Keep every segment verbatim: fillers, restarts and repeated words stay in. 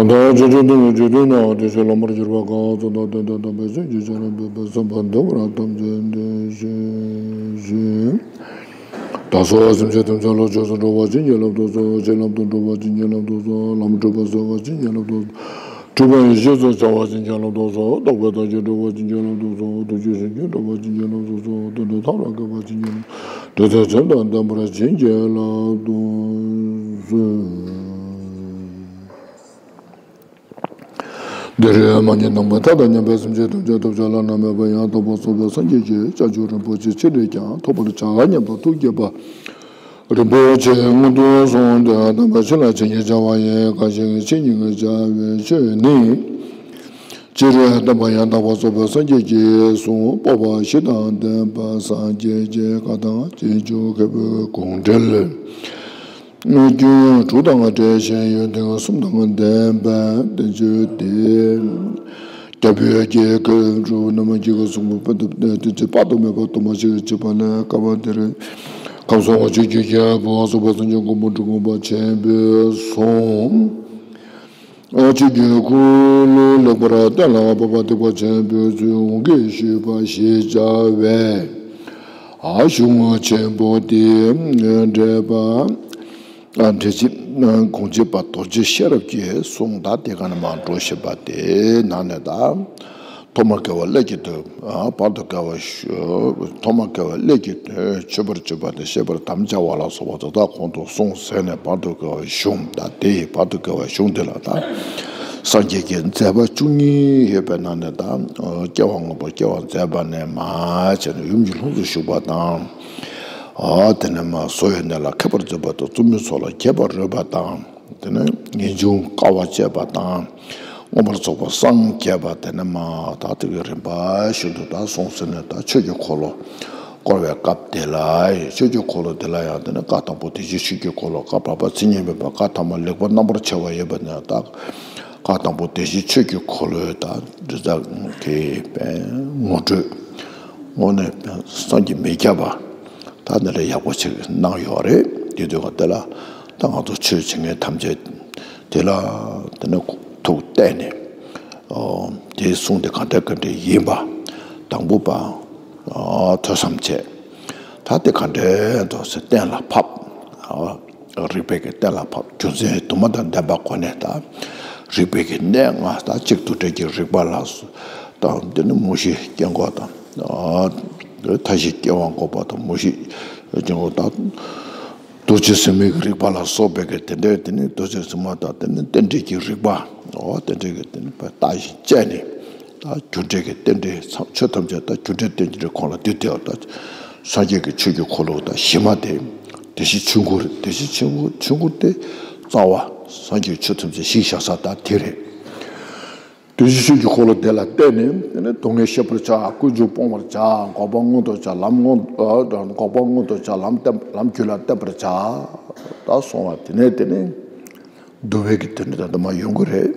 ད་ལྟ་ཆོས་ཀྱི་སྟེང་གི་རྒྱུད་སྟེང་ན་དེ་བཞིན་བླ་མར་གྱུར་པ་གང་ཚོགས་དང་དོན་དམ་དམ་པའི་ཆོས་ཀྱི་ཆོས་རབ་འབད་པས་སེམས་པ་བདེ་བར་ཐམས་ཅད་བདེ་ཞིང་གཤེགས། བདག་སོགས་སེམས་ཅན་ཐམས་ཅད་བློ་ཆོས་སུ་འགྲོ་བ་ཅན་བྱིན་རླབས་ཏུ་གསོལ། བྱིན་རླབས་ཏུ་འགྲོ་བ་ཅན་བྱིན་རླབས་ཏུ་གསོལ། ལམ་འཁྲུལ་པ་སེལ་བ་ཅན་བྱིན་རླབས་ཏུ་གསོལ། འཁྲུལ་པ་ཡེ་ཤེས་སུ་འཆར་བ་ཅན་བྱིན་རླབས་ཏུ་གསོལ། རྟོགས་པའི་བདག་རྐྱེན་སྒྲུབ་པ་ཅན་བྱིན་རླབས་ཏུ་གསོལ། ཐུགས་རྗེ་ཆེན་པོས་འགྲུབ་པ་ཅན་བྱིན་རླབས་ཏུ་གསོལ། དོན་དུ་ཐབས་ལ་མཁས་པ་ཅན་བྱིན་རླབས། འདོད་སེམས་ཚད་དང་ལྡན་པ་ཅན་བྱིན་རླབས་ཏུ་གསོལ། འདིར་མ་རྙེད་སྟོང་པའི་མཐའ་དང་མཉམ་པའི་སེམས་ཅན་ཐམས་ཅད་ཐོབ་བྱ་བླ་ན་མེད་པ་ཡང་དག་པར་རྫོགས་པའི་སངས་རྒྱས་ཀྱི་བྱང་ཆུབ་རིན་པོ་ཆེ་ཅི་རིགས་ཀྱང་ཐོབ་པར་བྱ་སྙམ་དུ་ཐུགས་བསྐྱེད་པ། རིན་པོ་ཆེ་སྔོན་དུ་སོང་སྟེ་དམ་པའི་ཆོས་ལ་ཇི་སྙེད་སྦྱར་བ་ཡིན། གང་ཞིག་ཇི་སྙེད་ཀྱིས་སྦྱར་བའི་ཆོས་ནི། སྤྱིར་སྟོན་པ་ཡང་དག་པར་རྫོགས་པའི་སངས་རྒྱས་ཀྱིས་གསུངས། སྤོབས་པ་བཞི་དང་ལྡན་པ་སངས་རྒྱས་ཀྱི་བཀའ་དང་རྗེས་འཇུག་མཁས་པའི་དགོངས་འགྲེལ། སྐྱོན་དྲུག་དང་བྲལ་ཞིང་ཡོན་ཏན་གསུམ་དང་ལྡན་པའི་བསྟན་བཅོས་ཏེ། རྒྱ་བོད་ཀྱི་མཁས་གྲུབ་རྣམ་དག་གིས་གསུངས་པའི་དཔེ་དེ་དཔག་ཏུ་མེད་པ་དུ་མ་ཞིག་གིས་བྱས་པ་ལས་སྐབས་དེར་ཁམས་གསུམ་འོག་ཆོས་ཀྱི་རྒྱལ་པོ་སོགས་པ་སངས་རྒྱས་མགོན་པོ་འབྲི་གུང་པ་ཆེན་པོས་གསུངས། ཆོས་ཀྱི་འཁོར་ལོ་ལེགས་པར་བསྟན་ལ་འཕགས་པ་ཐེག་པ་ཆེན་པོའི་ཚུལ་འོང་གིས་ཞུས་པ་ཞེས་བྱ་བའི་གཞུང་ཆེན་པོ་དེ་འགྲེལ་པ། འགྲེལ་བྱེད་དགོངས་འགྲེལ་པ་རྡོ་རྗེ་ཤེས་རབ་ཀྱིས་གསུངས། ད་དེ་ག་ནས་མར་འགྲོ་བཞིན་པ་དེ་ནང་ནས་ད། ཐོག་མར་དགེ་བ་ཀླད་ཀྱི་དོན། བར་དུ་དགེ་བ་ཞུ། ཐོག་མར་དགེ་བ་ཀླད་ཀྱི་དོན་མཆོད་པར་བརྗོད་པ་དང་བཤད་པར་དམ་བཅའ་བ་ལ་སོགས་པ་དོན་དག་གོང་དུ་སོང་ཟེར་ནས་བར་དུ་དགེ་བའི་གཞུང་ད་དེ་ཡི་བར་དུ་དགེ་བའི་གཞུང་དེ་ལ་ད་སངས་རྒྱས་ཀྱི་མཛད་པ་བཅུ་གཉིས་ཡོད་པའི་ནང་ནས་ད་སྐྱེ་བ་སྔོན་པོ་སྐྱེ་བ་མཛད་པ་ནས་མར་བྱས་ནས་ཡུམ་གྱི་ལྷུམས་སུ་ཞུགས་པ་དང་། དེ་ནས་མར་བཟོ་བའི་གནས་ལ་མཁས་པར་མཛད་པ་དང་བཙུན་མོའི་ཚོགས་ལ་རྒྱས་པར་རོལ་པ་དང་། དེ་ནས་ངེས་འབྱུང་དཀའ་བ་སྤྱད་པ་དང་། མངོན་པར་རྫོགས་པར་སངས་རྒྱས་པ་དེ་ནས་མར་ད་དེ་གི་རིམ་པ་བཞིན་དུ་ད་སོང་ཟེར་ནས་ད་ཆོས་ཀྱི་འཁོར་ལོ་བསྐོར་བའི་སྐབས་དེ་ལ་ཆོས་ཀྱི་འཁོར་ལོ་དེ་ལ་ཡང་དེ་ནས་བཀའ་དང་པོ་དེ་བཞིན་ཆོས་ཀྱི་འཁོར་ལོ། བཀའ་བར་པ་མཚན་ཉིད་མེད་པ། བཀའ་ཐ་མ་ལེགས་པར་རྣམ་པར་ཕྱེ་བ་ཡོད་པ་ནས་ད་བཀའ་དང་པོ་དེ་བཞིན་ཆོས་ཀྱི་འཁོར་ལོའི་ད་འདི་དག་གི་ངོ་སྤྲོད་དངོས་གནས་བསམ་གྱིས་མི་ཁྱབ་པ། ད་འདི་འདྲ་ཡག་པོ་ཞིག་གནང་ཡོད་རེད། དེ་དུས་ཀ་དེ་ལ་ད་ང་ཚོ་ཆོས་བྱེད་མཁན་ཐམས་ཅད་དེ་ལ་དེ་ནས་ཐུགས་གཏད་ནས་དེའི་གསུང་དེ་ག་འདྲ་ག་འདྲ་ཡིན་པ་དང་པོ་པ་ཐོས་བསམ་བྱས། ད་དེ་ག་འདྲ་འདུག་ཟེར་གཏན་ལ་ཕབ། རིགས་པའི་གི་གཏན་ལ་ཕབ། རྒྱུ་མཚན་དུ་མ་དང་ལྡན་པ་གོ་ནས་ད་རིགས་པའི་གི་གནས་ལྔ་དང་གཅིག་ཏུ་འབྲེལ་གྱི་རིགས་པ་ལ་སོགས་དང་དེ་ནི་མུ་བཞི་སྐྱེ་འགོག་དང་། མཐའ་བཞི་སྐྱེ་བ་འགོག་པ་དང་མུ་བཞི་སྐྱེ་འགོག་དང་། རྡོ་རྗེ་སེམས་དམིགས་ཀྱི་རིགས་པ་ལ་སོགས་པའི་གི་དེ་འདྲའི་དེ་ནི་རྡོ་རྗེ་སེམས་དམིགས་དང་དེ་ནི་རྟེན་འབྲེལ་གྱི་རིགས་པ། འོ་རྟེན་འབྲེལ་གྱི་དེ་ནི་བརྟགས་ཤིང་དཔྱད་ནས། ད་རྒྱུ་འབྲས་ཀྱི་རྟེན་འབྲེལ་ཚང་ཆོས་ཐམས་ཅད་ད་རྒྱུ་འབྲས་རྟེན་འབྲེལ་ཁོང་ལ་འདུས་ཏེ། ད་སངས་རྒྱས་ཀྱི་ཆོས་ཀྱི་འཁོར་ལོ་ད་གཞི་མ་དེ་དེ་བཞིན་ཆོས་འཁོར་རེད། དེ་བཞིན་ཆོས་འཁོར་ཆོས་འཁོར་དེ་རྩ་བ་སངས་རྒྱས་ཆོས་ཐམས་ཅད་གཞི་བཞག་ས་ད་དེ་རེད། དེ་བཞིན་ཆོས་ཀྱི་འཁོར་ལོ་དེ་ལ་བརྟེན་ནས་དེ་ནས་སྡུག་བསྔལ་ཤེས་པར་བྱ། ཀུན་འབྱུང་སྤོང་བར་བྱ། འགོག་པ་མངོན་དུ་བྱ། ལམ་མངོན་འགོག་པ་མངོན་དུ་བྱ། ལམ་བསྟན་ལམ་རྒྱུད་ལ་བརྟན་པར་བྱ། ད་སོང་བ་དེ་ནས་དེ་ནས། འདུལ་བའི་གི་དོན་ནི་ད་ལྟ་མ་ཡོང་གི་རེད།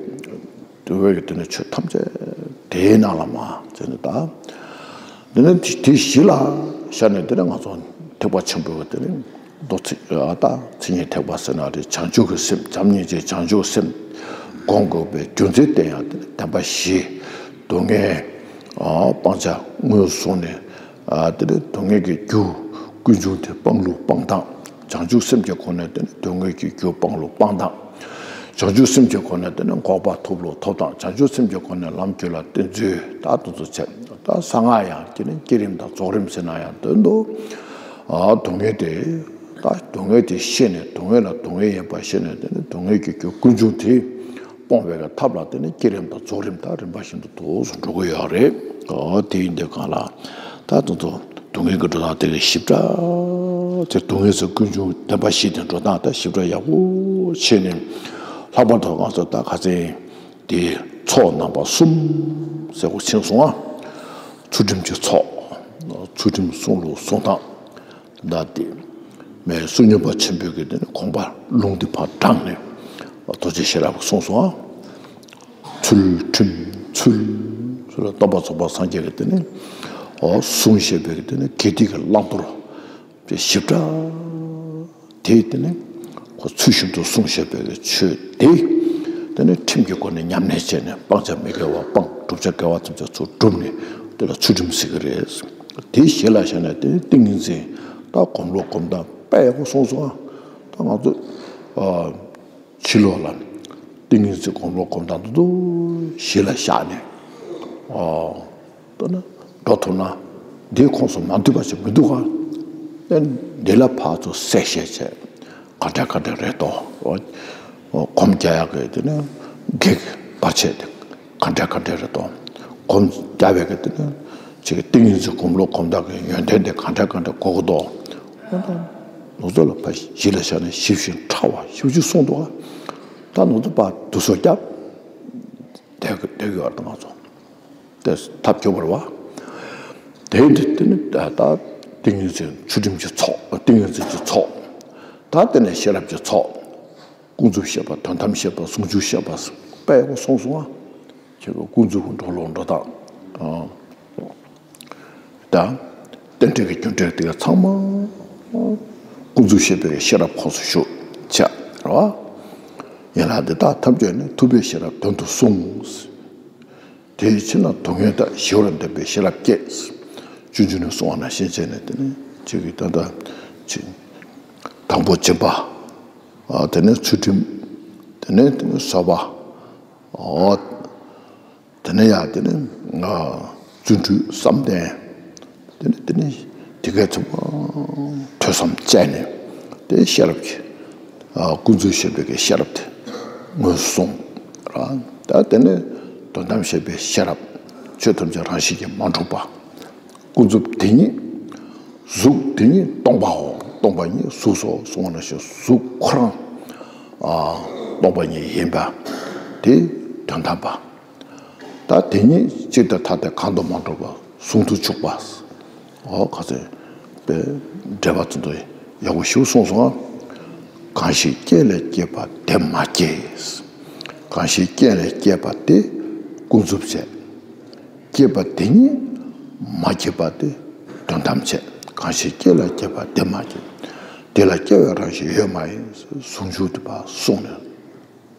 འདུལ་བའི་གི་དོན་ནི་ཆོས་ཐམས་ཅད་དེའི་ནང་ལ་མ་ཟེར་ནས་ད། འདི་ནི་དེ་གཞི་ལ་བཞག་ནས་འདི་ནི་ང་ཚོ་ཐེག་པ་ཆེན་པོའི་གི་དེ་ནི་མདོ་ཚིག་ཨ་ད་མཚན་ཉིད་ཐེག་པ་ཟེར་ན་རེད། བྱང་ཆུབ་ཀྱི་སེམས་བྱམས་སྙིང་རྗེ་བྱང་ཆུབ་སེམས་སྒོམ་དགོས་པའི་རྒྱུ་མཚན་དེ་ཡང་དེ་ནི་བདེན་པ་བཞི། སྡུག་བསྔལ་སྤང་བྱ་ངོས་བཟུང་ནས། དེ་ནས་སྡུག་བསྔལ་གྱི་རྒྱུ་ཀུན་འབྱུང་དེ་སྤང་ལུགས་སྤང་སྟངས། བྱང་ཆུབ་སེམས་ཀྱི་སྒོ་ནས་དེ་ནི་སྡུག་བསྔལ་གྱི་རྒྱུ་སྤང་ལུགས་སྤང་སྟངས། བྱང་ཆུབ་སེམས་ཀྱི་སྒོ་ནས་དེ་ནི་འགོག་པ་ཐོབ་ལུགས་ཐོབ་སྟངས། བྱང་ཆུབ་སེམས་ཀྱི་སྒོ་ནས་ལམ་རྒྱུད་ལ་བརྟེན་ཚུལ་ད་དེ་ཚོ་བྱས། ད་གསང་སྔགས་ཡང་དེ་ནི་བསྐྱེད་རིམ་དང་རྫོགས་རིམ་ཟེར་ན་ཡང་དོན་དུ་སྡུག་བསྔལ་དེ་ད་སྡུག་བསྔལ་དེ་ཤེས་ནས་སྡུག་བསྔལ་ལ་སྡུག་བསྔལ་ཡིན་པ་ཤེས་ནས་དེ་ནི་སྡུག་བསྔལ་གྱི་རྒྱུ་ཀུན་འབྱུང་དེ། སྤོང་བའི་ཐབས་ལ་དེ་ནི་བསྐྱེད་རིམ་དང་རྫོགས་རིམ་དང་རིམ་པ་བཞིན་དུ་འདུག་སེ་འགྲོ་གི་ཡོད་རེད། ཨོ་དེ་ཡིན་དུས་གང་ལ་ད་དུང་དུ་སྡུག་བསྔལ་གྱི་འགྲོ་སྟངས་དེ་གི་ཞིབ་ཕྲ་དེ་སྡུག་བསྔལ་སོགས་ཀུན་འབྱུང་བདེན་པ་བཞི་དེ་འགྲོ་སྟངས་ད་ཞིབ་ཕྲ་ཡག་པོ་ཕྱེ་ནས་ལྷག་པར་དུ་ང་ཚོ་ད་ཁ་སང་དེ་ཚོགས་རྣམ་པ་གསུམ་ཟེར་བ་ཕྱིན་སོང་ང་། ཚུལ་ཁྲིམས་ཀྱི་ཚོགས། ཚུལ་ཁྲིམས་སྲུང་ལུགས་སྲུང་སྟངས། ད་དེ་མའི་བསོད་སྙོམས་པ་ཆེན་པོའི་གི་དེ་ནི་དགོངས་པ་ལུང་འདི་ཕར་དྲངས་ནས་རྡོ་རྗེ་ཤེས་རབ་གསུངས་སོང་ཨ། ཚུལ་ཁྲིམས་ཚུལ། ཚུལ་ལ་སྟོན་པ་ཚོགས་པ་སངས་རྒྱས་ཀྱི་དེ་ནི་ཨོ་གསུང་བཤད་པའི་གི་དེ་ནི་དགེ་སྡིག་གི་བླང་དོར་དེ་ཞིབ་ཕྲ་དེ་དེ་ནི་ཁོ་ཚུལ་བཞིན་དུ་གསུང་བཤད་པའི་གི་ཆོས་དེ་ད་ དེ་ནས་ཁྲིམས་ཀྱི་སྒོ་ནས་ཉམས་ལེན་བྱས་ནས་སྤང་བྱ་མི་དགེ་བ་སྤངས། བསྒྲུབ་བྱ་དགེ་བ་ཐམས་ཅད་ཚུར་བསྒྲུབས་ནས་དེ་ལ་ཚུལ་ཁྲིམས་ཟེར་གྱི་རེད། དེའི་གཞི་ལ་བཞག་ནས་དེ་ནི་ཏིང་ངེ་འཛིན་དང་སྒོམ་ལུགས་སྒོམ་སྟངས་དཔེ་ཡག་པོ་གསུངས་སོང་ཨ། ད་ང་ཚོ་ཨ་ཕྱི་ལོགས་ལ་ཏིང་ངེ་འཛིན་སྒོམ་ལུགས་སྒོམ་སྟངས་དེ་ཚོ་གཞི་ལ་བཞག་ནས་ཨ། ལྟ་ན་འགྲོ་ཐུབ་ན་འདིའི་ཁོངས་སུ་མ་འདུས་པ་ཞིག་མི་འདུག་ག་ཨེ་འདི་ལ་ཕར་ཚུར་གསལ་བཤད་བྱས་ག་འདྲ་ག་འདྲ་རེད་དོ། སྒོམ་རྒྱག་ཡག་གི་དེ་ནི་གེགས་བར་ཆད་དེ་ག་འདྲ་ག་འདྲ་རེད་དོ། སྒོམ་རྒྱག་པའི་གི་དེ་ནི་ཅིག་ཏིང་ངེ་འཛིན་སྒོམ་ལུགས་སྒོམ་སྟངས་ཀྱི་ཡོན་ཏན་དེ་ག་འདྲ་ག་འདྲ་གོ་གི་འདུག་ནུ་ཚོ་ལ་ཕར་གཞི་ལ་བཞག་ནས་ཞིབ་ཅིང་ཕྲ་བ་ཞིབ་ཅིང་གསུངས་འདུག་ག་ད་ནུ་ཚོ་ཕར་དུ་སོ་རྒྱབ་བསྡད་གི་བསྡད་གི་ཡོད་རེད་ང་ཚོ། དེ་ཐབས་སྐྱོ་བོ་རེད་བ། དེ་འདི་དེ་ནི་ད་ད་ཏིང་ངེ་འཛིན་ཚུལ་ཁྲིམས་ཀྱི་ཚོགས། ཏིང་ངེ་འཛིན་གྱི་ཚོགས། ད་དེ་ནས་ཤེས་རབ་ཀྱི་ཚོགས། ཀུན་རྫོབ་བཤད་པ། དོན་དམ་བཤད་པ། ཟུང་འཇུག་བཤད་པ། དཔེ་ཡག་པོ་གསུངས་སོང་ཨ། ཁྱེད་ཀྱི་ཀུན་རྫོབ་ཀྱི་འགྲོ་ལུགས་འགྲོ་སྟངས། ཨ། ད་རྟེན་འབྲེལ་གྱི་རྒྱུ་འབྲས་དེ་ག་ཚང་མ་ཀུན་རྫོབ་བཤད་པའི་ཤེས་རབ་ཁོངས་སུ་ཞུགས་བྱ་རེད་བ། ཡན་ལག་འདི་དག་ཐམས་ཅད་ནི་ཐུབ་པའི་ཤེས་རབ་དོན་དུ་གསུངས། དེའི་ཕྱིར་ན་སྡུག་བསྔལ་དག་ཞི་བར་འདོད་པའི་ཤེས་རབ་བསྐྱེད། སྤྱོད་འཇུག་ནས་གསུངས་པ་ནང་བཞིན་བྱས་ནས་དེ་ནི་གཅིག་གིས་ད་ལྟ་ཅིག་དང་པོ་སྦྱིན་པ། ཨ་དེ་ནས་ཚུལ་ཁྲིམས། དེ་ནས་དེ་ནས་བཟོད་པ། ཨ་དེ་ནས་ཡང་དེ་ནས་ཨ་བརྩོན་འགྲུས་བསམ་གཏན། དེ་ནས་དེ་ནས་དེ་གའི་ཚོ་ཐོས་བསམ་བཅས་ནས་དེ་ཤེས་རབ་ཀྱི་ཨ་ཀུན་རྫོབ་བཤད་པའི་གི་ཤེས་རབ་དེ་ངོས་བཟུང་ར། ད་དེ་ནས་དོན་དམ་བཤད་པའི་ཤེས་རབ་ཆོས་ཐམས་ཅད་རང་བཞིན་གྱིས་མ་གྲུབ་པ། ཀུན་རྫོབ་དེ་ཉིད། གཟུགས་དེ་ཉིད་སྟོང་པའོ། སྟོང་པ་ཉིད་གཟུགས་སོ་གསུངས་པ་ནང་བཞིན་གཟུགས་ཁོ་རང་ཨ་སྟོང་པ་ཉིད་ཡིན་པ་དེ་དོན་དམ་པ། ད་དེ་ཉིད་གཅིག་ཏུ་ཐ་དད་གང་དུ་མ་གྲུབ་པ་ཟུང་དུ་འཇུག་པ། ཨོ་ཁ་ཚོན་པའི་འགྲེལ་པ་ཚོ་འདུག་ཡག་པོ་ཞིག་གསུངས་སོང་ཨ། གང་ཞིག་རྐྱེན་ལས་སྐྱེས་པ་དེ་མ་སྐྱེས། གང་ཞིག་རྐྱེན་ལས་སྐྱེས་པ་དེ་ཀུན་རྫོབ་བྱས། སྐྱེས་པ་དེ་ཉིད་མ་སྐྱེས་པ་དེ་དོན་དམ་བྱས། གང་ཞིག་རྐྱེན་ལས་སྐྱེས་པ་དེ་མ་སྐྱེས། དེ་ལ་སྐྱེ་བའི་རང་བཞིན་ཡོད་མ་ཡིན། ཟུང་འཇུག་ཏུ་ཕར་གསུངས་ནས།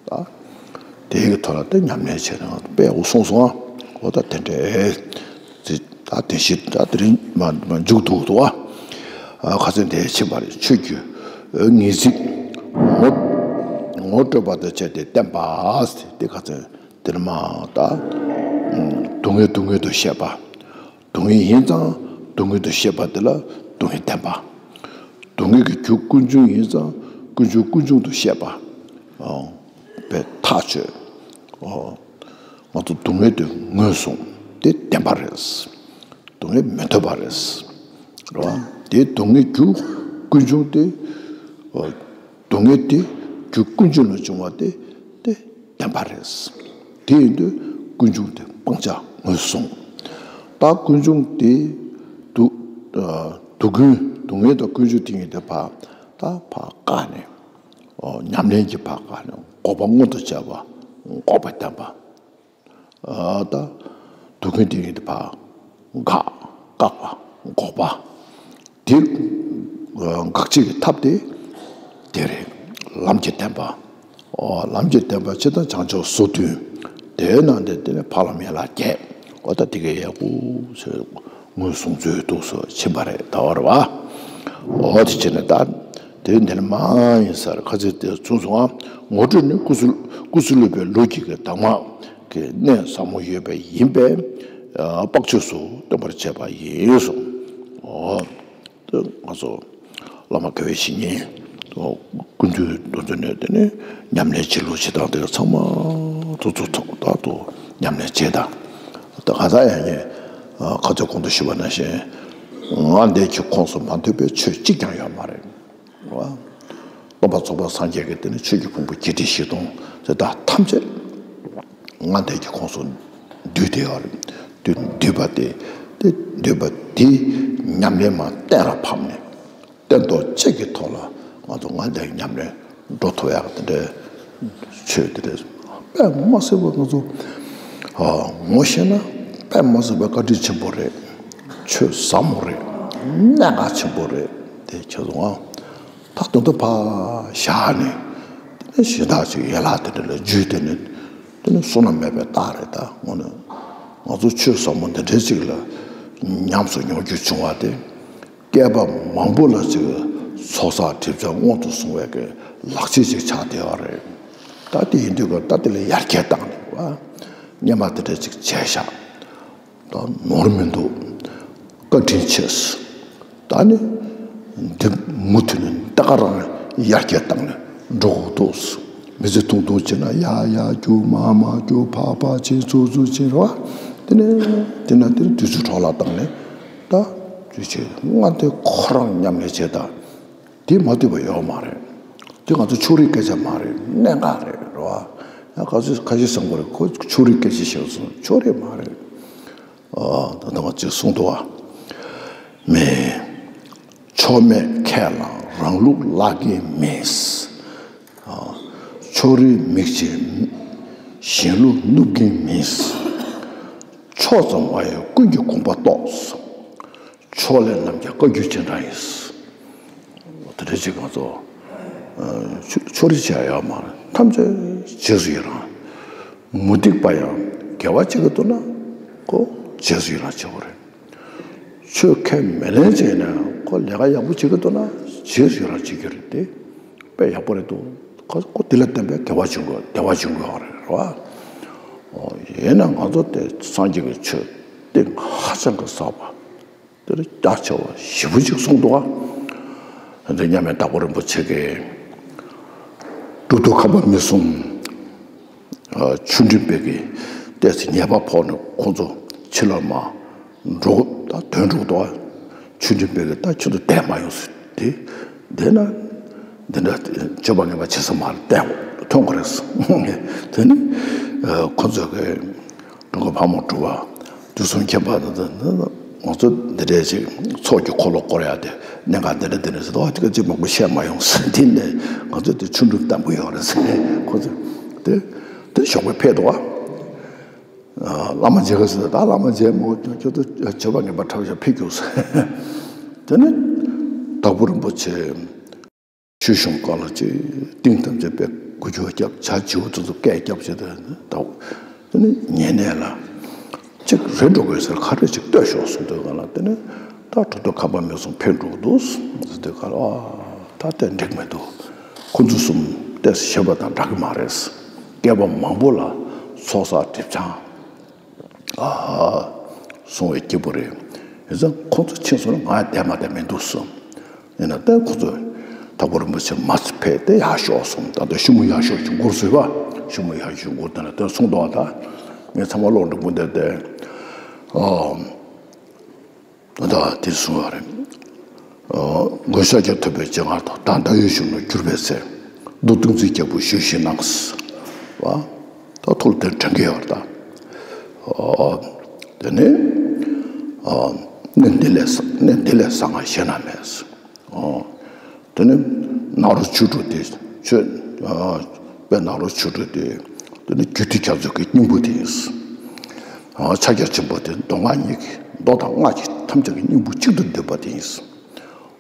ད་དེའི་གི་ཐོག་ལ་དེ་ཉམས་ལེན་བྱས་ནས་དཔེ་ཡག་པོ་གསུངས་སོང་ཨ། འོ་ད་དེ་འདྲའི་ད་དེ་བཞིན་ད་དེ་རིང་མ་མ་མཇུག་བསྡུ་འདུག་ཨ། ཁ་ཚོན་དེ་ཕྱིན་པ་རེད། ཆོས་ཀྱི་ངེས་ཚིག་ངོ་ངོ་སྤྲོད་པ་དང་བཅས་ཏེ་བསྟན་པ་དེ་ཁ་ཚོན་དེར་མ་ད་སྡུག་བསྔལ་སྡུག་བསྔལ་དུ་བཤད་པ། སྡུག་བསྔལ་ཡིན་ཙང་སྡུག་བསྔལ་དུ་བཤད་པ་དེ་ལ་སྡུག་བསྔལ་བསྟན་པ། སྡུག་བསྔལ་གྱི་རྒྱུ་ཀུན་འབྱུང་ཡིན་ཙང་ཀུན་འབྱུང་ཀུན་འབྱུང་དུ་བཤད་པ། ཨོ། པའི་ཐག་གཅོད། ཨོ། ང་ཚོ་སྡུག་བསྔལ་དེ་ངོས་བཟུང་དེ་བདེན་པ་རེད། སྡུག་བསྔལ་མི་འདོད་པ་རེད། རེད་བ། དེ་སྡུག་བསྔལ་རྒྱུ་ཀུན་འབྱུང་དེ། ཨོ། སྡུག་བསྔལ་དེ་རྒྱུ་ཀུན་འབྱུང་ལ་བྱུང་བ་དེ་དེ་བདེན་པ་རེད། དེ་ཡིན་དུས་ཀུན་འབྱུང་དེ་སྤང་བྱ་ངོས་བཟུང་། ད་ཀུན་འབྱུང་དེ་སྡུག་སྡུག་ཀུན་སྡུག་བསྔལ་དང་ཀུན་འབྱུང་དེ་ཉིད་དེ་ཕར་ད་ཕར་བཀག་ནས། ཨོ། ཉམས་ལེན་གྱི་ཕར་བཀག་ནས་འགོག་པ་མངོན་དུ་བྱ་བ་འགོག་པའི་བསྟན་པ། ཨ་ད་སྡུག་བསྔལ་དེ་ཉིད་དེ་ཕར་འགག་བཀག་པ་འགོག་པ། དེ་ཨ་འགག་བྱེད་ཀྱི་ཐབས་དེ་དེ་རེད། ལམ་གྱི་བདེན་པ། ཨོ་ལམ་གྱི་བདེན་པ་ཕྱི་དང་བྱང་ཆུབ་སོ་བདུན། དེའི་ནང་དེ་དེ་ནས་ཕ་ལམ་ཡན་ལག་བརྒྱད། ཨོ་ད་དེ་གའི་ཡག་པོ་ཚོས་ངོས་བཟུང་ཚུལ་འདུག་སོ་ཕྱིན་པ་རེད་ད་བར་བ། ཨོ་དེ་བྱས་ནས་ད་དེ་འདི་ནས་མ་ཡིན་ས་རེད། ཁ་ཚིག་དེ་ཚུགས་སོང་ཨ། ངོ་སྤྲོད་ནི་ཀུ་སུ་ཀུ་སུ་ལུ་པའི་ལུགས་ཀྱི་གདམས་ངག་གི་གནད་ཟབ་མོ་ཡོད་པ་ཡིན་པས་དཔག་ཆོས་སུ་སྟོན་པར་བྱས་པ་ཡིན་གསུངས། ཨོ། ང་ཚོ་བླ་མ་དགེ་བའི་བཤེས་གཉེན་ཀུན་འདུས་དེ་ཚོ་ནས་དེ་ནས་ཉམས་ལེན་བྱེད་ལུགས་བྱེད་སྟངས་དེ་ཚང་མ་ཐུགས་ཚུགས་ཐོག་ཏུ་ཉམས་ལེན་བྱེད་དང་། ད་ག་ད་ཡང་ངས་ཁ་ཚ་གོང་དུ་ཞུས་པ་ནང་བཞིན་ང་འདས་ཀྱི་ཁོངས་སུ་མ་འདུས་པའི་ཆོས་གཅིག་ཀྱང་ཡོད་མ་རེད། སྟོན་པ་རྫོགས་པ་སངས་རྒྱས་ཀྱི་དེ་ནི་ཆོས་ཀྱི་ཕུང་པོ་བརྒྱད་ཁྲི་བཞི་སྟོང་དེ་དག་ཐམས་ཅད་ང་འདས་ཀྱི་ཁོངས་སུ་འདུས་ཏེ་ཡོད་རེད། འདུས་འདུས་པ་དེ་དེ་འདུས་པ་དེ་ཉམས་ལེན་མ་གཏན་ལ་ཕབ་ནས་གཏན་ཐོག་གཅིག་གི་ཐོག་ལ་ང་ཚོ་ང་འདས་ཉམས་ལེན་འགྲོ་ཐུབ་ཡག་དེ་འདྲའི་ཆོས་དེ་རེད། དཔེ་མ་སྲིད་པ་ང་ཚོ་ངོ་ཤེས་ན་དཔེ་མ་སྲིད་པ་བཀའ་དྲིན་ཆེན་པོ་རེད། ཆོས་ཟབ་མོ་རེད། གནད་འགག་ཆེན་པོ་རེད། དེ་ཁྱེད་ཚོ་ང་ད་དུང་ད་ཕར་བཞག་ནས་ གཞན་དག་ཅིག་ཡན་ལག་དེ་འདྲ་ལ་རྒྱུད་དེ་ནི་དེ་ནི་བསོད་ནམས་མེད་པའི་རྟགས་རེད། ད་དངོས་གནས་ང་ཚོ་ཆོས་ཟབ་མོ་འདི་འདྲའི་ཅིག་ལ་ཉམས་སུ་མྱོང་རྒྱུ་བྱུང་བ་དེ། བསྐལ་པ་མང་པོ་ལ་ཅིག་ཚོགས་བསགས་སྒྲིབ་སྦྱང་སྔོན་དུ་སོང་བའི་གི་ལག་རྗེས་ཅིག་ཆགས་བསྡད་པ་རེད། ད་དེ་ཡིན་དུས་ཀ་ད་དེ་ལ་ཡར་རྒྱས་བཏང་ནས་བ། སྔོན་མ་དེ་འདྲ་ཅིག་བྱས་ཤག་ད་ནོར་མི་འདུག་བཀའ་དྲིན་ཆེ། ད་ནི་འདི་མུ་མཐུད་ནས་ད་ག་རང་ཡར་རྒྱས་བཏང་ནས་འགྲོ་དགོས་འདུག་མི་ཚེ་ཐུང་ཐུང་བྱས་ན་ཡར་ཡར་རྒྱུག་མར་མར་རྒྱུག་ཕར་ཕར་ཕྱིན་ཚུར་ཚུར་ཕྱིན་རེད་བ། དེ་ནས་དེ་ན་དེ་ནས་དུས་ཚོད་འཕྲོ་བརླག་བཏང་ནས། ད་དུས་ཆེན་ལྔ་དེ་ཁོ་རང་མཉམ་ལས་བྱེད་ད། དེ་མ་བཏུས་པ་ཡོད་མ་རེད། དེ་ང་ཚོ་ཕྱོགས་རིས་སྐད་ཆ་མ་རེད། གནད་འགག་རེད་རེད་བ། ཡང་ག་ཚོད་ཁ་ཤས་བསམ་གི་རེད། ཁོ་ཕྱོགས་རིས་སྐད་ཆ་བཤད་སོང་། ཕྱོགས་རིས་མ་རེད། ཨ་ད་ལྟ་ང་ཚོས་གསུངས་འདུག་བ། མེད། ཕྱོགས་མེད་ཁས་བླངས་རང་ལུགས་བརླག་གིན་མེད། ཨ་ཕྱོགས་རིས་མིག་ཕྱེ་གཞན་ལུགས་བསྣུབ་གིན་མེད། ཕྱོགས་ཙམ་མ་ཡིན་ཀུན་གྱི་དགོངས་པ་རྟོགས། ཕྱོགས་ལས་རྣམ་རྒྱལ་བཀའ་བརྒྱུད་སྤྱན་དྲངས་ཡིན། དེ་འདྲ་ཅིག་ང་ཚོ་ཨ་ཕྱོགས་ཕྱོགས་རིས་བྱས་ཡོད་མ་རེད། ཐམས་ཅད་རྗེས་སུ་ཡི་རང་། མུ་སྟེགས་པ་ཡང་དགེ་བ་བྱེད་ཀྱི་འདུག་ན་ཁོ་རྗེས་སུ་ཡི་རང་བྱེད་དགོས་རེད། ཆོས་ཁས་མི་ལེན་བྱས་ན་ཁོ་ལས་ཀ་ཡག་པོ་བྱེད་ཀྱི་འདུག་ན་རྗེས་སུ་ཡི་རང་བྱེད་ཀྱི་རེད་དེ། དཔེ་ཡག་པོ་རེད་འདུག་ཁོ་ཁོ་དེ་ལ་བརྟེན་པའི་དགེ་བ་བྱུང་དགོས། བདེ་བ་བྱུང་དགོས་ཡོད་རེད་རེད་བ། ཨོ་ཡིན་ན་ང་ཚོ་དེ་སངས་རྒྱས་ཀྱི་ཆོས་གཏིང་ཧ་ཅང་གི་ཟབ་པ། དེར་རྒྱ་ཆེ་བ་ཞེ་པོ་ཅིག་གསུངས་འདུག་ག་འདི་མཉམ་མེད་དྭགས་པོ་རིན་པོ་ཆེ་གིས་གྲུབ་ཐོབ་ཁམས་པ་མི་གསུམ། ཨ་ཆུང་འདྲིས་པའི་གི་ཏོག་ཙམ་ཉེས་པ་ཕོག་ནས་ཁོང་ཚོ་ཕྱི་ལོགས་མར་འགྲོ་ད་དོན་འགྲུབ་འདུག་ག་ཆུང་འདྲིས་པའི་གི་ད་ཁྱོད་ཚོ་བསྡད་མ་ཡོང་ཟེར་དེ་བསྡད་ན་འདི་འདྲ་སྤྱོད་པ་ངན་པ་བྱེད་ས་མ་རེད། བསྡད་ཐོན་དགོས་རེད། དེ་ནི་ཨ་ཁོང་ཚོ་གི་ཀྲུང་གོ་ཕག་མོ་གྲུ་པ་དུས་གསུམ་མཁྱེན་པ་དང་དང་ང་ཚོ་འདི་འདྲའི་ཅིག་ཚོགས་ཀྱི་འཁོར་ལོ་བསྐོར་ཡ་དེ་གནད་འགག་འདི་འདྲ་འདི་འདྲ་ཟེར་དུས་ཅིག་མང་པོ་བཤད་མ་ཡོང་ཟེར། དེ་ནས་ང་ཚོ་དེ་ཆུང་འགྲུབ་བརྟན་པོ་ཡོད་རེད་ཟེར་ནས་ཁོ་ཚོ་དེ་དེ་ཞོགས་པ་ཕེབས་འདུག་ག་བླ་མ་མཇལ་ག་ཟེར། ད་བླ་མ་མཇལ་མ་འོས་ཀྱང་ཁྱོད་ཚོ་བྱེད་པ་ངན་པ་འཁྲབ་བཞག་ཕེབས་རྒྱུགས་ཟེར། དེ་ནས་དྭགས་པོ་རིན་པོ་ཆེ། ཆོས་གཞུང་བཀའ་ལ་ཅིག་གཏིང་ཐམས་ཅད་དཔེ་དགུ་བཅུ་བ་བརྒྱབ། བྱ་བྱིའུ་དེ་ཚོ་སྐད་བརྒྱབ་བྱས་ཏེ་ད་དེ་ནི་ཉེ་གནས་ལ་ཅིག་རེ་འགྲོ་དགོས་ཟེར། ཁ་རེ་ཅིག་ལྟོས་ཤོག་གསུངས་དུས་ག་ལ་དེ་ནི་ད་གྲུབ་ཐོབ་ཁམས་པ་མི་གསུམ་ཕེབས་འགྲོ་གི་འདུག་ཟེར་དུས་ག་ལ་ཨ་ད་དེ་འགྲིག་མི་འདུག་ཁོ་ཚོ་གསུམ་ཏོག་ཙམ་ཞེད་པ་དང་འདྲ་གི་མ་རེད། བསྐལ་པ་མང་པོ་ལ་ཚོགས་བསགས་སྒྲིབ་སྦྱང་ཨ་སོང་བའི་སྐྱེས་བུ་རེད། ཡིན་ཙང་ཁོང་ཚོ་ཕྱིན་སོང་ན་ང་བསྡད་མ་བསྡད་མི་འདུག་གསུངས། ཡིན་ན་ད་ཁོང་ཚོ་དྭགས་པོ་རིན་པོ་ཆེ་མ་ཚད་ཕེབས་ཏེ་ཡར་ཤོག་གསུངས། ད་ལྟ་ཤུལ་མོ་ཡར་ཤོག་ཅིག་མགུར་བཟོས་པ། ཤུལ་མོ་ཡར་ཤོག་མགུར་དེ་ན་དེ་གསུངས་འདུག་ད་ངས་ཚང་མ་ཀློག་འགྲིག་པོ་འདེབས་ཏེ། ཨ་ད་དེ་གསུངས་པ་རེད། ཨ་མགོན་ཤཱཀྱ་ཐུབ་པའི་སྤྱན་སྔར་དུ། ད་ཟླ་འོད་གཞོན་ནུར་གྱུར་པའི་ཚེ། མདོ་སྟོང་ཚིག་རྒྱལ་པོ་ཞུས་ཤིག་གནང་། བ། ད་ཐུགས་ལ་དེ་དྲན་གྱི་ཡོད་རེད་ད། ཨ་དེ་ནས་ཨ་གནས་འདི་ལས་གནས་འདི་ལས་གསང་སྔགས་གཞན་ན་མེད། ཨ་དེ་ནས་ནཱ་རོ་ཆོས་དྲུག་དེ་ཆོས་ཨ་དཔལ་ནཱ་རོ་ཆོས་དྲུག་དེ་དེ་ནས་རྒྱུད་སྡེ་རྒྱ་མཚོ་གི་སྙིང་པོ་དེ་ཡིན། ཨ་ཕྱག་རྒྱ་ཆེན་པོ་དེ་མདོ་སྔགས་གཉིས་ཀྱི་མདོ་དང་སྔགས་ཀྱི་ཐམས་ཅད་ཀྱི་སྙིང་པོ་གཅིག་ཏུ་འདུས་པ་དེ་ཡིན།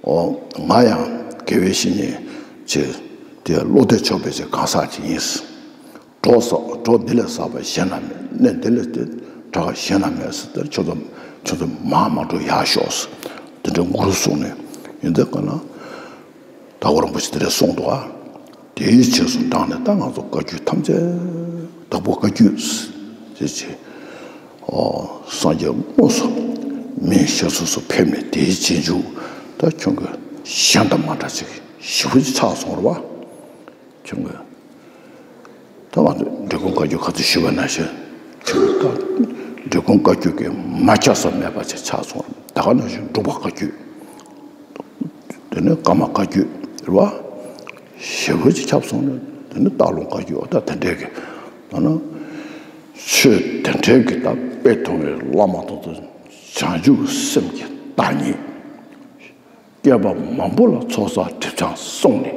ཨོ་ང་ཡང་དགེ་བའི་བཤེས་གཉེན་ཆེ་དེ་བློ་གཏད་ཆོག་པའི་ཆེ་གང་ཟག་ཅིག་ཡིན། གྲོགས་སོགས་གྲོགས་འདི་ལས་བསགས་པ་གཞན་ན་མེད། གནས་འདི་ལས་དེ་གྲགས་གཞན་ན་མེད་ཟེར། དེར་ཁྱོད་ཚོ་ཁྱོད་ཚོ་མར་མ་འགྲོ་ཡར་ཤོག་ཟེར། དེ་འདྲའི་མགུར་གསུངས་ནས་ཡིན་དེ་ག་ན་དྭགས་པོ་རིན་པོ་ཆེ་དེ་འདྲ་གསུངས་འདུག་ཨ། དེའི་རྗེས་སུ་འབྲངས་ནས་ད་ང་ཚོ་བཀའ་བརྒྱུད་ཐམས་ཅད་དྭགས་པོ་བཀའ་བརྒྱུད་ཟེར་ཅིག་ཨོ་སངས་རྒྱས་དངོས་སུ་མིའི་ཞལ་ཚོགས་སུ་ཕེབས་ནས་དེའི་རྗེས་འཇུག་ད་ཁྱོད་ཀྱི་གཞན་དང་མ་འདྲ་ཅིག་ཞེ་པོ་ཅིག་ཆགས་སོང་རེད་བ། ཁྱོད་ཀྱི་ད་ང་ཚོ་འབྲི་གུང་བཀའ་བརྒྱུད་ག་ཚོད་ཞུས་པ་ནང་བཞིན་ཁྱོད་ཀྱི་ད་འབྲི་གུང་བཀའ་བརྒྱུད་ཀྱི་མ་ཁྱབ་ས་མེད་པ་ཅིག་ཆགས་སོང་རེད། ད་ག་ནང་བཞིན་འབྲུག་པ་བཀའ་བརྒྱུད། དེ་ནས་ཀརྨ་བཀའ་བརྒྱུད་རེད་བ། ཞེ་པོ་ཅིག་ཁྱབ་སོང་ནས་དེ་ནས་སྟག་ལུང་བཀའ་བརྒྱུད། འོ་ད་དེ་འདྲའི་གི་ཨ་ནི་ཆོས་དེ་འདྲའི་གི་ད་དཔེ་མཐོང་བའི་བླ་མ་དང་དུ་བྱང་ཆུབ་སེམས་ཀྱི་བདག་ཉིད། བསྐལ་པ་མང་པོ་ལ་ཚོགས་བསགས་སྒྲིབ་སྦྱང་སོང་ནས་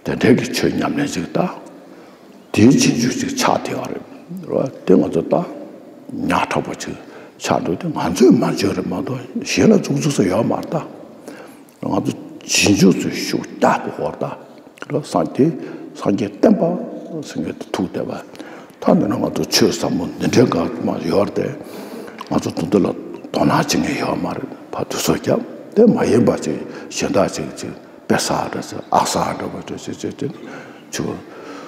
དེ་འདྲའི་གི་ཆོས་ཉམས་ལེན་ཅིག་ད་དེའི་རྗེས་འཇུག་ཅིག་ཆགས་བསྡད་པ་རེད་བ། དེ་ང་ཚོ་ད་ཉག་ཕྲ་པོ་ཅིག་ཆགས་འདུག་དེ་ང་ཚོས་མ་བརྗོད་རེད་མ་གཏོགས་གཞན་ལ་ཙུག་ཙུག་ས་ཡོད་མ་རེད་ད། ང་ཚོ་རྗེས་འཇུག་ཚོས་ཤུགས་རྒྱག་དགོས་པ་རེད་ད། སངས་དེ་ སངས་རྒྱས་བསྟན་པ་ཟེར་མཁན་དེ་ཐུག་བསྡད་པ། ད་འདི་ན་ང་ཚོ་ཆོས་ཟབ་མོ་འདི་འདྲའི་འགའ་མ་ཡོད་རེད་དེ། ང་ཚོ་དོན་དུ་ལ་དོ་སྣང་བྱེད་མཁན་ཡོད་མ་རེད། ཕར་དུས་ཚོད་བརྒྱབ་དེ་མ་ཡིན་པ་ཅིག་གཞན་དག་ཅིག་ཅིག་དཔེ་གསར་འདྲ་ཟེར་ཨག་གསར་འདྲ་བ་འདྲ་ཟེར་ཟེར་དེ་ཆུ་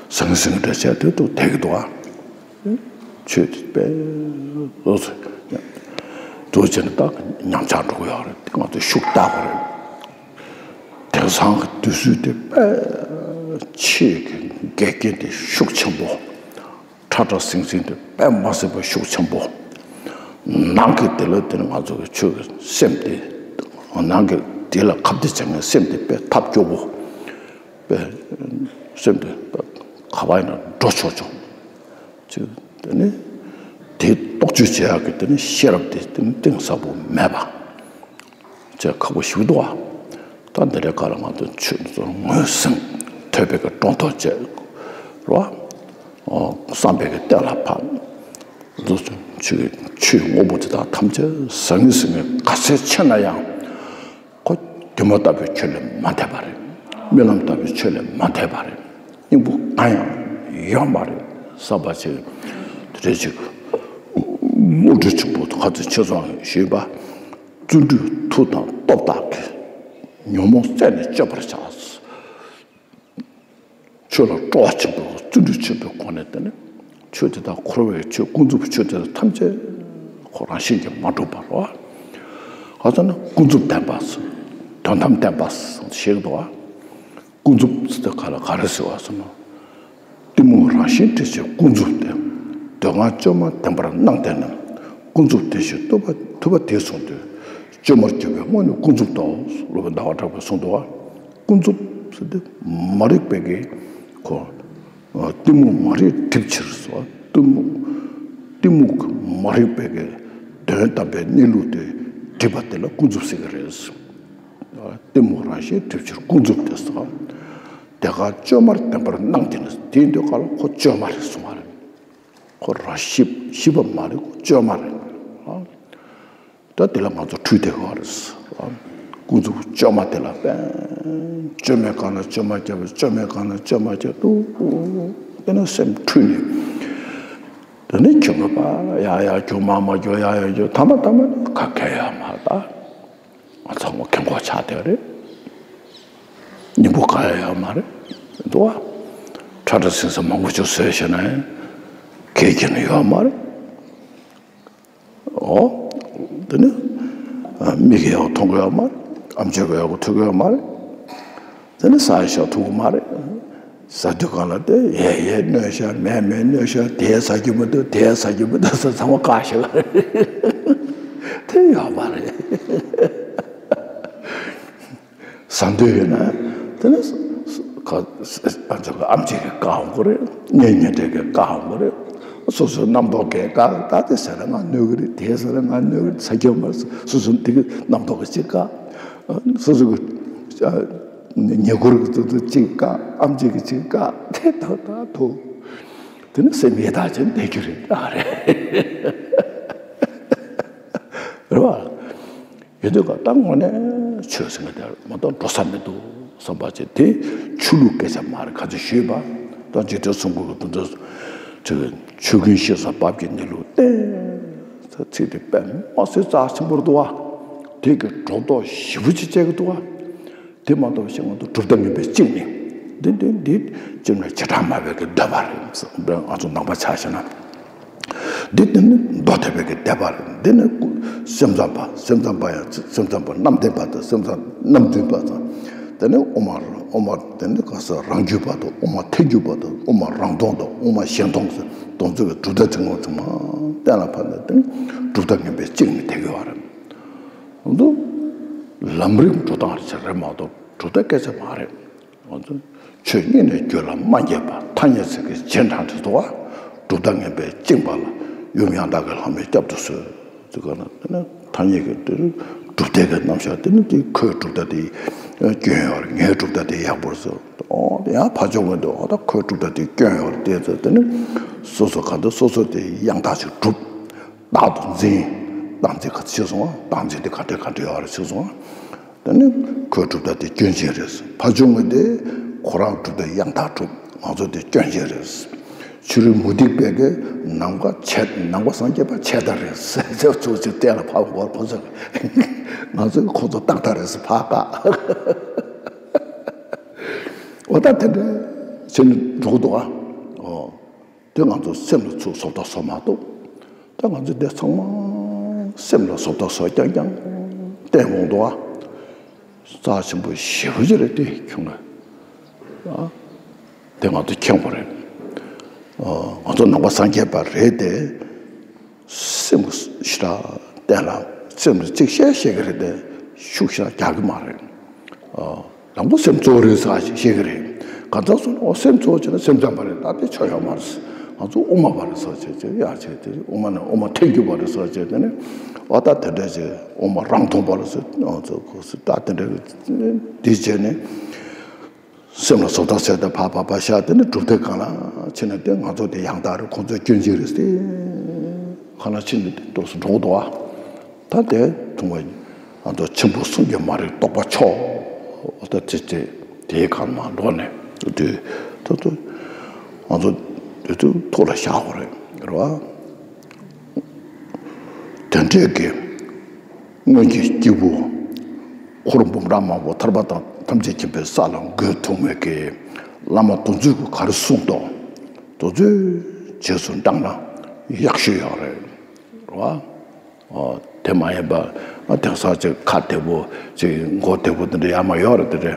ཟང་ཟིང་འདྲ་བྱས་དེ་ཏུ་བསྡད་ཀྱི་འདུག་ཨ། ཆོས་དེ་དཔེ་ལོ་ཚོད་དུ་བྱས་ན་ད་ཉམས་ཆག་འགྲོ་གི་ཡོད་རེད། དེ་ང་ཚོ་ཤུགས་བཏགས་པ་རེད། དེང་སང་གི་དུས་ཚོད་དེ་དཔེ་ཆེས་ཀྱི་འགལ་རྐྱེན་དེ་ཤུགས་ཆེན་པོ། ཁྲ་ཁྲ་ཟིང་ཟིང་དེ་དཔེ་མ་སྲིད་པ་ཤུགས་ཆེན་པོ། ནང་གི་དེ་ལ་དེ་ནི་ང་ཚོ་གི་ཆོས་ཀྱི་སེམས་དེ། ནང་གི་དེ་ལ་ཁ་གཏད་བྱེད་མཁན་སེམས་དེ་དཔེ་ཐབས་སྐྱོ་བོ། དཔེ་སེམས་དེ་ག་པ་ཡིན་ན་འགྲོ་ཆོག་ཆོག་ཅིག་དེ་ནི་དེ་རྟོག་དཔྱོད་བྱེད་ཡག་གི་དེ་ནི་ཤེས་རབ་དེ་དེ་ནི་གཏིང་ཟབ་པོ་མེད་པ་བྱས་ཁག་པོ་ཞིག་འདུག་ཨ། ད་འདི་འདྲའི་སྐབས་ལ་ང་ཚོ་ཆོས་ཚོ་ངོས་ཟིན་ཐོས་པའི་གི་སྒྲོ་འདོགས་བཅད་རོགས། བསམ་པའི་གི་གཏན་ལ་ཕབ། འདུག་ཆོས་ཆོས་དངོས་པོ་དེ་དག་ཐམས་ཅད་ཟང་ངེ་ཟིང་ངེ་ག་ཚད་ཆེ་ན་ཡང་། ཁོ་སྒྱུ་མ་ལྟ་བུའི་ཆོས་ལས་མ་འདས་པ་རེད། རྨི་ལམ་ལྟ་བུའི་ཆོས་ལས་མ་འདས་པ་རེད། སྙིང་པོ་གང་ཡང་ཡོད་མ་རེད་བསམ་པ་ཅིག་དེ་འདྲ་ཅིག་བློ་གྲོས་ཆེན་པོ་ག་ཚོད་ཆེ་སོང་ཞུས་པ། བརྩོན་འགྲུས་མཐུ་དང་སྟོབས་དག་གིས་ཉོན་མོངས་རྩད་ནས་གཅོད་པར་བྱ། ཆོས་ལ་སྤྲོ་བ་ཆེན་པོས་བརྩོན་འགྲུས་ཆེན་པོའི་སྒོ་ནས་བསྟེན་ནས། ཆོས་དེ་དག་འཁོར་བའི་ཆོས་ཀུན་རྫོབ་ཆོས་དེ་དག་ཐམས་ཅད་ཁོ་རང་བཞིན་གྱིས་མ་གྲུབ་པར་རོ། ག་ཚོད་ན་ཀུན་རྫོབ་བདེན་པ། དོན་དམ་བདེན་པ་ཞེས་འདུག་བ། ཀུན་རྫོབ་ཟེར་དུས་ག་ལ་ག་རེ་ཟེར་བ་ཟེར་ན། གཏི་མུག་རང་བཞིན་དྲི་ཞིམ་ཀུན་རྫོབ་སྟེ། འདོད་ལྔ་བཅོས་མ་བདེན་པར་སྣང་བསྟན་ནས། ཀུན་རྫོབ་དེ་བཞིན་ཐུབ་པ་ཐུབ་པ་དེ་གསུངས་ཏེ། བཅོས་མར་གྱུར་པའི་དངོས་ནི་ཀུན་རྫོབ་ཏོ། སློབ་དཔོན་ཟླ་བ་གྲགས་པས་གསུངས་འདུག་བ། ཀུན་རྫོབ་ཟེར་ཏེ་མ་རིག་པའི་གི་ཁོ། གཏི་མུག་མ་རིག་སྒྲིབ་ཕྱིར་སོ། གཏི་མུག་གཏི་མུག་མ་རིག་པའི་གི་དོན་དམ་པའི་གནས་ལུགས་དེ་སྒྲིབ་པ་དེ་ལ་ཀུན་རྫོབ་ཟེར་གི་རེད། གཏི་མུག་རང་བཞིན་སྒྲིབ་ཕྱིར་ཀུན་རྫོབ་དེ་སོ། དེ་ག་བཅོས་མར་བདེན་པར་སྣང་དེ་ནི་དེའི་འདོད་ཁ་ལ་ཁོ་བཅོས་མ་རེད་གསུང་བ་རེད། ཁོ་རང་ཤི་ཤི་བ་མ་རེད། ཁོ་བཅོས་མ་རེད། ད་དེ་ལ་ང་ཚོ་འཁྲུལ་བསྡད་ཡོད་རེད། ཀུན་རྫོབ་བཅོས་མ་དེ་ལ་བན། བཅོས་མའི་སྒང་ལ་བཅོས་མ་བརྒྱབ། བཅོས་མའི་སྒང་ལ་བཅོས་མ་བརྒྱབ་འདུག་དེ་ནས་སེམས་འཁྲུལ་ནས། དེ་ནས་ཁྱོད་ཀྱི་པ་ཡ་ཡ་ཁྱོད་མ་མ་ཁྱོད་ཡ་ཡ་ཁྱོད་ཐ་མ་ཐ་མ་ནི་ག་གེ་ཡ་མ་ད། ང་ཚང་མ་ཁེ་མགོ་ཆགས་བསྡད་རེད། སྙིང་པོ་ག་ཡ་ཡོད་མ་རེད། འདུག་བ། ཁྲ་ཁྲ་ཟིང་ཟིང་མང་པོ་ཅིག་བཟོས་བྱས་ན་ཡང་གལ་གྱི་ནི་ཡོད་མ་རེད། ཨོ། དེ་ནི་མིག་གིས་ཡག་པོ་མཐོང་གི་ཡོད་མ་རེད། ཨམ་ཅོག་གིས་ཡག་པོ་ཐོས་ཀྱི་ཡོད་མ་རེད། དེ་ནི་ཟ་ཡག་ཞག་ཐུག་གི་མ་རེད། ཟ་དུས་གང་ལ་དེ་ཡས་ཡས་གནོད་ཤག་མས་མས་གནོད་ཤག་དེ་ཟ་རྒྱུ་མི་འདུག་དེ་ཟ་རྒྱུ་མི་འདུག་ཟེར་ཚང་མ་བཀག་ཤག་རེད། དེ་ཡོད་མ་རེད། ཟ་འདོད་ཡོད་ན་དེ་ནི་ཨ་ཅག་གི་ཨམ་ཆི་གིས་བཀག་འོང་གི་རེད། གཉེན་ཉེ་འབྲེལ་གིས་བཀག་འོང་གི་རེད། སོ་སོའི་རྣམ་རྟོག་གིས་བཀག་ད་དེ་ཟ་ན་ང་གནོད་གི་རེད། དེ་ཟ་ན་ང་གནོད་གི་རེད། ཟ་རྒྱུ་མ་རེད། སོ་སོ་དེ་གི་རྣམ་རྟོག་གིས་གཅིག་བཀག་སོ་སོ་གི་ཉེ་འཁོར་གྱི་ཚོགས་གཙོ་གཅིག་བཀག་ཨམ་ཆི་གིས་གཅིག་བཀག་དེ་ཐོག་ད་ཐོག་དེ་ནི་སེམས་ཡི་དྭགས་ཅན་བསྡད་རྒྱུ་རེད། ཨ་རེད། རེད་བ། ཡོད་དུས་ཀ་ད་དངོས་གནས་ཆོས་ཟེར་མཁན་དེ་མ་གཏོགས་འགྲོ་ས་མི་འདུག་བསམ་པ་བྱས། དེ་ཆོས་ལུགས་སྐད་ཆ་མ་རེད། ག་ཚོད་ཞུས་པ་ད་འཇིག་རྟེན་གསུམ་མགོན་གྱི་དོན་དུ་ཆོས་ཀུན་ཤེས་སུ་བབས་ཀྱི་གནས་ལུགས་གཏན་ཚིགས་དེ་དཔེ་མ་སྲིད་རྩ་ཆེན་པོ་རེད་འདུག་བ། དེ་གི་སྒྲོ་འདོགས་ཞེ་པོ་ཅིག་བཅད་ཀྱི་འདུག་བ། དེ་མ་གཏོགས་ཞེས་ང་ཚོ་གྲུབ་མཐའ་ངན་པའི་བཅིངས་ནི། འདི་འདི་འདི་སྤྱིར་ན་བྱེ་བྲག་སྨྲ་བའི་གི་འདོད་པ་རེད། ང་ཚོ་ནང་པ་ཆ་བཞག་ན། འདི་འདི་ནི་མདོ་སྡེ་པའི་གི་སྡེ་པ་རེད། འདི་ནི་སེམས་ཙམ་པ། སེམས་ཙམ་པ་ཡང་སེམས་ཙམ་པ་རྣམ་བདེན་པ་དང་སེམས་ཙམ་རྣམ་བདེན་པ་དང་། དེ་ནི་དབུ་མ་དབུ་མ་དེ་ནི་ག་ས་རང་རྒྱུད་པ་དང་དབུ་མ་ཐལ་འགྱུར་པ་དང་དབུ་མ་རང་སྟོང་དང་དབུ་མ་གཞན་སྟོང་ཟེར་སྟོང་ཚོ་གི་གྲུབ་མཐའ་ཚིག་ངོ་ཚང་མ་གཏན་ལ་ཕབ་ནས་དེ་ནི་གྲུབ་མཐའ་ངན་པའི་བཅིངས་ནི་དེ་གི་བ་རེད། འདུག་ལམ་རིམ་འགྲོ་སྟངས་རེ་བྱེད་རེད་མ་གཏོགས་གྲུབ་མཐའ་སྐད་ཆ་མ་རེད། ང་ཚོ་ཆོས་དབྱིངས་ནས་རྒྱུད་ལ་མ་སྐྱེས་པ་ཐ་སྙད་ཚིག་གི་རྗེས་འབྲང་དུ་འདུག་བ། གྲུབ་མཐའ་ངན་པས་བཅིངས་པ་ལ་ཡུམ་ཡང་དག་གི་ལྷ་མོས་བསྐྱབ་ཏུ་གསོལ། ཚིག་ག་ན་དེ་ནི་ཐ་སྙད་ཀྱི་དེ་གྲུབ་མཐའི་གི་རྣམ་གཞག་དེ་ནི་དེ་ཁོའི་གྲུབ་མཐའ་དེ་སྐྱོན་ཡོད་རེད། ངའི་གྲུབ་མཐའ་དེ་ཡག་པོ་རེད་ཟེར། ཨོ་དེ་ཡང་ཕར་ཕྱོགས་ངོས་འདུག་ཨོ་ད་ཁོའི་གྲུབ་མཐའ་དེ་སྐྱོན་ཡོད་རེད་དེ་ཟེར། དེ་ནི་སོ་སོ་ག་འདུག་སོ་སོ་དེ་ཡང་དག་ཅིག་གྲུབ། རྟག་ཏུ་འཛིན། རྟག་འཛིན་ག་ཚོད་ཕྱིན་སོང་བ། རྟག་འཛིན་དེ་ག་འདྲ་ག་འདྲ་ཡོད་རེད་ཕྱིན་སོང་བ། དེ་ནི་ཁོའི་གྲུབ་མཐའ་དེ་སྐྱོན་ཅན་རེད། ཕར་ཕྱོགས་ངོས་དེ་ཁོ་རང་གྲུབ་མཐའ་ཡང་དག་གྲུབ། ང་ཚོ་དེ་སྐྱོན་ཅན་རེད། ཕྱི་རོལ་མུ་སྟེགས་པའི་གི་ནམ་མཁའ་ཆེ་ནམ་མཁའ་སངས་རྒྱས་པ་ཆེ་ད་རེད་ཟེར་ཚོ་ཚོ་གཏན་ལ་ཕབ་འགོར་ཁོ་ཚོ་ང་ཚོ་ཁོ་ཚོ་ཏག་ཏག་རེད་ཟེར་ཕ་ཀ་འོ་ད་དེ་འདྲ་བྱས་ནས་འགྲོ་གི་འདུག་ཨ། ཨོ། དེ་ང་ཚོ་སེམས་ལ་ཚུར་བཟོ་ལྟ་བཟོ་མ་གཏོགས། ད་ང་ཚོ་དེ་ཚང་མ་སེམས་ལ་བཟོ་ལྟ་བཟོ་རྐྱང་རྐྱང་བསྟན་འོང་འདུག་ཨ། རྩ་ཆེན་པོ་ཞེ་པོ་ཅིག་རེད་དེ་ཁྱོད་ལ། ཨ། དེ་ང་ཚོ་མཁྱེན་པ་རེད། ཨ། ང་ཚོ་ནང་པ་སངས་རྒྱས་པ་རེད་དེ། སེམས་ཞེ་དྲག་བསྟན་ལ་སེམས་ལ་གཅིག་བཤད་བཤད་ཀྱི་རེད་དེ་ཤུགས་ཞེ་དྲག་རྒྱག་གི་མ་རེད། ཨ། དང་པོ་སེམས་གཙོ་བོ་རེད་ཟེར་བཤད་ཀྱི་རེད། ག་ཚོད་སོང་ན་འོ་སེམས་གཙོ་བོ་བྱས་ན་སེམས་ཙམ་པ་རེད་ད་དེ་ཆོ་ཡོད་མ་རེད། ང་ཚོ་དབུ་མ་པ་རེད་ཟེར་བྱས་བྱས་ཡ་བྱས་དེ་དབུ་མ་ནས་དབུ་མ་ཐལ་འགྱུར་བ་རེད་ཟེར་བྱས་དེ་ནས་འོ་ད་དེ་འདྲ་བྱས་དབུ་མ་རང་མཐོང་པ་རེད་ཟེར་ང་ཚོ་གོ་ཟེར་ད་དེ་འདྲ་དེ་བྱས་ནས། སེམས་ལ་བཟོ་ལྟ་བྱས་ཏེ་ཕར་ཕར་ཕར་བཞག་དེ་ནི་གྲུབ་མཐའི་སྒང་ལ་ཕྱིན་ནས་དེ་ང་ཚོ་དེ་ཡང་དག་རེད་ཁོང་ཚོ་སྐྱོན་ཅན་རེད་ཟེར་སྒང་ལ་ཕྱིན་ནས་དེ་འདུག་སེ་འགྲོ་གི་འདུག་ཨ། ད་དེ་མཐོང་བ་ང་ཚོ་ཆེན་པོ་གསུམ་གྱི་མ་རིག་རྟོག་པ་ཆོག་ད་དེ་དེ་དེའི་སྒང་མར་འགྲོ་ནས་དེ་ད་དུ་ང་ཚོ་དེ་དུ་ཐུགས་ལ་བཞག་དགོས་རེད་རེད་བ། དེ་འདྲའི་གི་སྔོན་གྱི་སྐྱེས་བུ་འཁོར་འབུམ་ཕྲག་མང་པོ་ཐར་པ་དང་ཐམས་ཅད་མཁྱེན་པའི་ས་ལ་འགོད་ཐུབ་མེད་ཀྱི་བླ་མ་དེ་ཚོས་ག་རེ་གསུངས་འདུག་དེ་ཚོའི་རྗེས་སུ་འབྲངས་ན་ཡག་ཤོས་ཡོད་རེད་བ། ཨོ། དེ་མ་ཡིན་པ་ཨ་དེང་སང་ཅིག་ཁ་བདེ་པོ་ཅིག་མགོ་བདེ་པོ་དེ་འདྲ་ཡར་མར་ཡོད་རེད་དེ་འདྲ་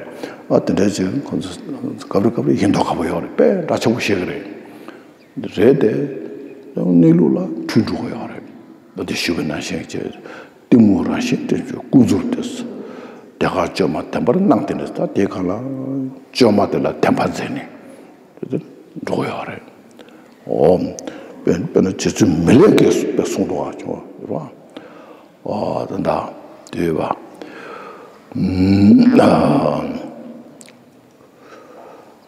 ཨ་དེ་འདྲ་ཅིག་ཁོང་ཚོ་སྐབས་རེ་སྐབས་རེ་ཡིན་མདོག་ཁ་པོ་ཡོད་རེད་དཔེ་འདྲ་ཆགས་པོ་ཤེས་ཀྱི་རེད། རེད་དེ། གནས་ལུགས་ལ་འཁྲུལ་འགྲོ་གི་ཡོད་རེད། ད་དེ་ཞུ་བའི་ནང་བཞིན་བྱས། གཏི་མུག་རང་བཞིན་བསྟན་བཅོས་ཀུན་རྫོབ་སྟེ། དེ་ཁར་བཅོས་མ་བདེན་པར་སྣང་སྟེ་ནི་ད་དེ་ག་ལ། བཅོས་མ་དེ་ལ་བདེན་པ་མཛད་ནས། དེ་འགྲོ་གི་ཡོད་རེད། འོ། དཔེ་དཔེར་ན་རྗེ་བཙུན་མི་ལས་ཀྱིས་དཔེ་གསུངས་འདུག་བ་ཁྱོད་རེད་བ། འོ་ད་ད་དེ་བ།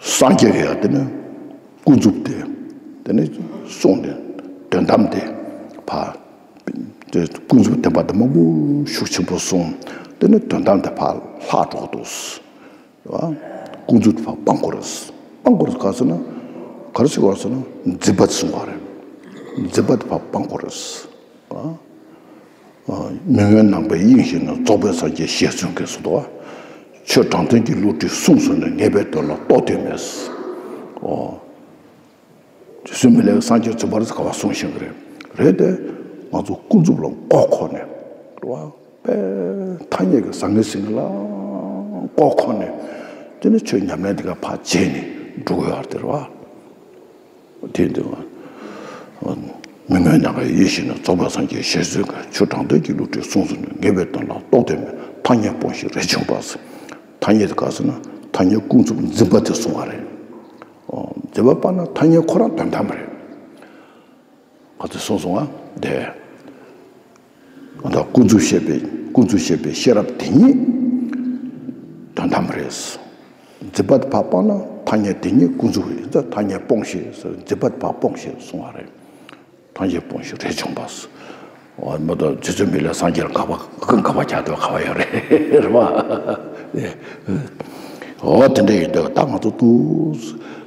སངས་རྒྱས་ཀྱི་ཡང་དེ་ནི་ཀུན་རྫོབ་སྟེ། དེ་ནི་གསུངས་ནས་དོན་དམ་དེ་ཕར། དེ་ཀུན་རྫོབ་བདེན་པ་དེ་མང་པོ་ཤུགས་ཆེན་པོ་གསུངས། དེ་ནི་དོན་དམ་དེ་ཕར་ལྷག་འགྲོ་འདུག་ཀུན་རྫོབ་དེ་ཕར་སྤང་དགོས་རེད། སྤང་དགོས་རེད་ག་ཟེར་ན། ག་རེ་ཟེར་དགོས་རེད་ཟེར་ན་འཛིན་པ་དེ་གསུང་བ་རེད། འཛིན་པ་དེ་ཕར་སྤང་དགོས་རེད། མི་མངོན་རྣམ་པའི་དབྱིངས་ཤིག་ན། རྫོགས་པའི་སངས་རྒྱས་ཞེས་གསུངས་ཀྱི་སོ་ཏོ། ཆོས་དྲང་དོན་གྱི་བསླུ་བྲིད་གསུངས་སོ་ནས། ངེས་པའི་དོན་ལ་རྟོགས་དོན་མེད། ཨོ། རྗེ་བཙུན་མི་ལས་སངས་རྒྱས་རྫོགས་པར་ག་བ་གསུངས་ཤིང་གི་རེད། རེད་དེ། ང་ཚོ་ཀུན་རྫོབ་ལ་མགོ་འཁོར་ནས། རེད་བ། དཔེ་ཐ་སྙད་ཀྱི་བཟང་ངན་ཟིན་ལ་མགོ་འཁོར་ནས། དེ་ནི་ཆོས་ཉམས་ལེན་དེ་ག་ཕར་བྱས་ནས་འགྲོ་གི་ཡོད་རེད་དེ་རེད་བ། དེ་འདི་མི་མངོན་རྣམ་པའི་དབྱིངས་ཤིག་ན། རྫོགས་པའི་སངས་རྒྱས་ཞེས་གསུངས་ཀྱི། ཆོས་དྲང་དོན་གྱི་བསླུ་བྲིད་གསུངས་སོ་ནས། ངེས་པའི་དོན་ལ་རྟོགས་དོན་མེད། ཐ་སྙད་སྤོང་ཞིང་རས་ཆུང་པ་ཟེར། ཐ་སྙད་དེ་ག་ཟེར་ན་ཐ་སྙད་ཀུན་རྫོབ་འཛིན་པ་དེ་གསུང་བ་རེད། འཛིན་པ་སྤངས་ན་ཐ་སྙད་ཁོ་རང་དོན་དམ་རེད། ག་ཚོད་གསུངས་སོང་ང་དེ། ད་ཀུན་རྫོབ་ཤེས་པའི་ཀུན་རྫོབ་ཤེས་པའི་ཤེས་རབ་དེ་ཉིད་དོན་དམ་རེད། འཛིན་པ་དེ་ཕར་སྤངས་ན་ཐ་སྙད་དེ་ཉིད་ཀུན་རྫོབ་རེད། ད་ཐ་སྙད་སྤོང་ཞེས་ཟེར། འཛིན་པ་དེ་ཕར་སྤོང་ཞེས་གསུང་བ་རེད། ཐ་སྙད་སྤོང་ཞིང་རས་ཆུང་པ་ཟེར། འོ་མ་གཏོགས་རྗེ་བཙུན་མི་ལས་སངས་རྒྱས་ལ་དགག་པ་དགག་པ་རྒྱག་འདོད་ག་བ་ཡོད་རེད་རེད་བ། འོ་དེ་འདྲ་ཡིན་དུས་ད་ང་ཚོ་ཏུ་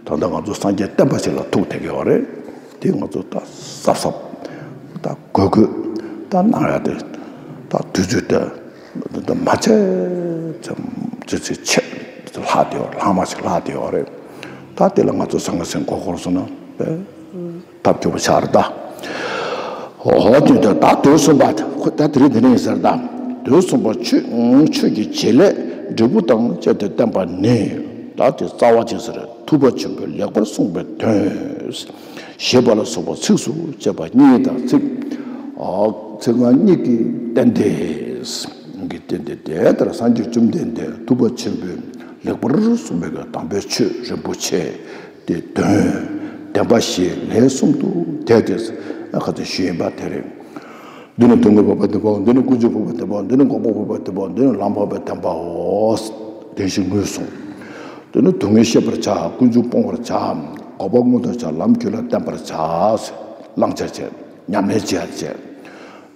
ད་ལྟ་ང་ཚོ་སངས་རྒྱས་བསྟན་པ་ཞིག་ལ་ཐུག་བསྡད་ཀྱི་ཡོད་རེད། དེ་ང་ཚོ་ད་གཟབ་གཟབ་ད་དགོས་དགོས་ད་གནང་ཡ་དེ་ད་དུས་ཚོད་དེ་ད་མ་ཚད་ཙམ་ཙི་ཙི་ཆེ་ལྷག་བསྡད་ཡོད། ལྷག་མ་ཞིག་ལྷག་བསྡད་ཡོད་རེད། ད་དེ་ལ་ང་ཚོ་ཟང་ངེ་ཟིང་མགོ་འཁོར་སོང་ན་དཔེ་ཐབས་སྐྱོ་པོ་ཆགས་རེད་ད། འོ་དེ་ད་ད་དུས་གསུམ་པ་ཁོ་ད་དེ་རིང་དེ་རིང་ཡིན་ཟེར་ད། དུས་གསུམ་པ་ཆོས་ཆོས་ཀྱི་བྱེད་ལས་འབྲས་བུ་དང་བཅས་ཏེ་བསྟན་པ་ནི། ད་དེ་རྩ་བ་ཅན་ཟེར་ཐུབ་པ་ཆེན་པོས་ལེགས་པར་གསུངས་པའི་དོན། ཞེས་པ་ལ་སོགས་པ་ཚིགས་སུ་བཅད་པ་གཉིས་དང་ཚིག་ཨ་ཚིག་རྐང་གཉིས་ཀྱིས་བསྟན་ཏེ། གིས་བསྟན་ཏེ་དེ་ལྟར་སངས་རྒྱས་བཅོམ་ལྡན་འདས་ཐུབ་པ་ཆེན་པོས་ལེགས་པར་གསུངས་པའི་དམ་པའི་ཆོས་རིན་པོ་ཆེ་དེ་དོན་བདེན་པ་བཞི་ལས་གསུམ་དུ་འཐད་དེ། ཁ་ཚ་ཞུས་ཡིན་པ་དེ་རེད། འདི་ནི་སྡུག་བསྔལ་འཕགས་པའི་བདེན་པའོ། འདི་ནི་ཀུན་འབྱུང་འཕགས་པའི་བདེན་པའོ། འདི་ནི་འགོག་པ་འཕགས་པའི་བདེན་པའོ། འདི་ནི་ལམ་འཕགས་པའི་བདེན་པའོ། བདེན་བཞི་ངོས་བཟུང་། འདི་ནི་སྡུག་བསྔལ་ཤེས་པར་བྱ། ཀུན་འབྱུང་སྤོང་བར་བྱ། འགོག་པ་བསྔོ་བར་བྱ། ལམ་རྒྱུད་ལ་བརྟེན་པར་བྱ། བླང་བྱ་བྱེད། ཉམས་ལེན་བྱེད་བྱེད།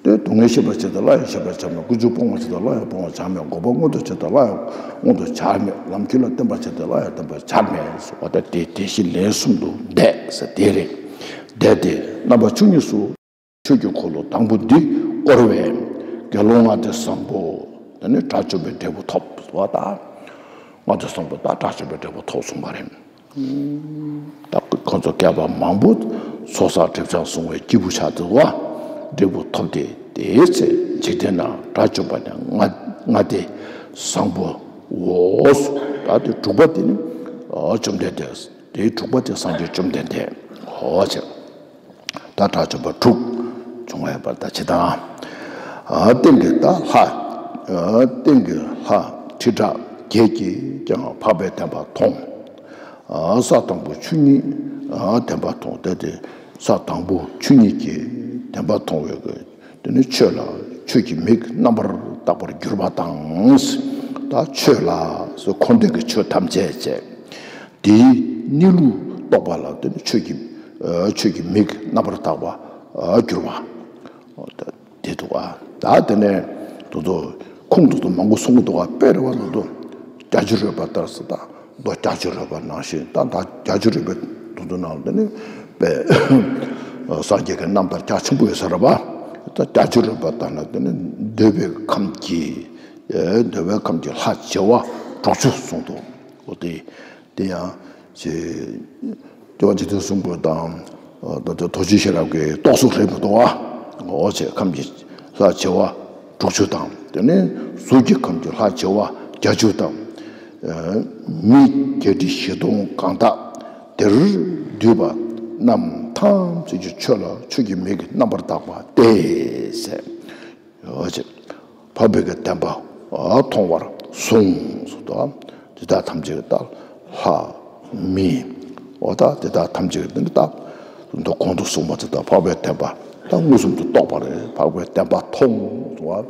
དེ་སྡུག་བསྔལ་ཤེས་པར་བྱས་ཏེ་སླར་ཡང་ཤེས་པར་བྱར་མེད། ཀུན་འབྱུང་སྤོང་བར་བྱས་ཏེ་སླར་ཡང་སྤོང་བར་བྱར་མེད། འགོག་པ་མངོན་དུ་བྱས་ཏེ་སླར་ཡང་མངོན་དུ་བྱར་མེད། ལམ་ཁྱོད་ལ་བརྟེན་པར་བྱས་ཏེ་སླར་ཡང་བརྟེན་པར་བྱར་མེད་ཟེར་བ་དང་། དེ་དེ་བཞིན་ལན་གསུམ་དུ་བཟླས་ཟེར་དེ་རེད། བཟླས་ཏེ་རྣམ་པ་བཅུ་གཉིས་སུ། ཆོས་ཀྱི་འཁོར་ལོ་དང་པོ་འདི་བསྐོར་བས་དགེ་སློང་ལྔ་སྡེ་བཟང་པོ། དེ་ནི་དགྲ་བཅོམ་པའི་འབྲས་བུ་ཐོབ་པ་དང་། ལྔ་སྡེ་བཟང་པོ་དང་དགྲ་བཅོམ་པའི་འབྲས་བུ་ཐོབ་གསུངས་པ་རེད། ད་ཁོང་ཚོ་བསྐལ་པ་མང་པོ་ཚོགས་བསགས་སྒྲིབ་སྦྱང་བཟུང་བའི་སྐྱེས་བུ་ཆགས་འདུག་བ། འབྲས་བུ་ཐོབ་སྟེ། དེའི་ཚེ་འཇིག་རྟེན་ན་དགྲ་བཅོམ་པ་ནི་ལྔ་ལྔ་སྡེ་བཟང་པོའོ། ད་དེ་དྲུག་པ་དེ་ནི་བཅོམ་ལྡན་འདས། དེའི་དྲུག་པ་དེ་སངས་རྒྱས་བཅོམ་ལྡན་འདས་འོ་ཟེར། ད་དགྲ་བཅོམ་པ་དྲུག་བྱུང་བ་ཡོད་པར་ད་ཇི་ལྟར། ཨ་སྟེང་གི་ད་ལྷ། ཨ་སྟེང་གི་ལྷ་ཁྲི་ཕྲག་བརྒྱད་ཀྱིས་ཀྱང་འཕགས་པའི་བདེན་པ་མཐོང་། ཨ་ས་དང་པོ་ཆོས་ཉིད་ཨ་བདེན་པ་མཐོང་། དེ་དེ་ས་དང་པོ་ཆོས་ཉིད་ཀྱི་བདེན་པ་མཐོང་བའི་གི་དེ་ནི་ཆོས་ལ་ཆོས་ཀྱི་མིག་རྣམ་པར་དག་པར་གྱུར་པ་དང་། ད་ཆོས་ལ་འཁོར་འདས་ཀྱི་ཆོས་ཐམས་ཅད་བཅས། དེའི་གནས་ལུགས་རྟོགས་པ་ལ་དེ་ནི་ཆོས་ཀྱི་ཨ་ཆོས་ཀྱི་མིག་རྣམ་པར་དག་པ་ཨ་གྱུར་པ། དེ་འདུག་ཨ། ད་དེ་ནས་དེ་ཚོ་ཁུངས་དེ་ཚོ་མང་པོ་གསུང་གི་འདུག་ཨ། དཔེ་རེ་བ་ལ་དུ་བརྒྱད་ཅུ་རོལ་པ་ལྟར་ཟེར། ད་མདོ་བརྒྱད་ཅུ་རོལ་པ་ནང་བཞིན། ད་ད་བརྒྱད་ཅུ་རོལ་པའི་དེ་ཚོ་ནང་དེ་ནི་དཔེ་སངས་རྒྱས་ཀྱི་རྣམ་ཐར་རྒྱ་ཆེན་པོ་ཡོད་ས་རེད་པ། ད་བརྒྱད་ཅུ་རོལ་པ་ལྟར་ན་དེ་ནི་འདོད་པའི་ཁམས་ཀྱི་ཨེ་འདོད་པའི་ཁམས་ཀྱི་ལྷ་བྱེ་བ་དྲུག་ཅུ་གསུངས་འདུག་འོ་དེ། དེ་ཡང་ཅེས་སྐྱོབ་པ་འཇིག་རྟེན་གསུམ་མགོན་དང་། ད་ལྟ་རྡོ་རྗེ་ཤེས་རབ་ཀྱི་རྟོགས་སུ་རེད་མི་འདུག་བ། འོ་ཅེས་ཁམས་ཀྱི་ལྷ་བྱེ་བ་དྲུག་ཅུ་དང་། དེ་ནས་གཟུགས་ཀྱི་ཁམས་ཀྱི་ལྷ་བྱེ་བ་བརྒྱད་ཅུ་དང་། མི་བརྒྱད་ཁྲི་བཞི་སྟོང་གང་དག་དེར་འདུས་པ་རྣམས་ཐམས་ཅད་ཀྱི་ཆོས་ལ་ཆོས་ཀྱི་མིག་རྣམ་པར་དག་པ་སྟེ་ཟེར། འོ་ཅེ། འཕགས་པའི་གི་བདེན་པ་མཐོང་བར་གསུངས་སོ། དེ་དག་ཐམས་ཅད་ཀྱི་ད་ལྷ་མི། འོ་ད་དེ་དག་ཐམས་ཅད་ཀྱི་དེ་ནི་ད་འདི་གོང་དུ་གསུངས་པ་དེ་དག་འཕགས་པའི་བདེན་པ་ད་མངོན་སུམ་དུ་རྟོགས་པ་རེད། འཕགས་པའི་བདེན་པ་མཐོང་སོ།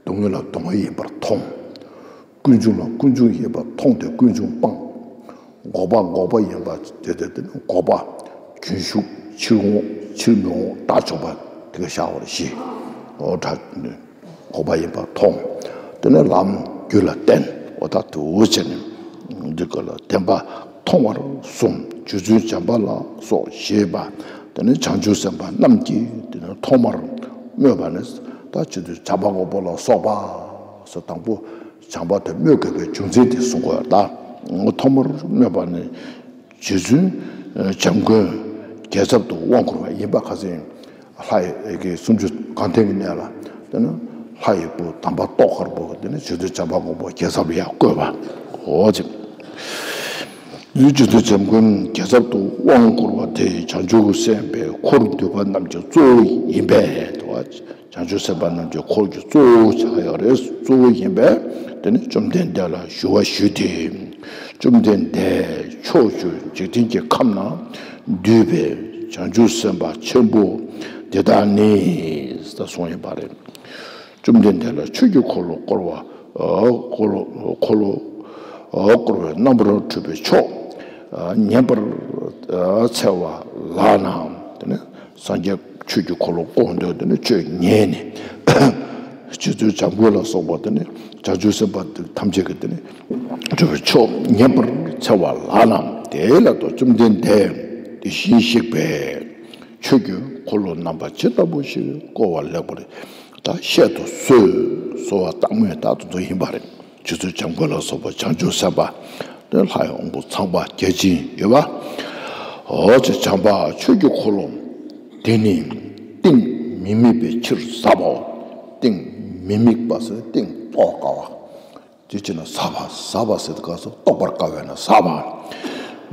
སྡུག་བསྔལ་ལ་སྡུག་བསྔལ་ཡིན་པར་མཐོང་། ཀུན་འབྱུང་ལ་ཀུན་འབྱུང་ཡིན་པར་མཐོང་སྟེ་ཀུན་འབྱུང་སྤང་། འགོག་པ་འགོག་པ་ཡིན་པ་དེ་དེ་དེ་ནི་འགོག་པ་རྒྱུན་ཞུགས་ཕྱིར་འོང་ཕྱིར་མི་འོང་དགྲ་བཅོམ་པ་དེ་ག་བཞག་པར་བཞེད། འོ་དགྲ་འགོག་པ་ཡིན་པར་མཐོང་། དེ་ནས་ལམ་རྒྱུད་ལ་བརྟེན། འོ་ད་དུ་བྱས་ནས་འདི་ཀ་ལ་བདེན་པ་མཐོང་བར་གསུངས། རྗེ་བཙུན་བྱམས་པ་ལ་སོགས་ཞེས་པ་དེ་ནི་བྱང་ཆུབ་སེམས་དཔའ་རྣམས་ཀྱིས་དེ་ནི་ཐོག་མར་སྨོས་པ་ནི། ད་རྗེ་བཙུན་བྱམས་པ་དབང་པོ་ལ་སོགས་པ་སོ་དང་པོ། བྱམས་པ་དེ་སྨོས་དགོས་པའི་རྒྱུ་མཚན་དེ་གསུང་དགོས་ཡ། ད་ཐོག་མར་སྨོས་པ་ནི་རྗེ་བཙུན་བྱམས་མགོན་རྒྱལ་ཚབ་ཏུ་དབང་བསྐུར་བ་ཡིན་པ་ཁ་སང་ལྷ་ཡི་གི་སུམ་ཅུ་གང་ཐེག་གི་གནས་ལ་དེ་ནི་ལྷ་ཡི་བུ་དམ་པ་ཏོག་དཀར་པོ་དེ་ནི་རྗེ་བཙུན་བྱམས་པ་དབང་པོ་རྒྱལ་ཚབ་ལ་ཡང་བསྐོས་པ་འོ་ཅིག་རྗེ་བཙུན་བྱམས་མགོན་རྒྱལ་ཚབ་ཏུ་དབང་བསྐུར་བ་དེ་བྱང་ཆུབ་སེམས་དཔའི་འཁོར་འདུས་པ་རྣམས་ཀྱི་གཙོ་བོ་ཡིན་པས། བྱང་ཆུབ་སེམས་དཔའ་རྣམས་ཀྱི་འཁོར་གྱི་གཙོ་བོ་ཆགས་ཡོད་རེད། གཙོ་བོ་ཡིན་པས་དེ་ནི་བཅོམ་ལྡན་འདས་ལ་ཞུ་བ་ཞུས་ཏེ། བཅོམ་ལྡན་འདས་ཕྱོགས་བཅུའི་འཇིག་རྟེན་གྱི་ཁམས་ན་འདུས་པའི་བྱང་ཆུབ་སེམས་དཔའ་ཆེན་པོ་དེ་དག་ནི་ད་གསུངས་ཡིན་པ་རེད། བཅོམ་ལྡན་འདས་ལ་ཆོས་ཀྱི་འཁོར་ལོ་བསྐོར་བ། འཁོར་ལོ་འཁོར་ལོ་བསྐོར་བའི་རྣམ་པར་འཕྲུལ་པའི་མཆོག་ཉན་པར་འཚལ་བ་ལགས་ན། དེ་ནི་སངས་རྒྱས་ཆོས་ཀྱི་འཁོར་ལོ་བསྐོར་འདོད་དེ་ནི་ཆོས་ཉན་ནས། རྗེ་བཙུན་བྱམས་མགོན་ལ་སོགས་པ་དེ་ནི་བྱང་ཆུབ་སེམས་དཔའ་ཐམས་ཅད་ཀྱིས་དེ་ནི་འཕྲུལ་པའི་མཆོག་ཉན་པར་འཚལ་བ་ལགས་ན། དེ་ལ་ད་བཅོམ་ལྡན་འདས་དེ་བཞིན་གཤེགས་པས་ཆོས་ཀྱི་འཁོར་ལོ་རྣམ་པ་ཇི་ལྟ་བུ་ཞིག་བསྐོར་བ་ལེགས་པར་ད་བཤད་དུ་གསོལ། གསོལ་བ་བཏབ་མོད་ད་དེ་ཚོ་ཡིན་པ་རེད། རྗེ་བཙུན་བྱམས་མགོན་ལ་སོགས་པ་བྱང་ཆུབ་སེམས་དཔའ་དེ་ལྷ་ཡི་དབང་པོ་ཚངས་པ་བརྒྱ་བྱིན་ཡོད་པ། འོ་ཅེ་བྱམས་པ་ཆོས་ཀྱི་འཁོར་ལོ་དེ་ནི་གཏིང་མི་དམིགས་པའི་ཕྱིར་ཟབ་པའོ། གཏིང་མི་དམིགས་པ་ཟེར་གཏིང་རྟོགས་དཀའ་བ། དེ་ཕྱིར་ན་ཟབ་པ། ཟབ་པ་ཟེར་དུས་སྐབས་སུ་རྟོགས་པར་དཀའ་བས་ན་ཟབ་པ།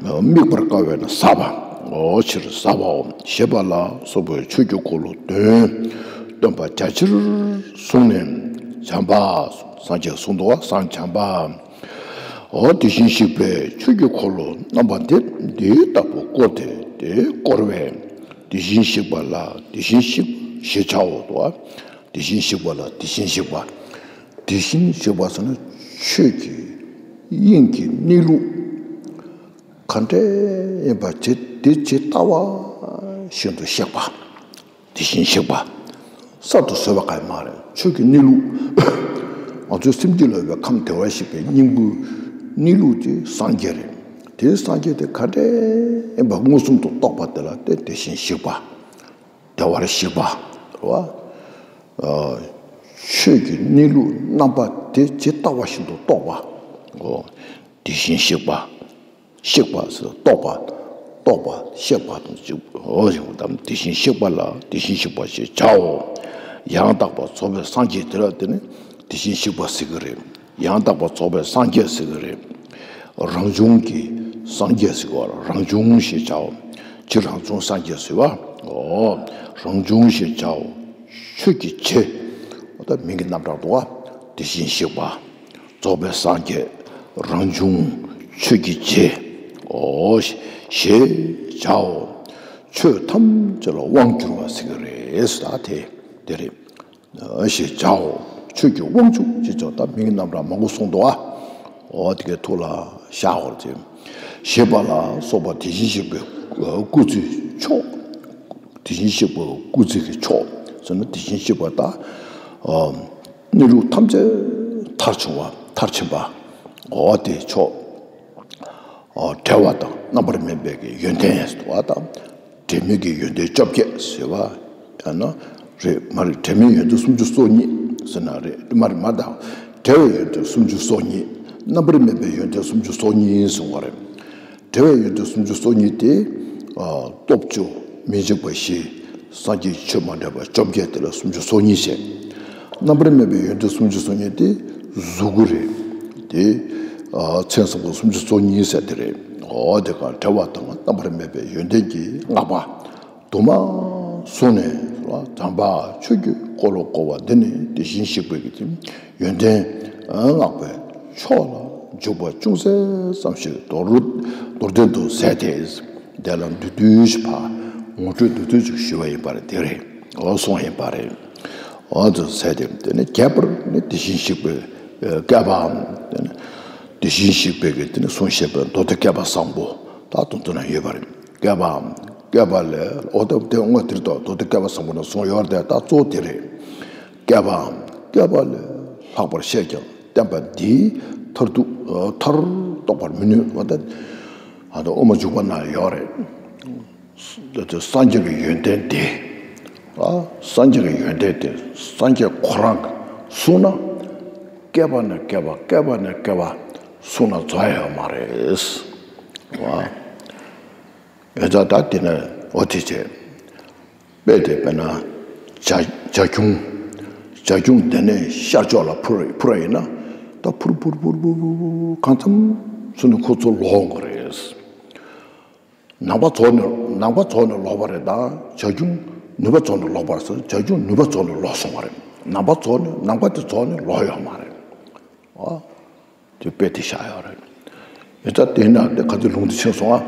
དམིགས་པར་དཀའ་བས་ན་ཟབ་པ། འོ་ཕྱིར་ཟབ་པའོ། ཞེས་པ་ལ་སོགས་པའི་ཆོས་ཀྱི་འཁོར་ལོ་དོན་སྟོན་པ་རྒྱ་ཆེར་གསུངས་ནས་བྱམས་པ། སངས་རྒྱས་གསུངས་འདུག་བ། སངས་བྱམས་པ། འོ་དེ་བཞིན་གཤེགས་པས་ཆོས་ཀྱི་འཁོར་ལོ་རྣམ་པ་འདི་འདི་ལྟ་བུ་བསྐོར་ཏེ་དེ་བསྐོར་བས་དེ་བཞིན་གཤེགས་པ་ལ་དེ་བཞིན་གཤེགས་ཞེས་བྱའོ། དེ་བཞིན་གཤེགས་པ་ལ་དེ་བཞིན་གཤེགས་པ། དེ་བཞིན་གཤེགས་པ་ཟེར་ན་ཆོས་ཀྱི་དབྱིངས་ཀྱི་གནས་ལུགས་ག་འདྲ་ཡིན་པ་ཇི་དེ་ཇི་ལྟ་བ་བཞིན་དུ་གཤེགས་པ། དེ་བཞིན་གཤེགས་པ། གསར་དུ་བཟོས་པ་གང་ཡང་མ་རེད། ཆོས་ཀྱི་གནས་ལུགས། ང་ཚོའི་སེམས་རྒྱུད་ལ་ཡོད་པའི་ཁམས་བདེ་བར་གཤེགས་པའི་སྙིང་པོའི་གནས་ལུགས་དེ་སངས་རྒྱས་རེད། དེའི་སངས་རྒྱས་དེ་ག་འདྲ་ཡིན་པ་མངོན་སུམ་དུ་རྟོགས་པ་དེ་ལ་དེ་དེ་བཞིན་གཤེགས་པ། བདེ་བར་གཤེགས་པ། རེད་བ། ཆོས་ཀྱི་གནས་ལུགས་རྣམ་པ་དེ་ཇི་ལྟ་བ་བཞིན་དུ་རྟོགས་པ། དེ་བཞིན་གཤེགས་པ། གཤེགས་པ་ཟེར་རྟོགས་པ། རྟོགས་པ་གཤེགས་པ་དང་གཅིག་འོ་ཞེས་པ་དང་དེ་བཞིན་གཤེགས་པ་ལ་དེ་བཞིན་གཤེགས་པ་ཞེས་བྱའོ། ཡང་དག་པར་རྫོགས་པའི་སངས་རྒྱས་དེ་ལ་དེ་ནི་དེ་བཞིན་གཤེགས་པ་ཟེར་གྱི་རེད། ཡང་དག་པར་རྫོགས་པའི་སངས་རྒྱས་ཟེར་གྱི་རེད། རང་བྱུང་གི་སངས་རྒྱས་ཟེར་གྱི་རེད། རང་བྱུང་ཞེས་བྱའོ། ཕྱི་རང་བྱུང་སངས་རྒྱས་ཟེར་བ། འོ། རང་བྱུང་ཞེས་བྱའོ། ཆོས་ཀྱི་རྗེ། འོ་ད་མིང་གི་རྣམ་གྲངས་འདུག་བ། དེ་བཞིན་གཤེགས་པ། རྫོགས་པའི་སངས་རྒྱས། རང་བྱུང་། ཆོས་ཀྱི་རྗེ། འོ། ཞེས་བྱའོ། ཆོས་ཐམས་ཅད་ལ་དབང་བསྒྱུར་བ་ཟེར་གྱི་རེད་ད་དེ། དེ་རེད། ཞེས་བྱའོ། ཆོས་ཀྱི་དབང་ཕྱུག་ཅེས་བྱ་བ་ད་མིང་གི་རྣམ་གྲངས་མང་པོ་གསུངས་འདུག་ཨ། འོ་དེ་གའི་ཐུགས་ལ་བཞག་འོར་ཅེས། ཞེས་པ་ལ་སོགས་པ་དེ་བཞིན་གཤེགས་པའི་སྐུ་ཚེའི་མཆོག་དེ་བཞིན་གཤེགས་པའི་སྐུ་ཚེ་གི་མཆོག་ཟེར་ན་དེ་བཞིན་གཤེགས་པ་དག་གནས་ལུགས་ཐམས་ཅད་མཐར་ཕྱིན་པ་མཐར་ཕྱིན་པ། འོ་དེ་མཆོག་འོ་བྲལ་བ་དང་རྣམ་པར་མེད་པའི་གི་ཡོན་ཏན་ཟེར་བ་དང་། འབྲལ་མེད་ཀྱི་ཡོན་ཏན་བཅོ་བརྒྱད་ཟེར་བ་ཡང་ན་རེད་མ་རེད། འབྲལ་མེད་ཡོན་ཏན་སུམ་ཅུ་སོ་གཉིས་ཟེར་ན་རེད་མ་རེད་མ་དང་། བྲལ་བའི་ཡོན་ཏན་སུམ་ཅུ་སོ་གཉིས། རྣམ་པར་མེད་པའི་ཡོན་ཏན་སུམ་ཅུ་སོ་གཉིས་གསུངས་པ་རེད། བྲལ་བའི་ཡོན་ཏན་སུམ་ཅུ་སོ་གཉིས་དེ། སྟོབས་བཅུ། མི་འཇིགས་པ་བཞི། སངས་རྒྱས་ཆོས་མ་འདྲེས་པ་བཅོ་བརྒྱད་དེ་ལ་སུམ་ཅུ་སོ་གཉིས་བྱས། རྣམ་པར་མེད་པའི་ཡོན་ཏན་སུམ་ཅུ་སོ་གཉིས་དེ་གཟུགས་སྐུ་རེད། དེ་མཚན་བཟང་པོ་སུམ་ཅུ་སོ་གཉིས་ཟེར་དེ་རེད། འོ་དེ་ག་བྲལ་བ་དང་རྣམ་པར་མེད་པའི་ཡོན་ཏན་གྱི་བསྔགས་པ། དུ་མ་བཟུང་ནས་དམ་པ་ཆོས་ཀྱི་འཁོར་ལོ་བསྐོར་བ་འདི་ནི་དེ་བཞིན་གཤེགས་པའི་གི་ཡོན་ཏན་བསྔགས་པའི་མཆོག་ལ་འཇུག་པ་ཅུང་ཟད་ཙམ་ཞིག་མདོར་མདོར་བསྟན་དུ་ཟད་དེ། དེ་ལ་བསྡུས་བསྡུས་ཤིག་ཕར་ངོ་སྤྲོད་བསྡུས་བསྡུས་ཤིག་ཞུས་པ་ཡིན་པ་རེད། དེ་རེད། འོ་གསུངས་ཡིན་པ་རེད། འོ་དེ་ཟད་དེ་དེ་ནི་རྒྱས་པར་ནི་དེ་བཞིན་གཤེགས་པའི་བསྐལ་པའམ། དེ་ནི་དེ་བཞིན་གཤེགས་པའི་གི་དེ་ནི་གསུངས་བཞག་པའི་མདོ་སྡེ་བསྐལ་པ་བཟང་པོ་ད་དོན་དུ་ན་ཡོད་པ་རེད། བསྐལ་པའམ། བསྐལ་པ་ལས་འོ་ད་དེ་དངོས་དེར་ཐོག་མདོ་སྡེ་བསྐལ་པ་བཟང་པོ་ན་གསུངས་ཡོད་རེད། ད་གཙོ་བོ་དེ་རེད། བསྐལ་པའམ། བསྐལ་པ་ལས་ལྷག་པར་བཤད་ཀྱང་བསྟན་པ་འདིའི་མཐར་ཐུག་མཐར་རྟོགས་པར་མི་ནུས་པ་ད། ཨ་ད་དབུ་མ་འཇུག་པ་ན་ཡོད་རེད། ད་དེ་སངས་རྒྱས་ཀྱི་ཡོན་ཏན་དེ། ཨ་སངས་རྒྱས་ཀྱི་ཡོན་ཏན་དེ་སངས་རྒྱས་ཁོ་རང་གིས་གསུངས་ན། བསྐལ་པ་ནས་བསྐལ་པ་བསྐལ་པ་ནས་བསྐལ་པ་གསུངས་ན་རྫོགས་ཡ་ཡོད་མ་རེད། ཨ། ཡོད་ཙང་ད་དེ་ནས་འོ་དེ་བྱས། དཔེ་དེ་དཔེར་ན་བྱ་བྱ་ཁྱུང་། བྱ་ཁྱུང་དེ་ནས་ཤར་ཕྱོགས་ལ་འཕུར་འཕུར་བ་ཡིན་ན་ད་འཕུར་འཕུར་འཕུར་འཕུར་འཕུར་འཕུར་གང་འཚམ་ཚུན་ནས་ཁོ་ཚོ་ལོག་འགྲོ་རེད། ནང་པ་རྫོགས་ནས་ནང་པ་རྫོགས་ནས་ལོག་པ་རེད། ད་བྱ་ཁྱུང་ནུས་པ་རྫོགས་ནས་ལོག་པ་རེད་ཟེར། བྱ་ཁྱུང་ནུས་པ་རྫོགས་ནས་ལོག་སོང་བ་རེད། ནང་པ་རྫོགས་ནས་ནང་པ་དེ་རྫོགས་ནས་ལོག་ཡོད་མ་རེད། ཨ། དེ་དཔེ་དེ་བཞག་ཡོད་རེད། མི་ཚ་དེ་ན་དེ་ག་ཚོད་ལུང་དེ་ཕྱིན་སོང་ཨ།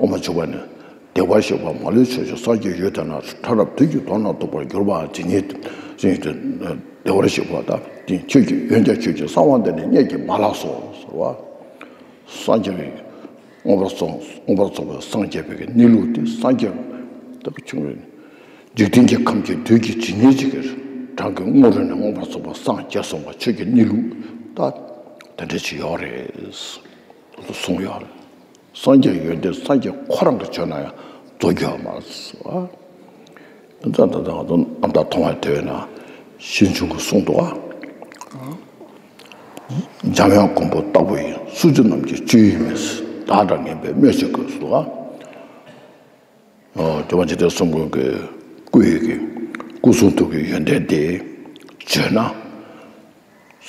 དབུ་མ་འཇུག་པ་ནི། བདེ་བར་གཤེགས་པ་མ་ལུས་ཆོས་ཀྱི་སངས་རྒྱས་ཡུལ་དེ་ན་ཕྲ་རབ་དུས་ཀྱི་དོན་རྣམས་རྟོགས་པར་འགྱུར་བ་དེ་ཉིད་ཅན་དུ་བདེ་བར་གཤེགས་པ་དང་དེ་ཆོས་ཀྱི་ཡོན་ཏན་ཆོས་ཀྱི་གསང་བ་འདི་ནི་རྙེད་ཀྱི་མ་ལགས་སོ་ཟེར་བ། སངས་རྒྱས་ཀྱི་མངོན་པར་རྫོགས་མངོན་པར་རྫོགས་པའི་སངས་རྒྱས་པའི་གནས་ལུགས་དེ་སངས་རྒྱས་ལྟ་བུ་བྱུང་བའི། འཇིག་རྟེན་གྱི་ཁམས་ཀྱི་དུས་ཀྱི་ཇི་སྙེད་ཅིག་གི་རང་གི་དངོས་རོལ་ནས་མངོན་པར་རྫོགས་པ་སངས་རྒྱས་སོང་བ་ཆོས་ཀྱི་གནས་ལུགས་ད་དེ་འདྲ་ཅིག་ཡོད་རེད། གསུངས་ཡོད་རེད། སངས་རྒྱས་ཡོན་ཏན་སངས་རྒྱས་ཁོ་རང་གི་ཆོས་ན་ཡང་རྫོགས་ཀྱི་ཡོད་མ་རེད། ད་ད་ད་ང་ཚོ་རྣམ་དག་མཐོང་བ་དེ་བས་ན་ཞིང་ཆུང་གིས་གསུངས་འདུག་ཨ། འཇམ་དབྱངས་མགོན་པོ་ལྟ་བུ་ཡི། སུ་མཆི་ནམ་མཁའི་སྤྱོད་ཡུལ་མིན། བདག་འདྲ་ངན་པས་སྨོས་ཅི་དགོས་སོ། ཨ། སྐྱོབ་པ་འཇིག་རྟེན་གསུམ་མགོན་གྱི་སྐུ་ཡི་གི་སྐུ་གསུང་ཐུགས་ཀྱི་ཡོན་ཏན་དེ་བརྗོད་ན།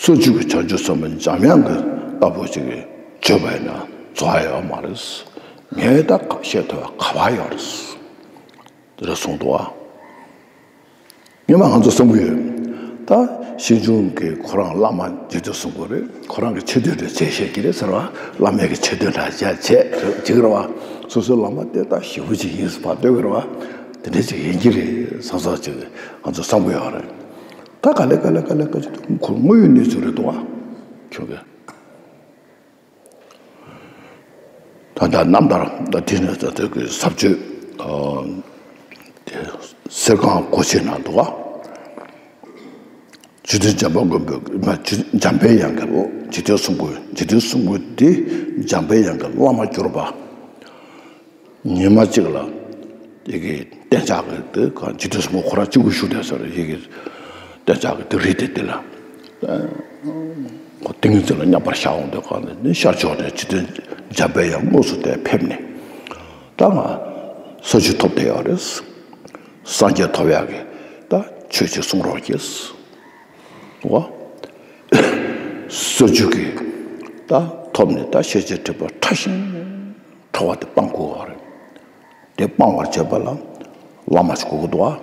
སུ་མཆི་གི་བྱང་ཆུབ་སེམས་དཔའ་འཇམ་དབྱངས་ཀྱི་ལྟ་བུ་ཅིག་གིས་བརྗོད་པ་ཡིན་ན་རྫོགས་ཡ་ཡོད་མ་རེད། ངས་ད་བཤད་ཐུབ་པ་ག་པར་ཡོད་རེད། དེ་འདྲ་གསུངས་འདུག་ཨ། སྔོན་མ་ང་ཚོ་བསམ་གྱི་ཡོད། ད་ཞིང་ཆུང་གི་ཁོ་རང་བླ་མ་འཇིག་རྟེན་གསུམ་མགོན་རེད། ཁོ་རང་གི་ཆེ་བསྟོད་འདྲ་བྱས་བཤད་ཀྱི་རེད་ཟེར་བ། བླ་མའི་གི་ཆེ་བསྟོད་འདྲ་བྱས་བྱས་ཅིག་རེད་བ། སོ་སོའི་བླ་མ་དེ་ད་ཞེ་པོ་ཅིག་ཡིན་ཟེར་བ་ལྟོས་ཀྱི་རེད་བ། དེ་འདྲ་ཅིག་ཡིན་གྱི་རེད་བསམ་བསམ་ཅིག་ང་ཚོ་བསམ་གྱི་ཡོད་རེད། ད་ག་ལེ་ག་ལེ་ག་ལེ་ག་ཅིག་ཁོ་དངོས་ཡོད་གནས་ཚུལ་རེད་འདུག་བ། ཁྱོད་ཀྱི། ད་ལྟ་རྣམ་ཐར་ད་དེ་ནས་ད་དེ་གི་ཟབ་ཆོས་ཨ་དེ་གསེར་ཁང་སྒོ་ཕྱེ་ན་འདུག་ག། རྗེ་བཙུན་འཇམ་དཔལ་མགོན་པོའི་མ་རྗེ་འཇམ་དཔལ་དབྱངས་ཀྱི་འཇིག་རྟེན་གསུམ་མགོན། འཇིག་རྟེན་གསུམ་མགོན་འདི་འཇམ་དཔལ་དབྱངས་ཀྱི་བླ་མ་གྱུར་པ། ཉི་མ་གཅིག་ལ་ཡི་གེ་གཏན་འཇགས་ཀྱི་དེ་ག་འཇིག་རྟེན་གསུམ་མགོན་ཁོ་རང་གཅིག་པུ་བཞུགས་བསྡད་ས་རེད། ཡི་གེ་གཏན་འཇགས་ཀྱི་དེ་རིལ་དེ་དེ་ལ་ཁོ་ཏིང་ངེ་འཛིན་ལ་མཉམ་པར་བཞག་འོང་དུས་གང་ནས་ནི་ཤར་ཕྱོགས་ནས་འཇིག་རྟེན་འཇམ་དཔལ་དབྱངས་དངོས་སུ་དེ་ཕེབས་ནས། ད་ང་ས་བཅུ་ཐོབ་བསྡད་ཡོད་རེད། སངས་རྒྱས་ཐོབ་ཡག་གི་ད་ཆོས་ཅིག་གསུང་རོགས་གྱིས། འོ། ས་བཅུ་གི་ད་ཐོབ་ནས་ད་ཤེས་བྱའི་སྒྲིབ་པ་ཕྲ་ཞིང་ཕྲ་བ་དེ་སྤང་དགོས་པ་རེད། དེ་སྤང་བར་བྱེད་པ་ལ་བླ་མ་ཞིག་དགོས་ཀྱི་འདུག་ཨ།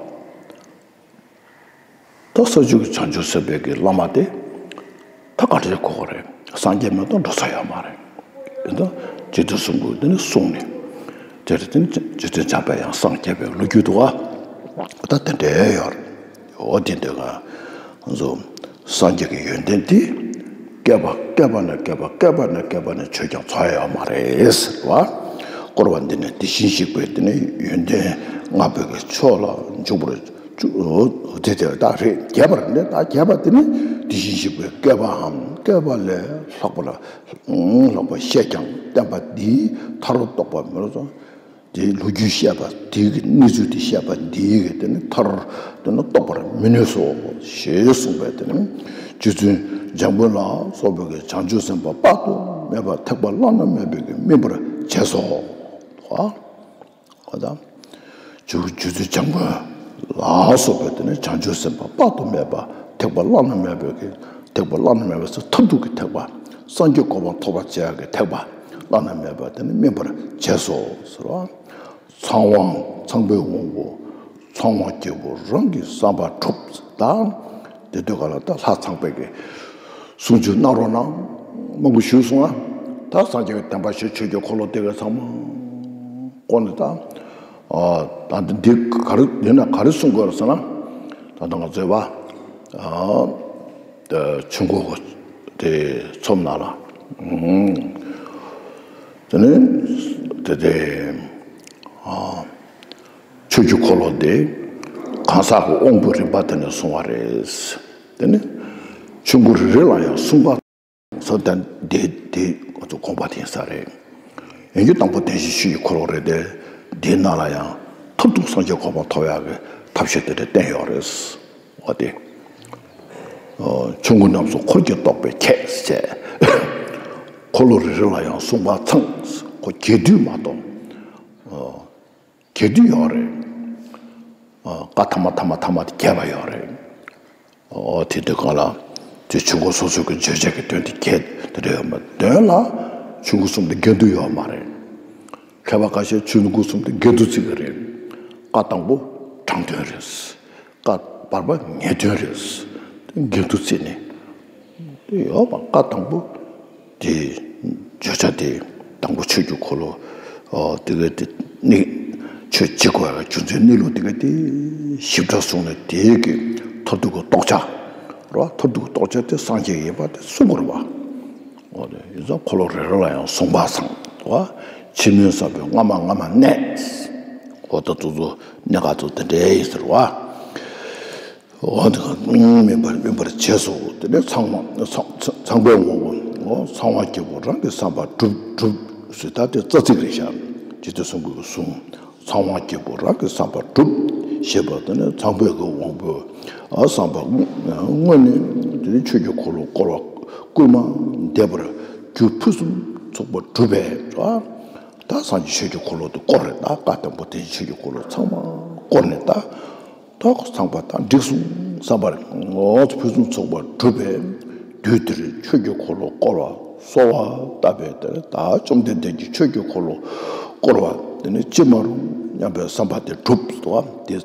ད་ས་བཅུ་གི་བྱང་ཆུབ་སེམས་དཔའི་གི་བླ་མ་དེ་ད་ག་འདྲ་དགོས་ཀྱི་རེད། སངས་རྒྱས་མེད་དང་འགྲོ་ས་ཡོད་མ་རེད། ཡིན་ད་འཇིག་རྟེན་གསུམ་མགོན་དེ་ནི་གསུངས་ནས། དེར་དེ་ནི་རྗེ་བཙུན་འཇམ་དཔལ་དབྱངས་སངས་རྒྱས་པའི་ལོ་རྒྱུས་འདུག་ཨ། ད་དེ་འདྲའི་ཡོད་རེད། འོ་དེ་འདྲ་ང་ཚོ་སངས་རྒྱས་ཀྱི་ཡོན་ཏན་འདི་བསྐལ་པ་བསྐལ་པ་ནས་བསྐལ་པ་བསྐལ་པ་ནས་བསྐལ་པ་ནས་བརྗོད་ཀྱང་ཚར་ཡོད་མ་རེད་ཟེར་བ། བསྐོར་བ་འདི་ནི་དེ་བཞིན་གཤེགས་པའི་དེ་ནི་ཡོན་ཏན་ལྔ་པོའི་གི་མཆོག་ལ་འཇུག་པར་བཅུག་དེ་དེ་ད་རེད། རྒྱས་པར་ནི་ད་རྒྱས་པ་དེ་ནི་དེ་བཞིན་གཤེགས་པའི་བསྐལ་པའམ་བསྐལ་པ་ལས་ལྷག་པ་ལ་ལྷག་པ་བཤད་ཀྱང་བསྟན་པ་འདིའི་མཐར་རྟོགས་པ་མེད་ལ་སོང་། དེའི་ལོ་རྒྱུས་བཤད་པ་དེའི་གི་གནས་ཚུལ་དེ་བཤད་པ་འདིའི་གི་དེ་ནི་མཐར་དེ་ནི་རྟོགས་པར་མི་ནུས་སོ་ཞེས་གསུངས་པས། དེ་ནི་རྗེ་བཙུན་འཇམ་མགོན་ལ་སོགས་པའི་གི་བྱང་ཆུབ་སེམས་དཔའ་དཔག་ཏུ་མེད་པ་ཐེག་པ་བླ་ན་མེད་པའི་གི་སྨིན་པར་བྱས་སོ། ཨ། ཨ་ད། རྗེ་རྗེ་བཙུན་འཇམ་མགོན་ལ་སོགས་པའི་དེ་ནི་བྱང་ཆུབ་སེམས་དཔའ་དཔག་ཏུ་མེད་པ་ཐེག་པ་བླ་ན་མེད་པའི་གི་ཐེག་པ་བླ་ན་མེད་པའི་ཚུལ་མཐར་ཐུག་གི་ཐེག་པ། སངས་རྒྱས་གོ་འཕང་ཐོབ་པར་བྱེད་ཡག་གི་ཐེག་པ་བླ་ན་མེད་པ་དེ་ནི་སྨིན་པར་བྱས་སོ་ཟེར་བ། ཚངས་དབང་ཚངས་པའི་དབང་པོ་ཚངས་དབང་རྒྱལ་པོ་རང་གི་བསམ་པ་གྲུབ་དང་། དེ་དུས་ག་ལ་ད་ལྷ་ཚངས་པའི་གི་གསུང་ཆོས་གནང་རོགས་གནང་མང་པོ་ཞུས་སོང་ང་། ད་སངས་རྒྱས་ཀྱི་བསྟན་པ་ཞེས་ཆོས་ཀྱི་འཁོར་ལོ་དེ་གའི་ཚང་མ་བསྐོར་ནས་ད། ཨ་ད་འདི་ག་རེ་འདི་ན་ག་རེ་གསུང་དགོས་རེད་ཟེར་ན། ད་ལྟ་ང་ཚོའི་བ་ཨ་ད་ཆོས་འཁོར་དེ་ཚོམ་ནང་ལ་ཨུམ་དེ་ནས་དེ་དེ་ཨ་ཆོས་ཀྱི་འཁོར་ལོ་དེ་གང་ཟག་གི་དབང་པོའི་རིམ་པ་དེ་ནས་གསུང་བ་རེད། དེ་ནས་ཆོས་འཁོར་རེ་རེ་ལ་ཡང་གསུངས་པ། སོ་ལྟ་འདི་འདི་ང་ཚོ་དགོངས་པ་དེ་ཡིན་ས་རེད། ཡིན་རྒྱུ་དང་པོ་བདེན་བཞིའི་ཆོས་ཀྱི་འཁོར་ལོ་རེད་དེ། འདིའི་ནང་ལ་ཡང་མཐར་ཐུག་སངས་རྒྱས་གོ་འཕང་ཐོབ་ཡག་གི་ཐབས་ཤེས་དེ་འདྲ་བསྟན་ཡོད་རེད། འོ་དེ། ཨོ། ཆོས་འཁོར་རྣམས་སུ་འཁོར་གྱིས་གཏོགས་པའི་ཁྱད་ཟེར། འཁོར་ལོ་རེ་རེ་ལ་ཡང་གསུངས་པ་ཚང་ཁོ་རྒྱས་བསྡུས་མ་གཏོགས། ཨོ། རྒྱས་བསྡུས་ཡོད་རེད། ཨ། བཀའ་ཐ་མ་ཐ་མ་ཐ་མ་དེ་རྒྱས་པ་ཡོད་རེད། ཨོ་དེ་དུས་གང་ལ་དེ་ཆོས་འཁོར་སོ་སོ་གི་བརྗོད་བྱ་གི་དོན་དེ་རྒྱས་དེ་འདྲ་ཡོད་མ་རེད། དོན་ལ་ཆོས་འཁོར་གསུམ་དེ་འགལ་འདུ་ཡོད་མ་རེད། མཁས་པ་ཁ་ཤས་ཆོས་འཁོར་གསུམ་དེ་འགལ་འདུ་བརྩི་གི་རེད། བཀའ་དང་པོ་དྲང་དོན་རེད། བཀའ་བར་པ་ངེས་དོན་རེད། དེ་འགལ་འདུ་བརྩི་ནས། དེ་ཡོད་པ་བཀའ་དང་པོ་དེ་བརྗོད་བྱ་དེ་དང་པོ་ཆོས་ཀྱི་འཁོར་ལོ། ཨོ་དེ་ག་དེ་ནི་ཆོས་བྱེད་དགོས་པའི་རྒྱུ་མཚན་གནས་ལུགས་དེ་ག་དེ་ཞིབ་ཕྲ་གསུངས་ནས། དེའི་གི་མཐར་ཐུག་གི་རྟོགས་བྱ་རེད་བ། མཐར་ཐུག་གི་རྟོགས་བྱ་དེ་སངས་རྒྱས་ཡིན་པ་དེ་གསུང་དགོས་རེད་བ། ཨོ་དེ་ཡིན་ཙང་འཁོར་ལོ་རེ་རེ་ལ་ཡང་གསུངས་པ་ཚང་བ། ཕྱི་མོའི་ས་བོན་སྔ་མ་སྔ་མ་གནས། ཨོ་ད་ཙུ་ཙུ་གནས་སྐབས་ཙུ་དེ་འདྲའི་ཡིན་ཟེར་བ། འོ་དེ་ག་སྨིན་པར་སྨིན་པར་བྱས་སོ། དེ་ནས་ཚངས་པ་ཚངས་ཚངས་པའི་དབང་པོ་ཚངས་དབང་རྒྱལ་པོ་རང་གི་བསམ་པ་གྲུབ་གྲུབ་ཟེར། ད་དེ་རྩ་ཚིག་རེད་ཤག་རྗེ་བཙུན་གསུང་གི་གསུང་། ཚངས་དབང་རྒྱལ་པོ་རང་གི་བསམ་པ་གྲུབ་ཞེས་པ་དེ་ནི་ཚངས་པའི་གི་དབང་པོའི་ཨ་བསམ་པ་དངོས་ནི་དེ་ནི་ཆོས་ཀྱི་འཁོར་ལོ་བསྐོར་བ་བསྐུལ་མ་འདེབས་པར་རྒྱུ་ཕུན་སུམ་ཚོགས་པ་གྲུབ་པས། ད་སངས་རྒྱས་ཆོས་ཀྱི་འཁོར་ལོ་དེ་བསྐོར་རེད། ད་བཀའ་དང་པོ་དེ་ཆོས་ཀྱི་འཁོར་ལོ་ཚང་མ་བསྐོར་ནས་ད། ད་ཚངས་པ་ད་འགྲིག་སོང་བསམ་པར་ངོ་ཕུན་སུམ་ཚོགས་པར་གྲུབ་པས། དུས་དེར་ཆོས་ཀྱི་འཁོར་ལོ་བསྐོར་བ་གསོལ་བ་བཏབ་པས། དེར་ད་བཅོམ་ལྡན་འདས་ཀྱིས་ཆོས་ཀྱི་འཁོར་ལོ་བསྐོར་བ་དེ་ནི་ཅི་མ་རུང་སྙམ་པའི་བསམ་པ་དེ་གྲུབ་སོ། དེ་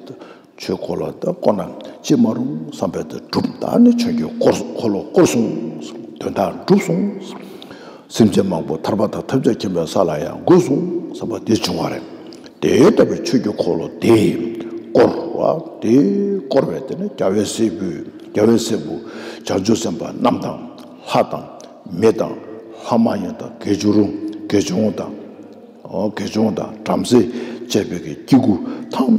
ཆོས་འཁོར་ལོ་ད་བསྐོར་ན་ཅི་མ་རུང་བསམ་པ་དེ་གྲུབ། ད་ནི་ཆོས་ཀྱི་འཁོར་འཁོར་ལོ་བསྐོར་སོང་། དོན་དག་གྲུབ་སོང་། སེམས་ཅན་མང་པོ་ཐར་པ་དང་ཐམས་ཅད་མཁྱེན་པའི་ས་ལ་ཡང་འགོད་སོང་བསམ་པ་དེ་བྱུང་བ་རེད། དེ་ལྟ་བུའི་ཆོས་ཀྱི་འཁོར་ལོ་དེ་བསྐོར་བ། དེ་བསྐོར་བས་དེ་ནི་རྒྱལ་བའི་སྲས་པོས་རྒྱལ་བའི་སྲས་པོ་བྱང་ཆུབ་སེམས་དཔའ་རྣམས་དང་། ལྷ་དང་། མི་དང་། ལྷ་མ་ཡིན་དང་། དགེ་སྦྱོར་དགེ་སྦྱོང་དང་། ཨོ་དགེ་སྦྱོང་དང་། བྲམ་ཟེ་བཅས་པའི་གི་སྐྱེ་དགུ་ཐམས་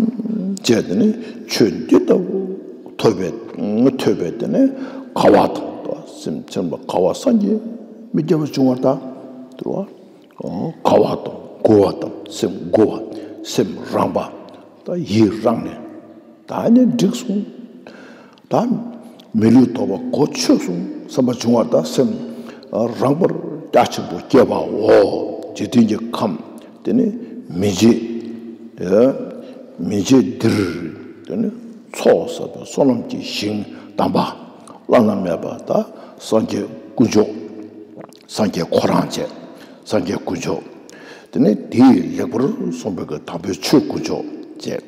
ཅད་དེ་ནི་ཆོས་འདི་ལྟ་བུ་ ཐོས་པའི་ཐོས་པའི་དེ་ནས་དགའ་བ་དང་དོ། སེམས་ཚིམ་པ་དགའ་བ་སངས་རྒྱས་མི་རྒྱ་བ་བྱུང་བར་ཐལ། དེ་རུ་དགའ་བ་དང་མགུ་བ་དང་སེམས་མགུ་བ། སེམས་རངས་པ་དང་ཡིད་རངས་ནས་ད་ནི་འགྲིག་སོང་། ད་མི་ལུས་ཐོབ་པ་གོ་ཆོད་སོང་བསམ་པ་བྱུང་བ་དང་སེམས་རངས་པར་རྒྱ་ཆེན་པོ་སྐྱེས་པའོ། འཇིག་རྟེན་གྱི་ཁམས་དེ་ནི་མི་མཇེད་མི་མཇེད་འདིར་དེ་ནི་ཚོགས་བསགས་པའི་བསོད་ནམས་ཀྱི་ཞིང་དམ་པ་བླ་ན་མེད་པ་དང་སངས་རྒྱས་དཀོན་མཆོག་སངས་རྒྱས་ཁོ་རང་བཅས་སངས་རྒྱས་དཀོན་མཆོག་དེ་ནི་དེའི་ལེགས་པར་གསུངས་པའི་གི་དམ་པའི་ཆོས་དཀོན་མཆོག་བཅས།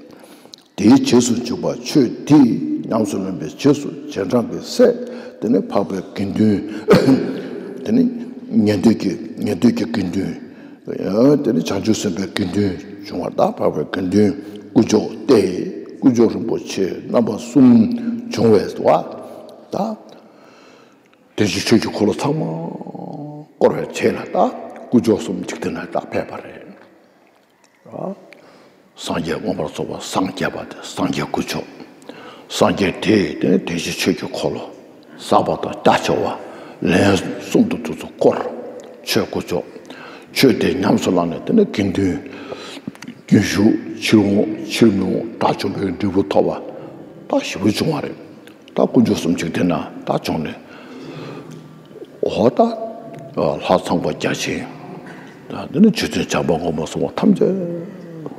དེའི་རྗེས་སུ་འཇུག་པ་ཆོས་འདི་ཉམས་སུ་ལེན་པའི་རྗེས་སུ་རྗེས་འབྲང་གི་སྲས་དེ་ནི་འཕགས་པའི་དགེ་འདུན། དེ་ནི་ཉན་ཐོས་ཀྱི་ཉན་ཐོས་ཀྱི་དགེ་འདུན། དེ་ནི་བྱང་ཆུབ་སེམས་དཔའི་དགེ་འདུན་བྱུང་བ་དང་འཕགས་པའི་དགེ་འདུན་དཀོན་མཆོག་སྟེ། དཀོན་མཆོག་རིན་པོ་ཆེ་རྣམ་པ་གསུམ་བྱུང་བས་སོ། ད་དེ་བཞིན་ཆོས་ཀྱི་འཁོར་ལོ་ཚང་མ་བསྐོར་བའི་རྗེས་ལ་ད་དཀོན་མཆོག་གསུམ་འཇིག་རྟེན་ན་ད་ཕེབས་པ་རེད། སངས་རྒྱས་མངོན་པར་རྫོགས་པར་སངས་རྒྱས་པ་དེ་སངས་རྒྱས་དཀོན་མཆོག་སངས་རྒྱས་དེས་དེ་ནི་དེ་བཞིན་ཆོས་ཀྱི་འཁོར་ལོ་བསགས་པ་དང་རྒྱ་ཆེ་བ་ལན་གསུམ་དུ་དུས་སུ་བསྐོར། ཆོས་དཀོན་མཆོག་ཆོས་དེ་ཉམས་སུ་བླངས་ནས་དེ་ནི་དགེ་འདུན་རྒྱུན་ཞུགས་ཕྱིར་འོང་ཕྱིར་མི་འོང་དགྲ་བཅོམ་པའི་འབྲས་བུ་ཐོབ་པ་ད་ཞེ་པོ་བྱུང་བ་རེད། ད་དཀོན་མཆོག་གསུམ་འཇིག་རྟེན་ན་ད་བྱུང་ནས། འོ་ད་ལྷ་ཚངས་པ་བརྒྱ་བྱིན། ད་འདི་ནི་རྗེ་བཙུན་བྱམས་པ་མགོན་པོ་གསུམ་པོ་ཐམས་ཅད་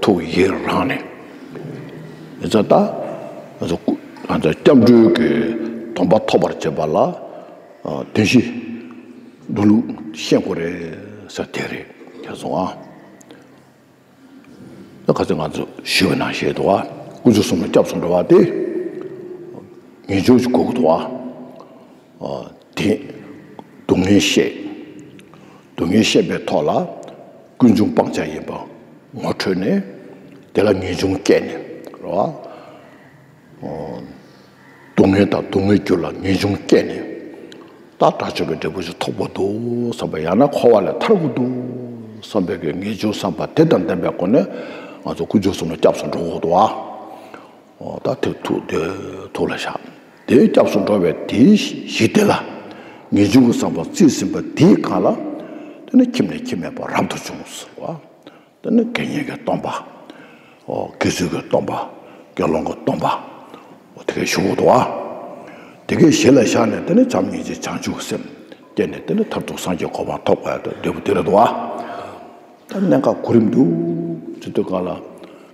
ཐུགས་ཡིད་རངས་ནས། ཡིན་ཙང་ད་ང་ཚོ་སྐུ་ང་ཚོ་སྐྱབས་འགྲོའི་གི་སྡོམ་པ་ཐོབ་པར་བྱེད་པ་ལ་བདེན་བཞི་འགྲོ་ལུགས་ཤེས་དགོས་རེད་ཟེར་དེ་རེད། ཁྱེད་སོང་ཨ། ད་ག་ཚོད་ང་ཚོ་ཞུས་པ་ནང་བཞིན་དུ་བ། དཀོན་མཆོག་གསུམ་ལ་སྐྱབས་སུ་འགྲོ་བ་དེ། ངེས་འབྱུང་ཞིག་དགོས་ཀྱི་འདུག་བ། དེ། སྡུག་བསྔལ་ཤེས། སྡུག་བསྔལ་ཤེས་པའི་ཐོག་ལ། ཀུན་འབྱུང་སྤང་བྱ་ཡིན་པ་ངོ་འཕྲོད་ནས། དེ་ལ་ངེས་འབྱུང་སྐྱེས་ནས། རེད་བ། སྡུག་བསྔལ་དང་སྡུག་བསྔལ་རྒྱུ་ལ་ངེས་འབྱུང་སྐྱེས་ནས། ད་དགྲ་བཅོམ་པའི་འབྲས་བུ་ཞིག་ཐོབ་དགོས་འདུག་བསམ་པ་ཡང་ན་འཁོར་བ་ལས་ཐར་དགོས་འདུག་བསམ་པའི་གི་ངེས་འབྱུང་བསམ་པ་དེ་དང་ལྡན་པའི་སྒོ་ནས་ང་ཚོ་དཀོན་མཆོག་གསུམ་ལ་སྐྱབས་སུ་འགྲོ་དགོས་འདུག་ཨ། འོ་ད་ཐུགས་ཐུགས་དེ་ཐུགས་ལ་བཞག་དེ་སྐྱབས་སུ་འགྲོ་བའི་དེའི་གཞི་དེ་ལ་ངེས་འབྱུང་གི་བསམ་པ་རྩིས་ཟིན་པ་དེའི་སྒང་ལ་དེ་ནི་ཁྱིམ་ནས་ཁྱིམ་མེད་པ་རབ་ཏུ་བྱུང་ཟེར་བ། དེ་ནི་དགེ་བསྙེན་གྱི་སྡོམ་པ། ཨོ་དགེ་ཚུལ་གྱི་སྡོམ་པ། དགེ་སློང་གི་སྡོམ་པ། ཨོ་དེ་གའི་ཞུ་དགོས་འདུག་ཨ། དེ་གའི་གཞི་ལ་བཞག་ནས་དེ་ནི་བྱམས་སྙིང་རྗེ་བྱང་ཆུབ་སེམས་བསྐྱེད་ནས་དེ་ནི་མཐར་ཐུག་སངས་རྒྱས་གོ་འཕང་ཐོབ་དགོས་ཡ་དེ་འབྲས་བུ་དེ་རེད་འདུག་ཨ། ད་གནད་འགག་གོ་རིམ་འདུག་ཅི་ཐུབ་གང་ལ་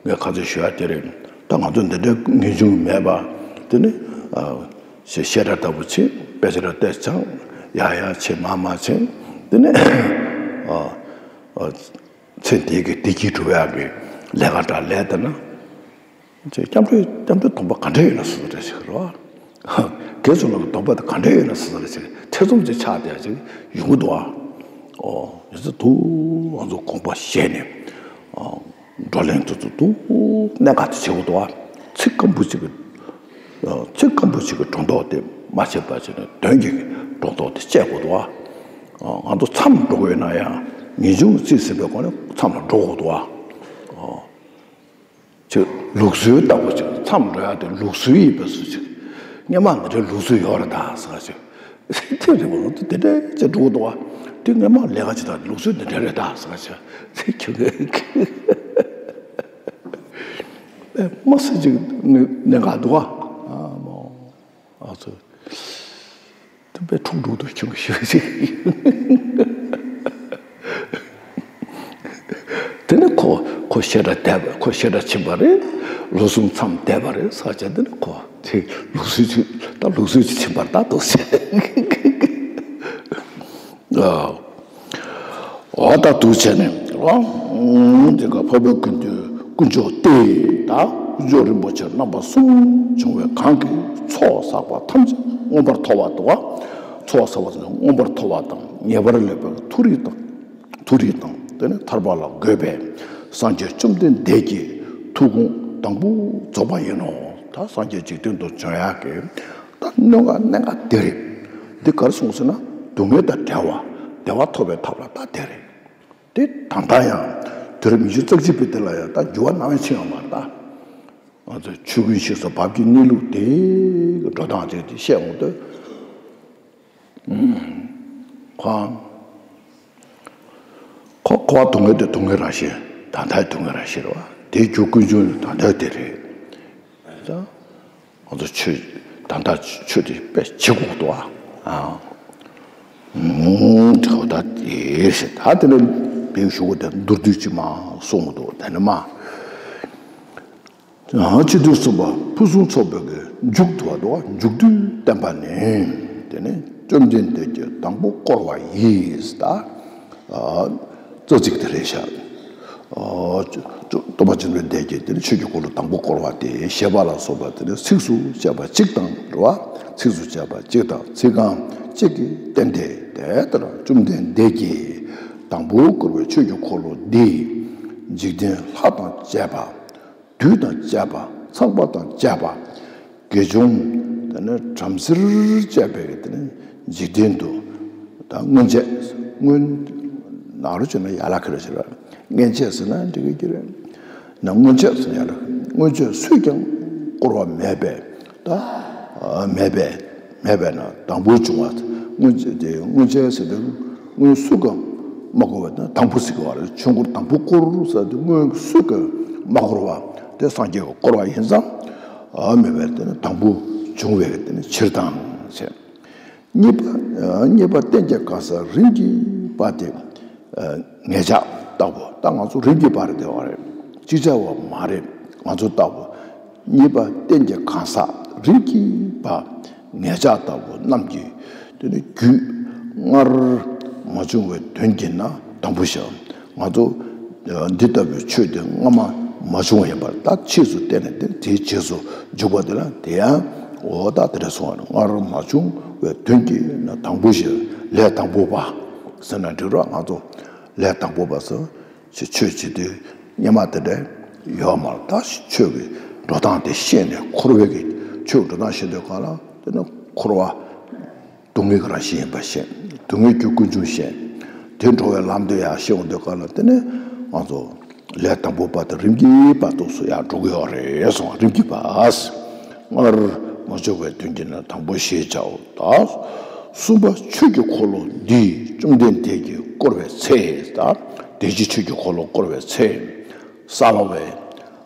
ངས་ཁ་ཚོད་ཞུ་ཡ་དེ་རེད། ད་ང་ཚོ་འདི་འདྲའི་ངེས་འབྱུང་མེད་པ་དེ་ནི་ཨ་ཞེས་བཤད་གྲྭ་ལྟ་བུ་ཆེ་དཔེ་ཆ་ར་བལྟས་ཚང་ཡ་ཡ་ཆེ་མ་མ་ཆེ་དེ་ནི་ཨ་ཨ། ཚེ་འདི་གི་བདེ་སྐྱིད་སྒྲུབ་ཡག་གི་ལས་ཀ་འདྲ་ལས་བསྡད་ན། ཅེས་སྐྱབས་འགྲོའི་སྐྱབས་འགྲོའི་སྡོམ་པ་ག་འདྲ་ཡོད་ན་སོ་སོ་རེ་ཞིག་རེད་བ། དགེ་ཚུལ་སློང་གི་སྡོམ་པ་དེ་ག་འདྲ་ཡོད་ན་སོ་སོ་རེ་ཞིག་ཐེ་ཚོམ་ཅིག་ཆགས་བསྡད་ཅིག་ཡོང་གི་འདུག་བ། ཨོ་ཡོད་ཚད་དུ་ང་ཚོ་དགོངས་པ་བཞེས་ནས་ཨོ་བགྲོ་གླེང་དུ་དུ་དུ་གནད་འགག་དེ་བྱེད་དགོས་འདུག་བ། ཚིག་སྐམ་པོ་ཅིག་གི་ཚིག་སྐམ་པོ་ཅིག་གི་སྒྲོ་འདོགས་དེ་མ་བཅད་པ་བྱས་ནས་དོན་གྱི་སྒྲོ་འདོགས་དེ་བཅད་དགོས་འདུག་བ། ང་ཚོ་མཚམས་འགྲོ་དགོས་ན་ཡང་ངེས་འབྱུང་རྩིས་ཟིན་པའི་སྒོ་ནས་མཚམས་ལ་འགྲོ་དགོས་འདུག་བ། ཅིག་ལུགས་སྲོལ་ལྟ་བུ་ཅིག་མཚམས་འགྲོ་ཡག་དེ་ལུགས་སྲོལ་ཡིན་པའི་བཟོ་ཅིག་སྔོན་མ་འདི་འདྲའི་ལུགས་སྲོལ་ཡོད་རེད་ད་ཟེར་ཅིག་དེ་རེད་པ་ལོ་དེ་འདྲ་ཅིག་འགྲོ་གི་འདུག་བ། དེ་སྔོན་མ་ལས་ཀ་ཅིག་དང་ལུགས་སྲོལ་འདི་འདྲ་རེད་ད་ཟེར་ཅིག་དེ་ཁྱོད་ཀྱི་མ་སྲིད་ཅིག་གནད་འགག་འདུག་བ། ཨ་ཚོ། དེ་པའི་འཁྲུག་འཁྲུག་ཏུ་བྱུང་ཞུ་ཞིག་དེ་ནི་ཁོ་ཁོ་བཤད་གྲྭ་བསྡད་པ་ཁོ་བཤད་གྲྭ་ཕྱིན་པ་རེད། ལོ་གསུམ་མཚམས་བསྡད་པ་རེད་ས་ཆ་དེ་ནི་ཁོ་དེ་ལུགས་སྲོལ་ཅིག་ད་ལུགས་སྲོལ་ཅིག་ཕྱིན་པར་ད་འདུག་ཟེར། ཨ། འོ་ད་འདུག་བྱས་ནས་རང་དེ་ག་འཕགས་པའི་དགེ་འདུན་དཀོན་མཆོག་སྟེ་ད་དཀོན་མཆོག་རིན་པོ་ཆེ་རྣམ་པ་གསུམ་བྱུང་བའི་གང་གིས་ཚོགས་བསགས་པ་ཐམས་ཅད་མངོན་པར་མཐོ་བ་དང་། ཚོགས་བསགས་པ་ཐམས་ཅད་མངོན་པར་མཐོ་བ་དང་ངེས་པར་ལེགས་པའི་མཐོ་རིས་དང་མཐོ་རིས་དང་དེ་ནི་ཐར་པ་ལ་འགོད་པའི་སངས་རྒྱས་བཅོམ་ལྡན་འདས་ཀྱི་ཐུགས་དགོངས་དང་པོ་རྫོགས་པ་ཡིན་ནོ། ད་སངས་རྒྱས་འཇིག་རྟེན་དུ་བྱོན་ཡག་གི་ད་གནད་འགག་གནད་འགག་དེ་རེད། འདི་ག་རེ་གསུངས་ཟེར་ན་སྡུག་བསྔལ་དང་བྲལ་བ་བདེ་བ་ཐོབ་པའི་ཐབས་ལ་ད་དེ་རེད། དེ་ད་ལྟ་ཡང་དུས་རབས་ཉི་ཤུ་རྩ་གཅིག་པའི་དེ་ལ་ཡང་ད་འགྱུར་བ་སྣང་བ་ཕྱིན་ཡོད་མ་རེད་ད། ང་ཚོ་ཆོས་ཀུན་ཞིག་སུ་བབ་ཀྱི་གནས་ལུགས་དེ་གི་འགྲོ་སྟངས་དེ་དེ་བཤད་འོང་དུས། ཁོ་ཁོ་ཁོ་བ་སྡུག་བསྔལ་དེ་སྡུག་བསྔལ་རང་བཞིན། ད་ལྟའི་སྡུག་བསྔལ་རང་བཞིན་རེད་བ། དེའི་རྒྱུ་ཀུན་འབྱུང་ནི་ད་ལྟའི་དེ་རེད། ང་ཚོ་ཆོས་ད་ལྟ་ཆོས་དེ་དཔེ་བྱེད་དགོས་འདུག་ཨ། ཨང་། དྲི་བ་ད་དེ་ཞེས་ད་དེ་ནས་བེའུ་ཞུ་གོ་དེ་མདོར་བསྡུས་ཅིག་མ་གསུངས་འདུག་དེ་ནས་མ། ཨང་། སྤྱི་དོན་གསུམ་པ་ཕུན་སུམ་ཚོགས་པའི་གི་མཇུག་ཏུ་བ་འདུག་བ། མཇུག་བསྡུའི་བསྟན་པ་ནི། དེ་ནས་བཅོམ་ལྡན་འདས་ཀྱིས་དང་པོ་བསྐོར་བ་ཡིས་ད། རྩ་ཚིག་དེ་རེད་ཤག་སྟོན་པ་བཅོམ་ལྡན་འདས་ཀྱིས་དེ་ནི་ཆོས་ཀྱི་འཁོར་ལོ་དང་པོ་བསྐོར་བ་སྟེ་ཞེས་པ་ལ་སོགས་པ་དེ་ནི་ཚིགས་སུ་བཅད་པ་གཅིག་དང་རེད་བ། ཚིགས་སུ་བཅད་པ་གཅིག་དང་ཚིག་རྐང་གཅིག་གིས་བསྟན་ཏེ། དེ་ལྟར་བཅོམ་ལྡན་འདས་ཀྱིས་དང་པོ་བསྐོར་བའི་ཆོས་ཀྱི་འཁོར་ལོ་འདི་འཇིག་རྟེན་ལྷ་དང་བཅས་པ། བདུད་དང་བཅས་པ། ཚངས་པ་དང་བཅས་པ། དགེ་སྦྱོང་། དེ་ནས་བྲམ་ཟེར་བཅས་པའི་དེ་ནས་འཇིག་རྟེན་དུ། ད་སྔོན་ཆད། སྔོན། ནཱ་རོ་བྱས་ན་ཡ་ལ་ཁ་ར་བྱེད་ར། སྔན་ཆད་ཟེར་ན་འགྲིག་གི་རེད། ན་སྔོན་ཆད་ཟེར་ན་ཡ་ལ། སྔོན་ཆད་སུས་ཀྱང་བསྐོར་བ་མེད་པས། ད་མེད་པས། མེད་པས་ན་དང་པོ་བྱུང་བ། སྔོན་ཆད་དེ་སྔོན་ཆད་ཟེར་དུས་སྔོན་སུ་གང་མ་བསྐོར་བ་དང་དང་པོ་ཟེར་གི་བ་རེད། ཆོས་འཁོར་དང་པོ་བསྐོར་ཟེར་དུས་སྔོན་སུ་གང་མ་བསྐོར་བ་དེ་སངས་རྒྱས་ཀྱིས་བསྐོར་བ་ཡིན་ཙང་། མེད་པས་དེ་ནི་དང་པོ་བྱུང་བའི་དེ་ནི་ཕྱིར་དང་ཞེས། གཉིས་པ། གཉིས་པ་རྟེན་གྱི་གང་ཟག་རིམ་གྱིས་པ་དེ། ངེད་ཅག་ལྟ་བུ། ད་ང་ཚོ་རིམ་གྱིས་པར་བསྡད་པ་རེད། ཅིག་ཅར་བ་མ་རེད། ང་ཚོ་ལྟ་བུ། གཉིས་པ་རྟེན་གྱི་གང་ཟག་རིམ་གྱིས་པ། ངེད་ཅག་ལྟ་བུ་རྣམས་ཀྱིས་དེ་ནི་རྒྱུད་སྔར་མ་བྱུང་བའི་དོན་གྱིས་ན་དང་པོ་ཞེས། ང་ཚོ་འདི་ལྟ་བུའི་ཆོས་དེ་སྔ་མ་མ་བྱུང་བ་ཡིན་པར། ད་ཕྱིས་སུ་བརྟེན་ནས་དེ་དེའི་རྗེས་སུ་འཇུག་པ་དེ་ལ་དེ་ཡང་འོ་ད་དེ་འདྲ་སོང་བ་ནི། སྔར་མ་བྱུང་བའི་དོན་གྱིས་ན་དང་པོ་ཞེས། ལས་དང་པོ་པ་ཟེར་ན་འགྲིག་རོགས། ང་ཚོ་ལས་དང་པོ་པ་ཟེར་ཆོས་བྱེད་དུས་སྔ་མ་དེ་འདྲ་ཡོད་མ་རེད། ད་ཆོས་ཀྱི་འགྲོ་སྟངས་དེ་ཤེས་ནས་འཁོར་བའི་གི་ཆོས་འགྲོ་སྟངས་ཤེས་དུས་གང་ལ་དེ་ནི་འཁོར་བ། སྡུག་བསྔལ་གྱི་རང་བཞིན་ཡིན་པ་ཤེས། སྡུག་བསྔལ་གྱི་ཀུན་འབྱུང་ཤེས། དེ་འགྲོ་བའི་ལམ་དུ་ཡང་ཤེས་འོང་དུས་གང་ལ་དེ་ནི་ང་ཚོ་ལས་དང་པོ་པ་དང་རིམ་གྱིས་པ་ཏོག་སུ་ཡང་འགྲོ་གི་ཡོད་རེད་གསུངས། རིམ་གྱིས་པ། སྔར་མ་བྱུང་བའི་དོན་གྱིས་ན་དང་པོ་ཞེས་བྱའོ། ད་གསུམ་པ་ཆོས་ཀྱི་འཁོར་ལོ་འདི་བཅོམ་ལྡན་འདས་ཀྱིས་བསྐོར་བའི་ཚེ། ད་བདེན་བཞིའི་ཆོས་ཀྱི་འཁོར་ལོ་བསྐོར་བའི་ཚེ། སལ་བའི་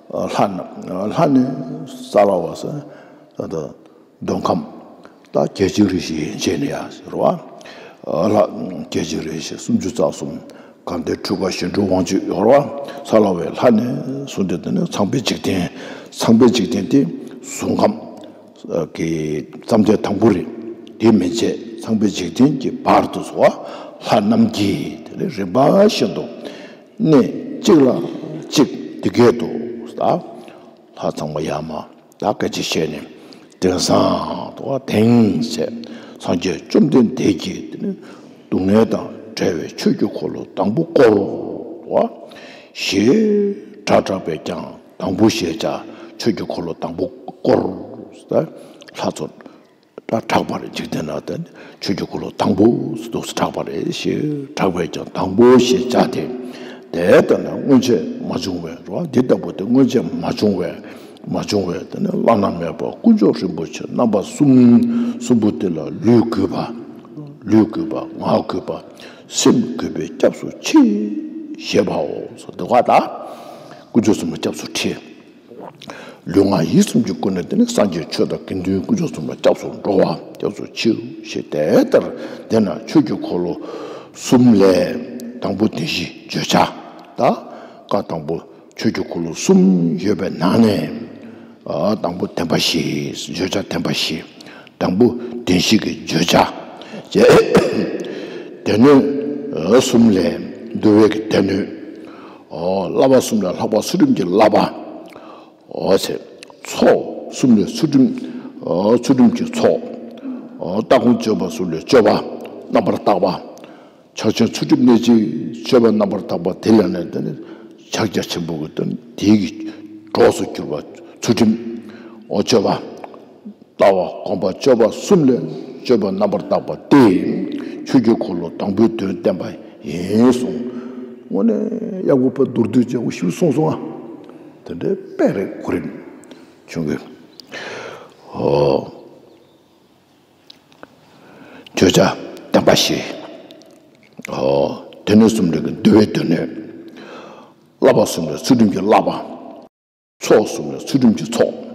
ལྷ་རྣམས། ལྷ་ནི་སལ་བ་ཟེར། ད་ལྟ། འདོད་ཁམས། ད་རྒྱལ་ཆེན་རིགས་བཞི་ཡན་ཆད་ནས་ཡང་ཟེར་བ། ལྷ་རྒྱལ་ཆེན་རིགས་བཞི་སུམ་ཅུ་རྩ་གསུམ། དགའ་ལྡན་འཕྲུལ་དགའ་གཞན་འཕྲུལ་དབང་ཕྱུག་ཡོད་རེད་བ། སལ་བའི་ལྷ་ནས་བཟུང་སྟེ་དེ་ནས་ཚངས་པའི་འཇིག་རྟེན། ཚངས་པའི་འཇིག་རྟེན་དེ་གཟུགས་ཁམས་ཀྱི་བརྩམས་ཆོས་དང་པོ་རེད། དེ་མན་ཆད་ཚངས་པའི་འཇིག་རྟེན་གྱི་བར་དུ་སོང་བ་ལྷ་རྣམས་ཀྱིས་དེ་ནས་རིམ་པ་བཞིན་དུ་གནས་གཅིག་ལ་གཅིག་དེ་སྐད་དུ། ད་ལྷ་ཚང་མ་ཡར་མར། ད་སྐད་ཆ་བཤད་ནས། དེང་སང་དུ་བ་དེང་ཟེར། སངས་རྒྱས་བཅོམ་ལྡན་འདས་ཀྱིས་དེ་ནི་སྡུག་བསྔལ་དང་བྲལ་བའི་ཆོས་ཀྱི་འཁོར་ལོ་དང་པོ་བསྐོར་བ། ཞེས་གྲགས་གྲགས་པས་ཀྱང་དང་པོ་ཞེས་བྱ། ཆོས་ཀྱི་འཁོར་ལོ་དང་པོ་བསྐོར། ལྷ་ཚོ་ད་གྲགས་པ་རེད། འཇིག་རྟེན་ན་དེ་ཆོས་ཀྱི་འཁོར་ལོ་དང་པོ་ཟེར་དུས་གྲགས་པ་རེད། ཞེས་གྲགས་པས་ཀྱང་དང་པོ་ཞེས་བྱ་སྟེ། དེ་ལྟར་ན་སྔོན་ཆད་མ་བྱུང་བའི་རོ། འདི་ལྟ་བུ་དེ་སྔོན་ཆད་མ་བྱུང་བའི། མ་བྱུང་བའི་དེ་ནི་བླ་ན་མེད་པ་དཀོན་མཆོག་རིན་པོ་ཆེ་རྣམ་པ་གསུམ། གསུམ་པོ་དེ་ལ་ལུས་གུས་པ། ལུས་གུས་པ། ངག་གུས་པ། སེམས་གུས་པས་སྐྱབས་སུ་མཆི། ཞེས་པའོ། སོ་འདི་བ་ད་དཀོན་མཆོག་གསུམ་ལ་སྐྱབས་སུ་མཆི། ལུས་ངག་ཡིད་གསུམ་གྱི་སྒོ་ནས་དེ་ནི་སངས་རྒྱས་ཆོས་དང་དགེ་འདུན་དཀོན་མཆོག་གསུམ་ལ་སྐྱབས་སུ་འགྲོ་བ། སྐྱབས་སུ་མཆིའོ་ཞེས། དེ་ལྟར་དེ་ན་ཆོས་ཀྱི་འཁོར་ལོ་གསུམ་ལས་དང་པོ་བདེན་བཞིའི་བརྗོད་བྱ། ད་བཀའ་དང་པོ་ཆོས་ཀྱི་འཁོར་ལོ་གསུམ་ཡོད་པའི་ནང་ནས། ཨ། དང་པོ་བདེན་པ་བཞི། བརྗོད་བྱ་བདེན་པ་བཞི། དང་པོ་བདེན་བཞི་གི་བརྗོད་བྱ། སྡེ་སྣོད་གསུམ་ལས་འདུལ་བའི་གི་སྡེ་སྣོད། ཨོ། བསླབ་པ་གསུམ་ལས་ལྷག་པ་ཚུལ་ཁྲིམས་ཀྱི་བསླབ་པ། ཨོ་ཚེ། ཚོགས་གསུམ་ལས་ཚུལ་ཁྲིམས། ཨོ་ཚུལ་ཁྲིམས་ཀྱི་ཚོགས། ཨོ་ལྟ་སྒོམ་སྤྱོད་པ་གསུམ་ལས་སྤྱོད་པ་རྣམ་པར་དག་པ། ཕྱག་ཆེན་ཚུལ་ཁྲིམས་གནད་གཅིག་སྤྱོད་པ་རྣམ་པར་དག་པ་དེ་ལ་ནི་དེ་ནི་ཕྱག་རྒྱ་ཆེན་པོ་གི་དོན་དེའི་གི་གྲོགས་སུ་གྱུར་པ་ཚུལ་ཁྲིམས། ཨོ་སྤྱོད་པ། ལྟ་བ་སྒོམ་པ་སྤྱོད་པ་གསུམ་ལས་སྤྱོད་པ་རྣམ་པར་དག་པ་སྟེ། ཆོས་ཀྱི་འཁོར་ལོ་དང་པོའི་དོན་བསྟན་པ་ཡིན་གསུངས། དངོས་གནས་ཡག་པོ་པ་མདོར་བསྡུས་ཅན་པོ་ཞིག་གསུངས་སོང་ཨ། དེ་འདྲའི་དཔེ་རེད་གོ་རིམ། བྱུང་གི། ཨོ། བརྗོད་བྱ་བསྟན་པ་བཞི། ཨོ། སྡེ་སྣོད་གསུམ་རིག་གི་འདུལ་བའི་སྡེ་སྣོད། བསླབ་པ་གསུམ་ལས་ཚུལ་ཁྲིམས་ཀྱི་བསླབ་པ། ཚོགས་གསུམ་ལས་ཚུལ་ཁྲིམས་ཀྱི་ཚོགས།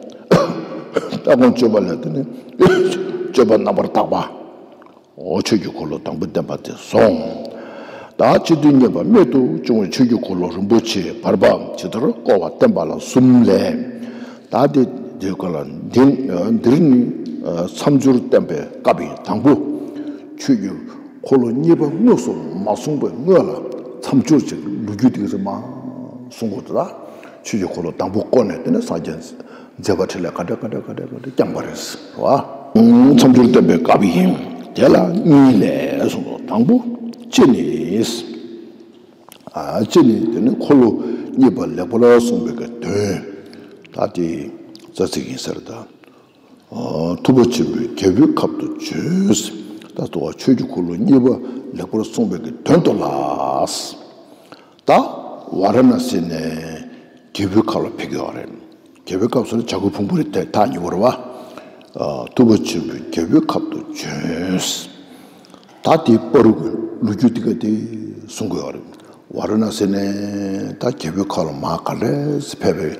ལྟ་སྒོམ་སྤྱོད་པ་ལས་དེ་ནི་སྤྱོད་པ་རྣམ་པར་དག་པ། འོ། ཆོས་ཀྱི་འཁོར་ལོ་དང་པོ་བསྟན་པ་དེ་སོང་། ད་སྤྱི་དོན་གཉེར་པ་རྨད་དུ་བྱུང་བའི་ཆོས་ཀྱི་འཁོར་ལོ་རིན་པོ་ཆེ་བར་པ་ཇི་ལྟར་བསྐོར་བ་བསྟན་པ་ལ་གསུམ་ལས། ད་དེ་དེ་ག་ལ་འདི་འདིར་ནི་མཚམས་སྦྱོར་བསྟན་པའི་སྐབས་ཡིན། དང་པོ། ཆོས་ཀྱི་འཁོར་ལོ་གཉིས་པ་དངོས་སུ་མ་གསུངས་པའི་སྔོན་ལ་མཚམས་སྦྱོར་ཅིག་ལོ་རྒྱུས་དེ་ག་ཚོད་མ་གསུང་དགོས་འདུག་ད་ཆོས་ཀྱི་འཁོར་ལོ་དང་པོ་བསྐོར་ནས་དེ་ནས་སངས་རྒྱས་མཛད་པ་འཕྲིན་ལས་ག་འདྲ་ག་འདྲ་ག་འདྲ་ག་འདྲ་བསྐྱངས་པ་རེད་བ། མཚམས་སྦྱོར་བསྟན་པའི་སྐབས་ཡིན། དེ་ལ་གཉིས་ལས་གསུངས་སོ། དང་པོ་སྤྱི་ནི། ཨ། སྤྱི་ནི་དེ་ནི་འཁོར་ལོ་གཉིས་པ་ལེགས་པར་གསུངས་པའི་གི་དོན། ད་དེ་རྩ་ཚིག་ཡིན་ཟེར་ད། ཨ། ཐུབ་པ་ཆེན་པོས་རྒྱལ་པོའི་ཁབ་ཏུ་བྱོན། ད་དུ་བ་ཆོས་ཀྱི་འཁོར་ལོ་གཉིས་པ་ལེགས་པར་གསུངས་པའི་གི་དོན་དུ་ལ། ད་ཝཱ་ར་ཎ་སི་ནས་རྒྱལ་པོའི་ཁབ་ལ་ཕེབས་ཀྱི་ཡོད་རེད། རྒྱལ་པོའི་ཁབ་ཟེར་ན་བྱ་རྒོད་ཕུང་པོ་རེད་དེ་ཐག་ཉེ་བོར་བ། ཨ། ཐུབ་པ་ཆེན་པོས་རྒྱལ་པོའི་ཁབ་ཏུ་བྱོན། ད་དེའི་བར་དུ་ལོ་རྒྱུས་དེ་ག་དེ་གསུང་གི་ཡོད་རེད། ཝཱ་ར་ཎ་སི་ནས་ད་རྒྱལ་པོའི་ཁབ་ལ་མར་ག་འདྲས་ཕེབས་པའི་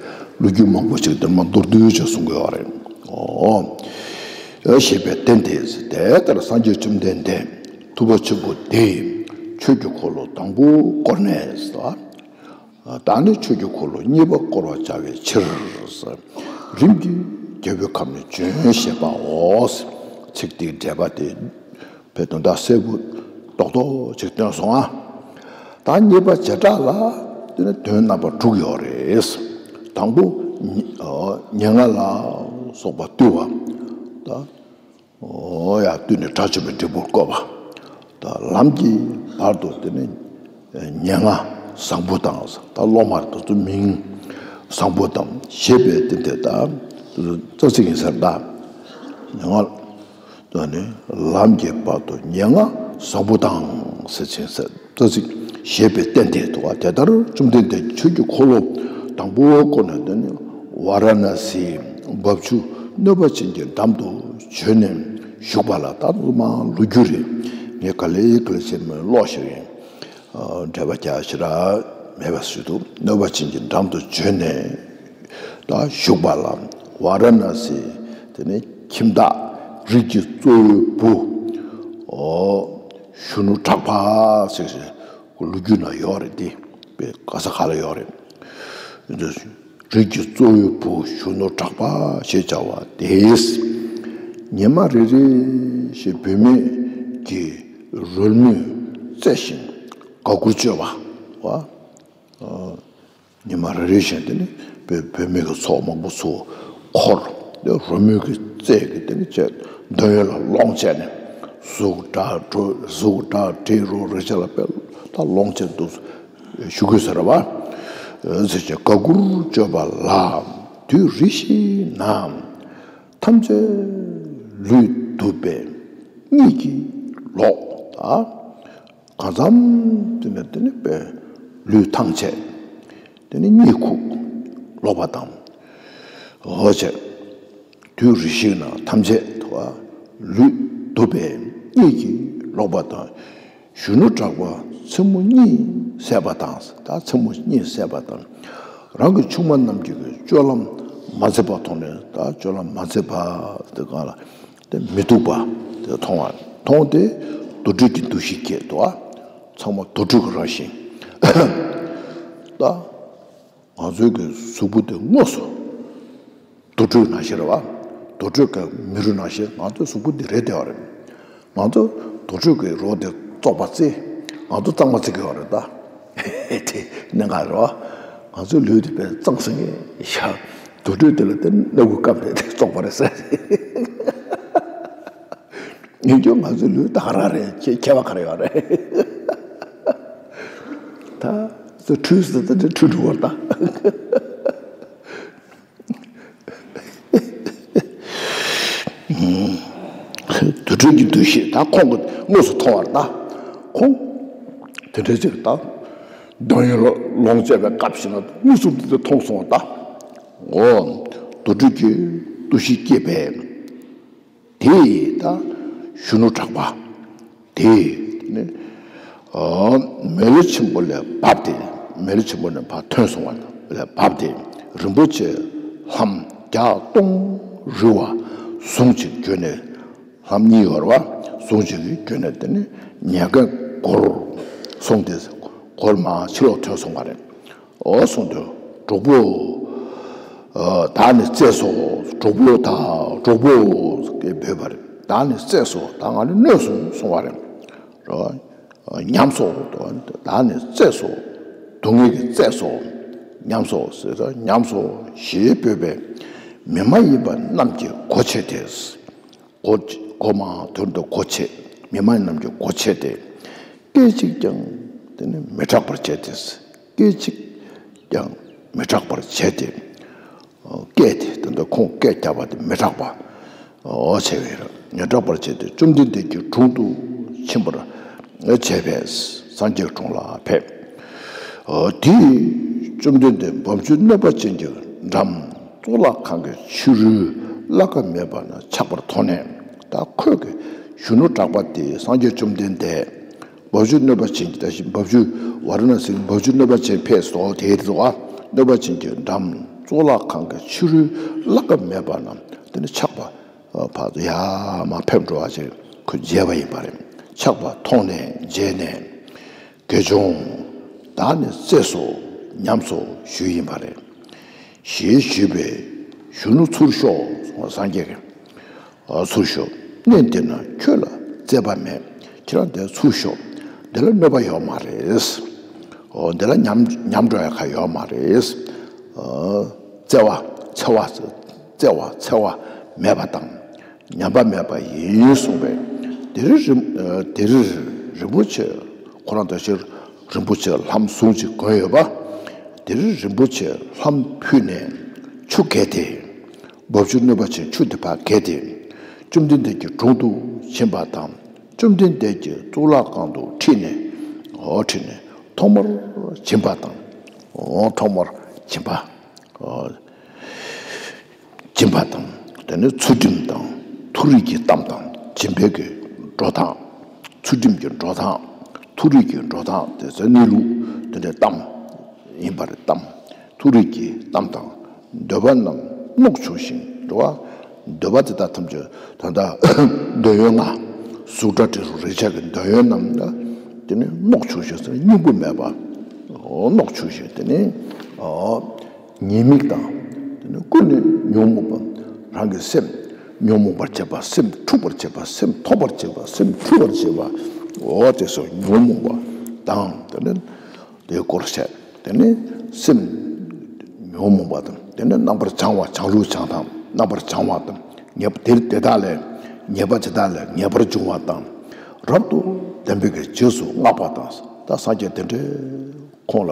ལོ་རྒྱུས་མང་པོ་ཞིག་འདིར་མ་མདོར་བསྡུས་ཅིག་གསུང་གི་ཡོད་རེད། ཨོ། ཞེས་པའི་རྟེན་དེ། དེ་ལྟར་སངས་རྒྱས་བཅོམ་ལྡན་འདས་ཐུབ་པ་ཆེན་པོ་དེས་ཆོས་ཀྱི་འཁོར་ལོ་དང་པོ་བསྐོར་ནས། ད་ནི་ཆོས་ཀྱི་འཁོར་ལོ་གཉིས་པ་བསྐོར་བར་བྱ་བའི་ཕྱིར། རིམ་གྱིས་རྒྱལ་པོའི་ཁབ་ནས་བྱོན་ཞེས་པའོ། ཚིག་དེའི་འགྲེལ་པ་དེ་བས་དོན་དག་གསལ་པོ་རྡོག་རྡོག་ཅིག་སྟོན་སོང་ཨ། ད་གཉིས་པ་བྱེ་བྲག་ལ་དེ་ནི་དོན་རྣམ་པ་དྲུག་ཡོད་རེད། དང་པོ་ཉེ་ཉེ་ལྔ་ལ་སོགས་པ་བཏུལ་བ། ད། ཨོ་ཡ། བཏུལ་ནས་དགྲ་བཅོམ་པའི་འབྲས་བུར་བཀོད་པ། ད་ལམ་གྱི་བར་དུ་དེ་ནི་ཉེ་ལྔ་བཟང་པོ་དང་། ད་སློབ་མར་དེ་ཚོ་མིང་བཟང་པོ་དང་ཞེས་པའི་རྟེན་དེ་ད་རྩ་ཚིག་ཡིན་ཟེར་ད། ཉེ་ལྔ་ད་ནི་ལམ་གྱི་བར་དུ་ཉེ་ལྔ་བཟང་པོ་དང་ཟེར་ཕྱིན་ཟེར། ད་ཅིག་ཞེས་པའི་རྟེན་དེ་འདུག་པ། དེ་ལྟར་བཅོམ་ལྡན་འདས་ཆོས་ཀྱི་འཁོར་ལོ་དང་པོ་བསྐོར་ནས་དེ་ནི་ཝཱ་ར་ཎ་སིའི་འབབ་ཆུ་གནོད་པ་ཅན་གྱི་འགྲམ་དུ་བྱོན་ནས་བཞུགས་པ་ལ། ད་དུ་མ་ལོ་རྒྱུས་རེད། ངས་ག་ལེ་ག་ལེ་བྱས་མ་ཀློག་ཤེས་ཡིན། འགྲེལ་པ་རྒྱག་ཞེ་དྲག་མེད་པ་ཞིག་འདུག་གནོད་པ་ཅན་གྱི་འགྲམ་དུ་བྱོན་ནས་ད་བཞུགས་པ་ལ། ཝཱ་ར་ཎ་སི་དེ་ནི་ཁྱིམ་བདག་རིགས་ཀྱི་གཙོ་བོའི་བུ། ཨོ། གཞོན་ནུ་གྲགས་པ་ཟེར་ཞིག་ལོ་རྒྱུས་ན་ཡོད་རེད་དེ། དཔེ་ག་ས་ག་ལ་ཡོད་རེད། རིགས་ཀྱི་གཙོ་བོའི་བུ་གཞོན་ནུ་གྲགས་པ་ཞེས་བྱ་བ་དེས། ཉི་མ་རེ་རེ་བཞིན་བུད་མེད་ཀྱི་རོལ་མོས་རྩེ་ཞིང་དགའ་མགུར་སྤྱོད་པ། ཉི་མ་རེ་རེ་བཞིན་དེ་ནི་བུད་བུད་མེད་ཀྱི་ཚོགས་མང་པོ་ཚོ་འཁོར། དེ་རོལ་མོའི་གི་རྩེ་གི་དེ་ནི་བྱས་འདོད་ཡོན་ལ་ལོངས་སྤྱད་ནས། གཟུགས་སྒྲ་དྲི། གཟུགས་སྒྲ་དྲི་རོ་རེག་བྱ་ལ་དཔེ་ད་ལོངས་སྤྱད་དུ་ཞུ་དགོས་ཟེར་བ། ཟེར་བྱས་དགའ་མགུར་སྤྱོད་པ་ལ། དུས་རེ་ཞིག་ན་ཐམས་ཅད་ལུས་དུབ་པས་གཉིད་ཀྱིས་ལོག་ད་གང་འཚམ་དེ་ནས་དེ་ནི་པའི་ལུས་ཐང་ཆད། དེ་ནི་གཉིད་ཁུག་ལོག་པ་དང་། འོ་བྱས། དུས་རེ་ཞིག་ན་ཐམས་ཅད་དུ་བ་ལུས་དུབ་པས་གཉིད་ཀྱིས་ལོག་པ་དང་། གཞོན་ནུ་གྲགས་པ་མཚན་མོ་གཉིད་སད་པ་དང་། ད་མཚན་མོ་གཉིད་སད་པ་དང་། རང་གི་ཆུང་མ་རྣམས་ཀྱི་སྤྱོད་ལམ་མ་མཛེས་པ་མཐོང་ནས། ད་སྤྱོད་ལམ་མ་མཛེས་པ་དེ་གང་ལ། དེ་མི་སྡུག་པ་དེ་མཐོང་བ། མཐོང་སྟེ་དུར་ཁྲོད་ཀྱི་འདུ་ཤེས་སྐྱེས་འདུག་ཨ། ཚང་མ་དུར་ཁྲོད་ཀྱི་རང་བཞིན། ད་ང་ཚོའི་གི་གཟུགས་པོ་དེ་དངོས་སུ་དུར་ཁྲོད་ནང་བཞིན་རེད་བ། དུར་ཁྲོད་ཀྱི་མི་རུ་ནང་བཞིན་ང་ཚོའི་གཟུགས་པོ་འདི་རེད་བསྡད་པ་རེད། ང་ཚོ་དུར་ཁྲོད་ཀྱི་རོ་དེ་བཙོག་པ་བརྩི། ང་ཚོ་གཙང་མ་བརྩི་གི་ཡོད་རེད་ད། དེ་གནད་འགག་རེད་བ། ང་ཚོའི་ལུས་དེ་དཔེ་གཙང་སིང་ངེ་ཤ། དུར་ཁྲོད་དེ་ལ་དེ་སྣ་བུག་སྐམ་ནས་དེ་བཙོག་པ་རེད་ཟེར། ཡིན་རྒྱུ་ང་ཚོའི་ལུས་ད་ག་རང་རེད། ཁྱད་ཁྱད་པར་ག་རེ་ཡོད་རེད། ད་ཚོ་ཁྲུས་ཟེར་ད་དེ་ཁྲུས་འགྲོ་བར་ད། དུར་ཁྲོད་ཀྱི་འདུ་ཤེས་ད་ཁོང་གིས་དངོས་སུ་མཐོང་བར་ད། ཁོང་དེ་འདྲ་ཅིག་ད་འདོད་ཡོན་ལ་ལོངས་སྤྱད་པའི་སྐབས་ཤིག་ན་དངོས་སུ་འདི་མཐོང་སོང་བ་ད། འོ། དུར་ཁྲོད་ཀྱི་གཏོར་བཤིག་སྐྱེས་པས། དེ་ཡི་ད་གཞོན་ནུ་གྲགས་པ་དེ་ནི་མེ་ལོང་ཆེན་པོ་ལས་བབས་ཏེ། མེ་ལོང་ཆེན་པོ་ནས་ཕར་ཐོན་སོང་བ་ལས་བབས་ཏེ། རིན་པོ་ཆེ་ལྷམ་བརྒྱ་སྟོང་རིལ་བ་ཟུང་གཅིག་གྱོན་ནས། ལྷམ་གཉིས་ཡོད་རེད་བ། ཟུང་གཅིག་གིས་གྱོན་ནས། དེ་ནི་ཉེར་སྐད་སྒོར་སོང་སྟེ། སྒོར་མར་ཕྱི་ལོགས་ཐོན་སོང་བ་རེད། འོ་གསུངས་དུས། གྲོགས་པོ། ཨ། བདག་ནི་བཙས་སོ། གྲོགས་པོ་དང་གྲོགས་པོ་ཟེར་འབོད་པ་རེད། བདག་ནི་བཙས་སོ། ད་ང་ནི་གནོད་སོང་གསུངས་པ་རེད། རོ། ཉམས་སོ། བདག་ནི་བཙས་སོ། སྡུག་བསྔལ་གྱིས་བཙས་སོ། ཉམས་སོ་ཟེར་ད་ཉམས་སོ་ཞེས་འབོད་པས། མི་མ་ཡིན་པ་རྣམས་ཀྱིས་སྒོ་ཕྱེ་སྟེ། སྒོ་སྒོ་མ་དོར་དུ་སྒོ་ཕྱེ། མི་མ་ཡིན་རྣམས་ཀྱིས་སྒོ་ཕྱེ་སྟེ། སྐད་ཅིག་ཀྱང་དེ་ནི་མི་གྲག་པར་བྱས་ཏེ། སྐད་ཅིག་ཀྱང་མི་གྲག་པར་བྱས་ཏེ། སྐད་དེ་དེ་འདྲ་ཁོང་སྐད་རྒྱག་པ་དེ་མི་གྲག་པ། འོ་བྱས་པས་ར། མི་གྲག་པར་བྱས་ཏེ་བཅོམ་ལྡན་འདས་ཀྱི་དྲུང་དུ་ཕྱིན་པར་བྱས་པས། སངས་རྒྱས་དྲུང་ལ་ཕེབས། འོ་དེས་བཅོམ་ལྡན་འདས་འབབ་ཆུ་གནོད་པ་ཅན་གྱི་འགྲམ་གཙུག་ལག་ཁང་གི་ཕྱི་རོལ་བླ་ག་མེད་པ་ན་ཆགས་པར་མཐོང་ནས། ད་ཁོས་ཀྱི་གཞོན་ནུ་གྲགས་པ་དེ་སངས་རྒྱས་བཅོམ་ལྡན་འདས། འབབ་ཆུ་གནོད་པ་ཅན་གྱི། ད་ཞིག་འབབ་ཆུ་ཝཱ་ར་ཎ་སིར་འབབ་ཆུ་གནོད་པ་ཅན་ཕེབས་སོ། དེའི་དུས་ཨ། གནོད་པ་ཅན་གྱི་འགྲམ་གཙུག་ལག་ཁང་གི་ཕྱི་རོལ་བླ་ག་མེད་པ་ན་དེ་ནི་ཆགས་པ། ཨ། ཕར་ཚུར་ཡར་མར་ཕེབས་འགྲོ་བ་ཅིག་ཁོས་མཇལ་བ་ཡིན་པ་རེད། ཆགས་པ་མཐོང་ནས་མཇལ་ནས། དགེ་སྦྱོང་བདག་ནི་བཙས་སོ། ཉམས་སོ་ཞུས་ཡིན་པ་རེད། ཞེས་ཞུས་པས་གཞོན་ནུ་ཚུར་ཤོག་གསུངས། སངས་རྒྱས་ཀྱིས། ཨ། ཚུར་ཤོག། གནས་འདི་ན་ཁྱོད་ལ་བཙས་པ་མེད། ཁྱེད་རང་འདིར་ཚུར་ཤོག། འདི་ལ་གནོད་པ་ཡོད་མ་རེད། འོ་འདི་ལ་ཉམས་ཉམས་འགྲོ་ཡ་ག་ཡོད་མ་རེད། ཨ། བཙས་པ་འཚེ་བ། བཙས་པ་འཚེ་བ་མེད་པ་དང་། ཉམས་པ་མེད་པ་ཡིན་གསུངས་པས། དེར་རིན་ཨ། དེར་རིན་པོ་ཆེ། ཁོ་རང་དང་ཕྱིར་རིན་པོ་ཆེ་ལྷམ་ཟུང་གཅིག་གོན་ཡོད་པ། དེར་རིན་པོ་ཆེ་ལྷམ་ཕུད་ནས་ཆུ་བརྒལ་ཏེ། འབབ་ཆུ་གནོད་པ་ཅན་ཆུ་དེ་ཕར་བརྒལ་ཏེ། བཅོམ་ལྡན་འདས་ཀྱི་དྲུང་དུ་ཕྱིན་པ་དང་། བཅོམ་ལྡན་འདས་ཀྱི་གཙུག་ལག་ཁང་དུ་ཁྲིད་ནས། འོ་ཁྲིད་ནས་ཐོག་མར་སྦྱིན་པ་དང་། འོ་ཐོག་མར་སྦྱིན་པ། འོ་སྦྱིན་པ་དང་། དེ་ནས་ཚུལ་ཁྲིམས་དང་ཐུགས་རིག་གི་གཏམ་དང་། སྦྱིན་པའི་གི་འགྲོ་སྟངས། ཚུལ་ཁྲིམས་ཀྱི་འགྲོ་སྟངས། ཐུགས་རིག་གི་འགྲོ་སྟངས། དེ་ཚོ་གནས་ལུགས་དེ་འདྲའི་གཏམ་ཡིན་པ་རེད། གཏམ། ཐུགས་རིག་གི་གཏམ་དང་། འདོད་པ་རྣམས་གནོད་བྱུང་ཞིང་། འགྲོ་བ། འདོད་པ་དེ་དག་ཐམས་ཅད་ད་ལྟ་འདོད་ཡོན་ལྔ། གཟུགས་སྒྲ་དྲི་རོ་རེག་བྱ་གི་འདོད་ཡོན་རྣམས་ལ་དེ་ནི་གནོད་བྱུང་ཞིང་ཟེར། སྙིང་པོ་མེད་པ། གནོད་བྱུང་ཞིང་། དེ་ནི་ཨོ། ཉེས་དམིགས་དང་། དེ་ནི་ཀུན་ནས་ཉོན་མོངས་པ། རང་གི་སེམས་ཉོན་མོངས་པར་བྱེད་པ། སེམས་འཁྲུགས་པར་བྱེད་པ། སེམས་ཐོབ་པར་བྱེད་པ། སེམས་འཁྲུགས་པར་བྱེད་པ། འོ་དེ་ཚོ་ཉོན་མོངས་པ་དང་། དེ་ནི་དེའི་སྐོར་བཤད། དེ་ནི་སེམས་ཉོན་མོངས་པ་དང་། དེ་ནི་རྣམ་པར་བྱང་བ། བྱང་ལུགས་བྱང་ཐབས། རྣམ་པར་བྱང་བ་དང་། ཉེས་པ་དེ་དེ་དག་ལས། ཉེས་པ་དེ་དག་ལས་ངེས་པར་འབྱུང་བ་དང་། རབ་ཏུ་ལྡན་པའི་གི་རྗེས་སུ་བསྔགས་པ་དང་། ད་སངས་རྒྱས་དེ་འདྲའི་ཁོང་ལ་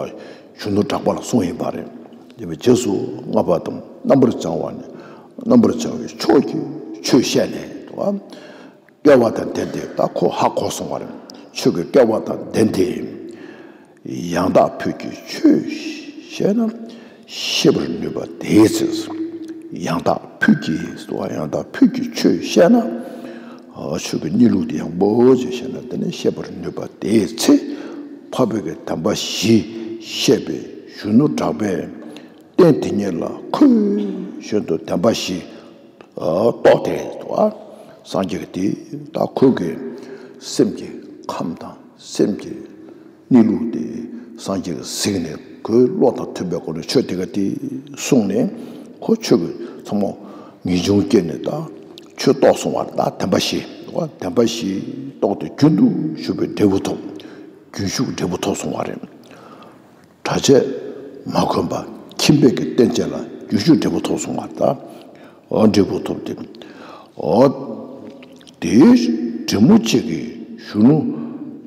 གཞོན་ནུ་གྲགས་པ་ལ་གསུངས་ཡིན་པ་རེད། དེ་བས་རྗེས་སུ་བསྔགས་པ་དང་། རྣམ་པར་བྱང་བ་ནི། རྣམ་པར་བྱང་བའི་ཕྱོགས་ཀྱི་ཆོས་བཤད་ནས་དོ། སྐལ་བ་དང་ལྡན་ཏེ། ད་ཁོ་ཧ་གོ་སོང་བ་རེད། ཆོས་ཀྱི་སྐལ་བ་དང་ལྡན་ཏེ། ཡང་དག་ཕུད་ཀྱི་ཆོས་བཤད་ན། ཤེས་པར་ནུས་པ་དེའི་ཚེ། ཡང་དག་ཕུད་ཀྱི་ཡང་དག་ཕུད་ཀྱི་ཆོས་བཤད་ན། ཨ། ཆོས་ཀྱི་གནས་ལུགས་དེ་ཡང་པོ་ཅིག་བཤད་ན། དེ་ནི་ཤེས་པར་ནུས་པ་དེའི་ཚེ། འཕགས་པའི་གི་བདེན་པ་བཞི་བཤད་པའི་གཞོན་ནུ་གྲགས་པས། རྟེན་དེ་ཉིད་ལ་ཁོས་གཞན་དུ་བདེན་པ་བཞི། ཨ། རྟོགས་ཏེ་དོ། སངས་རྒྱས་ཀྱིས་དེ་ད་ཁོ་གི་སེམས་ཀྱི་ཁམས་དང་སེམས་ཀྱི་གནས་ལུགས་དེ་སངས་རྒྱས་ཀྱིས་གཟིགས་ནས། ཁོའི་བློ་དང་མཐུན་པའི་སྒོ་ནས་ཆོས་དེ་ག་དེ་གསུངས་ནས། ཁོ་ཆོས་ཀྱི་ཚང་མ་ངེས་འབྱུང་སྐྱེས་ནས་ད་ཆོས་རྟོགས་སོང་བ་རེད། ད་བདེན་པ་བཞི་དོ། བདེན་པ་བཞི་རྟོགས་ཏེ་རྒྱུན་དུ་ཞུགས་པའི་འབྲས་བུ་ཐོབ། རྒྱུན་ཞུགས་འབྲས་བུ་ཐོབ་སོང་བ་རེད། གྲྭ་ཆས་མ་གོན་པ་ཁྱིམ་པའི་གི་རྟེན་ཅན་ལ་རྒྱུན་ཞུགས་འབྲས་བུ་ཐོབ་སོང་བ་ད། འོ་འབྲས་བུ་ཐོབ་སྟེ། འོ་དེའི་དྲིན་མོ་གཅིག་གིས་གཞོན་ནུ་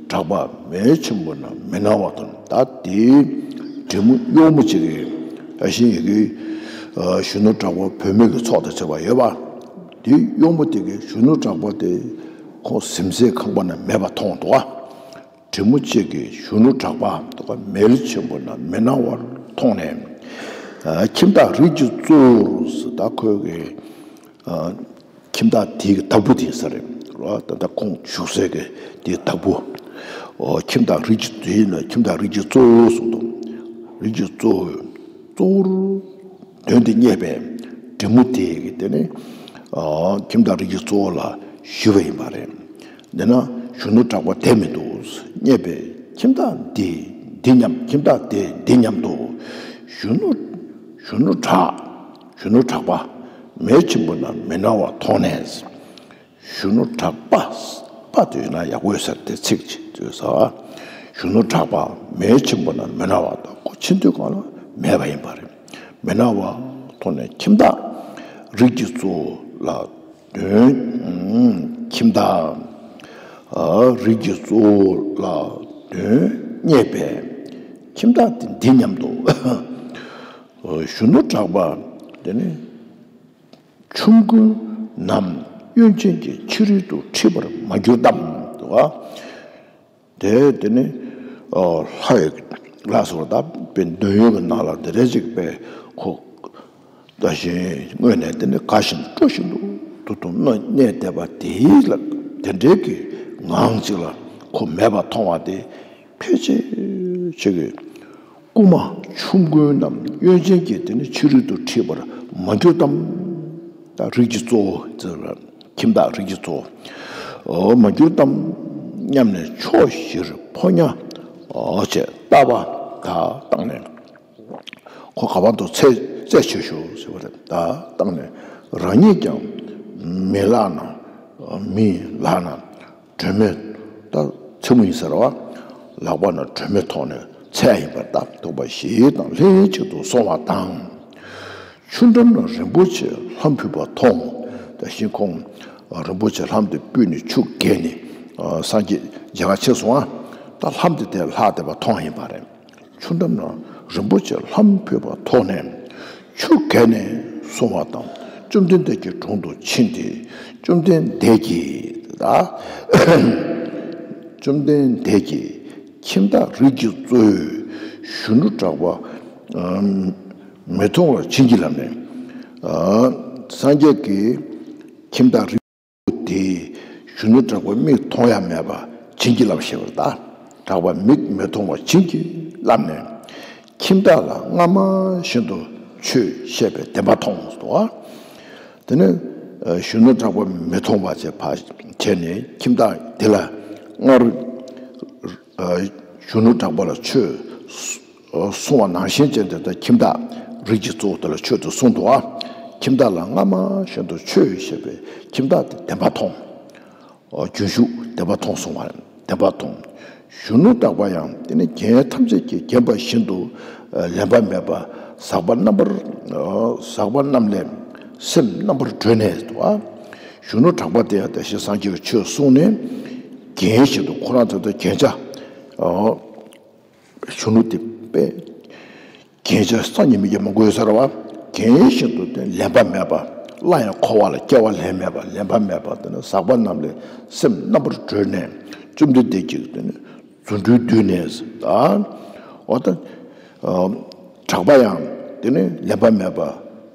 གྲགས་པ་མེ་ཆེན་པོ་ན་མི་སྣང་བ་དང་། ད་དེའི་དྲིན་མོ་གཡོག་མོ་གཅིག་གིས། ཨ་ཤིང་ཡི་གེ། གཞོན་ནུ་གྲགས་པ་བུད་མེད་ཀྱི་ཚོགས་དང་བཅས་པ་ཡོད་པ། དེའི་གཡོག་མོ་དེ་གིས་གཞོན་ནུ་གྲགས་པ་དེ་ཁོང་གཟིམ་སའི་ཁང་པ་ན་མེད་པ་མཐོང་འདུག་ག། དྲིན་མོ་གཅིག་གིས་གཞོན་ནུ་གྲགས་པ་དེ་མེ་ལོང་ཆེན་པོ་ན་མི་སྣང་བར་མཐོང་ནས། ཨ། ཁྱིམ་བདག་རིགས་ཀྱི་གཙོ་བོར་ཟེར། ད་ཁོའི་གི། ཨ། ཁྱིམ་བདག་དེའི་གི་བདག་པོ་དེ་ཟེར་རེད་རོ། ད་ལྟ་ཁོང་བཞུགས་སའི་གི་དེའི་བདག་པོ། ཨོ། ཁྱིམ་བདག་རིགས་ཀྱི། དེ་ཡིན་ན་ཁྱིམ་བདག་རིགས་ཀྱི་གཙོ་བོ་གསུངས་འདུག་རིགས་ཀྱི་གཙོ་བོ། གཙོ་བོར་དོན་དེ་རྙེད་པའི་འབྲི་མོ་དེ་གི་དེ་ནི། ཨ། ཁྱིམ་བདག་རིགས་ཀྱི་གཙོ་བོ་ལ་ཞུས་པ་ཡིན་པ་རེད། འདི་ན་གཞོན་ནུ་གྲགས་པ་དེ་མི་འདུག་རྙེད་པའི་ཁྱིམ་བདག་འདི། འདི་མཉམ། ཁྱིམ་བདག་དེ་འདི་མཉམ་དུ། གཞོན་ནུ། གཞོན་ནུ་གྲགས། གཞོན་ནུ་གྲགས་པ། མལ་ཆེན་པོ་ན་མི་སྣང་བ་མཐོང་ནས། གཞོན་ནུ་གྲགས་པ། པ་དེ་ཡིན་ན་ཡག་པོ་ཡོད་ས་རེད། དེ་ཚིག་ཅིག་དུས་ས། གཞོན་ནུ་གྲགས་པ་མལ་ཆེན་པོ་ན་མི་སྣང་བ་དང་། ཁོ་ཕྱིན་དུས་གང་ལ་མེད་པ་ཡིན་པ་རེད། མི་སྣང་བ་མཐོང་ནས་ཁྱིམ་བདག་རིགས་ཀྱི་གཙོ་བོ་ལ། དོན། ཁྱིམ་བདག་རིགས་ཀྱི་གཙོ་བོ་ལ་དོན་རྙེད་པས། ཁྱིམ་བདག་དེ་འདི་མཉམ་དུ། གཞོན་ནུ་གྲགས་པ་དེ་ནི། ཆོམ་རྐུན་ནམ་གཡོན་ཅན་གྱི་ཕྱི་རོལ་དུ་ཁྲིད་པར་མ་གྱུར་ཏམ། དེ་བ། དེ་དེ་ནི། ཨོ། ལྷ་ཡི་ལ་སོགས་ད་དཔེ་འདོད་ཡོན་གྱི་ནང་ལ་དེ་རེ་ཅིག་པས་ཁོ། ད་གཞན་དངོས་ནས་དེ་ནི་དགའ་བཞིན་སྤྲོ་བཞིན་དུ་དུ་དུ་གནས་བསྡད་པ་དེའི་ལ། དེ་འདྲའི་གི་ངང་ཅིག་ལ་ཁོ་མེད་པ་མཐོང་བ་དེ། ཕལ་ཆེར་ཆེ་གི། རྐུན་མ་ཆོམ་རྐུན་ནམ་གཡོན་ཅན་གྱིས་དེ་ནི་ཕྱི་རོལ་དུ་ཁྲིད་པར་མ་གྱུར་ཏམ། ད་རིགས་ཀྱི་གཙོ་བོ་ཟེར་བ། ཁྱིམ་བདག་རིགས་ཀྱི་གཙོ་བོ། ཨོ། མ་གྱུར་ཏམ་སྙམ་ནས་ཕྱོགས་བཞིར་ཕོ་ཉ། ཨོ། བཅས་བལྟ་བ་ད་བཏང་ནས། ཁོ་ག་བར་དུ་རྩད་རྩད་ཆོད་ཤོག་ཟེར་བ་རེད། ད་བཏང་ནས་རང་ཉིད་ཀྱང་མི་ལག་ན། མི་ལག་ན། སྒྲོན་མེ། ད་མཚན་མོ་ཡིན་ཟེར་བ། ལག་པ་ན་སྒྲོན་མེ་ཐོགས་ནས་འཚལ་ཡིན་པར་བལྟ། འདུག་པ་ཞིག་དང་ལྷན་ཅིག་ཏུ་སོང་བ་དང་། ཆུ་འགྲམ་ན་རིན་པོ་ཆེ་ལྷམ་ཕུད་པ་མཐོང་། ད་ཤིང་ཁོང་རིན་པོ་ཆེ་ལྷམ་དེ་ཕུད་ནས་ཆུ་བརྒལ་ནས། ཨ། སངས་རྒྱས་མཇལ་ཁ་ཕྱིན་སོང་ཨ། ད་ལྷམ་དེ་དེར་ལྷག་བསྡད་པ་མཐོང་ཡིན་པ་རེད། ཆུ་འགྲམ་ན་རིན་པོ་ཆེ་ལྷམ་ཕུད་པ་མཐོང་ནས་ཆུ་བརྒལ་ནས་སོང་བ་དང་། བཅོམ་ལྡན་འདས་ཀྱི་དྲུང་དུ་ཕྱིན་ཏེ། བཅོམ་ལྡན་འདས་ཀྱིས། ད་བཅོམ་ལྡན་འདས་ཀྱིས་ཁྱིམ་བདག་རིགས་ཀྱི་གཙོ་བོས་གཞོན་ནུ་གྲགས་པ། ཨམ། མི་མཐོང་བར་བྱིན་གྱིས་བརླབས་ནས། ཨ། སངས་རྒྱས་ཀྱིས་ཁྱིམ་བདག་རིགས། དེས་གཞོན་ནུ་གྲགས་པ་མིག་མཐོང་ཡ་མེད་པ་བྱིན་གྱིས་བརླབས་ཞེས་པར་གདའ། གྲགས་པ་མིག་མི་མཐོང་བ་བྱིན་གྱིས་བརླབས་ནས། ཁྱིམ་བདག་ལ་སྔ་མ་བཞིན་དུ་ཆོས་བཤད་པའི་བདེན་པ་མཐོང་ཟེར་བ། དེ་ནས་གཞོན་ནུ་གྲགས་པ་མི་མཐོང་བ་བྱས་པ་བྱས་ནས་ཁྱིམ་བདག་དེ་ལ་སྔར། གཞོན་ནུ་གྲགས་པ་ལ་ཆོས་གསུང་བ་ནང་བཞིན་བྱས་ཏེ། ད་ཁྱིམ་བདག་རིགས་ཀྱི་གཙོ་བོ་དེ་ལ་ཆོས་དེ་གསུངས་འདུག་ཨ། ཁྱིམ་བདག་ལ་སྔ་མ་བཞིན་དུ་ཆོས་བཤད་པས་ཁྱིམ་བདག་དེ་བདེན་པ་མཐོང་། རྒྱུན་ཞུགས་བདེན་པ་མཐོང་གསུང་བ། བདེན་པ་མཐོང་། གཞོན་ནུ་གྲགས་པ་ཡང་དེ་ནི་རྒྱན་ཐམས་ཅད་ཀྱིས་བརྒྱན་པ་བཞིན་དུ་ལེན་པ་མེད་པ། ཟག་པ་རྣམ་པར། ཟག་པ་རྣམས་ལས་སེམས་རྣམ་པར་གྲོལ་ནས་འདུག་ཨ། གཞོན་ནུ་གྲགས་པ་དེ་ཡང་དེ་བཞིན་སངས་རྒྱས་ཀྱི་ཆོས་གསུངས་ནས་རྒྱན་བཞིན་དུ་ཁོ་རང་ཚོ་དེ་རྒྱན་ཆ། གཞོན་ནུ་དེ་དཔེ་རྒྱན་ཆ་སང་ཉིན་མི་རྒྱ་མང་པོ་ཡོད་ས་རེད་བ། རྒྱན་བཞིན་དུ་དེ་ལེན་པ་མེད་པ། སླར་ཡང་འཁོར་བ་ལ་སྐྱེ་བ་ལེན་མེད་པ། ལེན་པ་མེད་པ། དེ་ནི་ཟག་པ་རྣམས་ལས་སེམས་རྣམ་པར་གྲོལ་ནས་བཅོམ་ལྡན་འདས་ཀྱིས་དེ་ནི་རྫུ་འཕྲུལ་བསྡུས་ནས། ད་འོ་ད་གྲགས་པ་ཡང་དེ་ནི་ལེན་པ་མེད་པ།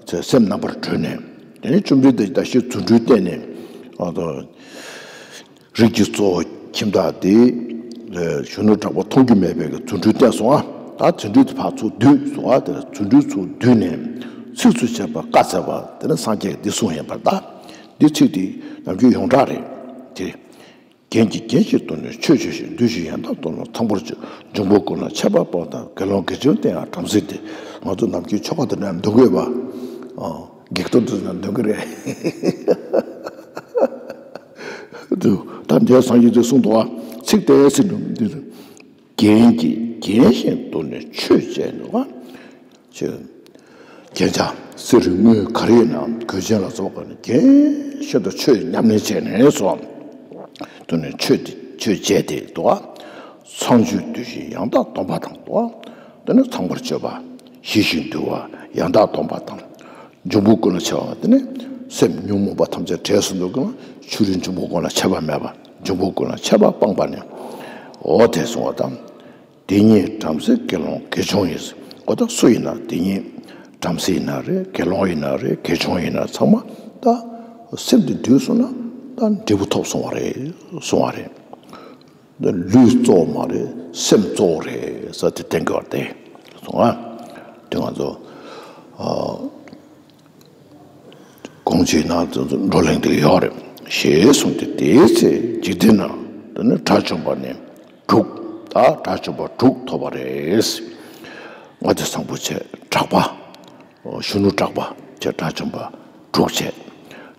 སེམས་རྣམ་པར་གྲོལ་ནས། དེ་ནི་བཅོམ་ལྡན་འདས་ཀྱིས་ད་ཞེས་རྫུ་འཕྲུལ་བསྟན་ནས། འོ་ད། རིགས་ཀྱི་གཙོ་བོ་ཁྱིམ་བདག་དེ། གཞོན་ནུ་གྲགས་པ་མཐོང་རྒྱུ་མེད་པའི་རྫུ་འཕྲུལ་བསྟན་སོང་ཨ། ད་རྫུ་འཕྲུལ་དེ་ཕར་ཚུར་བསྡུས་སོང་ཨ། དེ་རྫུ་འཕྲུལ་ཚུར་བསྡུས་ནས་ཚིགས་སུ་བཅད་པ་བཀའ་སྩལ་པ། དེ་ནི་སངས་རྒྱས་ཀྱིས་འདི་གསུངས་ཡིན་པར་གདའ། འདི་ཚིག་དེ་ནམ་རྒྱུན་ཡོངས་གྲགས་རེད། དེ། རྒྱན་གྱིས་བརྒྱན་ཞིང་དོན་ནི་ཆོས་བྱས་ཤིང་། འདུས་ཤིང་ཡང་དག་རྟོགས་ན་ཚངས་པར་སྤྱོད། འབྱུང་པོ་ཀུན་ལ་ཁྱབ་པ་སྤངས་དང་། དགེ་སློང་དགེ་སྦྱོང་དེ་ཡང་བྲམ་ཟེ་སྟེ། ང་ཚོ་ནམ་རྒྱུན་ཆོ་ག་དེ་འདྲ་འདོན་གི་ཡོད་པ། ཨ། བགེགས་གཏོར་དེ་འདྲ་འདོན་གི་རེད། དུ། ད་འདིར་སངས་རྒྱས་ཀྱིས་གསུངས་འདུག་བ། ཚིག་དེ་ཚིག་འདུག་འདི། རྒྱན་གྱིས་བརྒྱན་ཞིང་དོན་ནི་ཆོས་བྱས་ནས་བ། ཆོས། རྒྱན་ཆ་གསེར་དངུལ་ག་རེ་ཡིན་ནའང་གོས་ཆེན་ལ་སོགས་པ་ནི་རྒྱན་བཞིན་དུ་ཆོས་ཉམས་ལེན་བྱས་ནས་སོ། དོན་ནི་ཆོས་དེ་ཆོས་བྱས་ཏེ་འདུག་བ། ཚངས་སྤྱོད་འདུས་ཤིང་ཡང་དག་སྡོམ་པ་དང་འདུག་བ། དེ་ནི་ཚངས་པར་སྤྱོད་པ། ཞི་ཞིང་དུལ་བ། ཡང་དག་སྡོམ་པ་དང་། འབྱུང་པོ་ཀུན་ལ་ཁྱབ་པ། དེ་ནི་སེམས་ཉོན་མོངས་པ་ཐམས་ཅད་བྲལ་སོང་འདུག་གི། ཕྱི་རོལ་འབྱུང་པོ་ཀུན་ལ་ཁྱབ་པ་མེད་པ། འབྱུང་པོ་ཀུན་ལ་ཁྱབ་པ་སྤངས་པ་ནི། འོ་དེ་གསུང་བ་དང་། དེ་ཉིད་བྲམ་ཟེ་དགེ་སློང་དགེ་སྦྱོང་ཡིན། འོ་ད་སུ་ཡིན་ན་དེ་ཉིད་ བྲམ་ཟེ་ཡིན་ན་རེད། དགེ་སློང་ཡིན་ན་རེད། དགེ་སྦྱོང་ཡིན་ན་ཚང་མ་ད་སེམས་དེ་འདུལ་སོང་ན་ད་འབྲས་བུ་ཐོབ་སོང་བ་རེད་གསུང་བ་རེད། ད་ལུས་གཙོ་བོ་མ་རེད། སེམས་གཙོ་བོ་རེད་ཟེར་དེ་བསྟན་གྱི་ཡོད་རེད་དེ། སོང་ང་། དེ་ང་ཚོ་ཨ་གོང་ཆེན་ནང་དུ་བགྲོ་གླེང་དེ་ཡོད་རེད། ཞེས་གསུངས་ཏེ། དེའི་ཚེ་འཇིག་རྟེན་ན་དེ་ནི་དགྲ་བཅོམ་པ་ནི་དྲུག་ད་དགྲ་བཅོམ་པ་དྲུག་ཐོབ་པ་རེད། ལྔ་སྡེ་བཟང་པོ་བྱས། གྲགས་པ། གཞོན་ནུ་གྲགས་པ་བྱས། དགྲ་བཅོམ་པ་དྲུག་བྱས།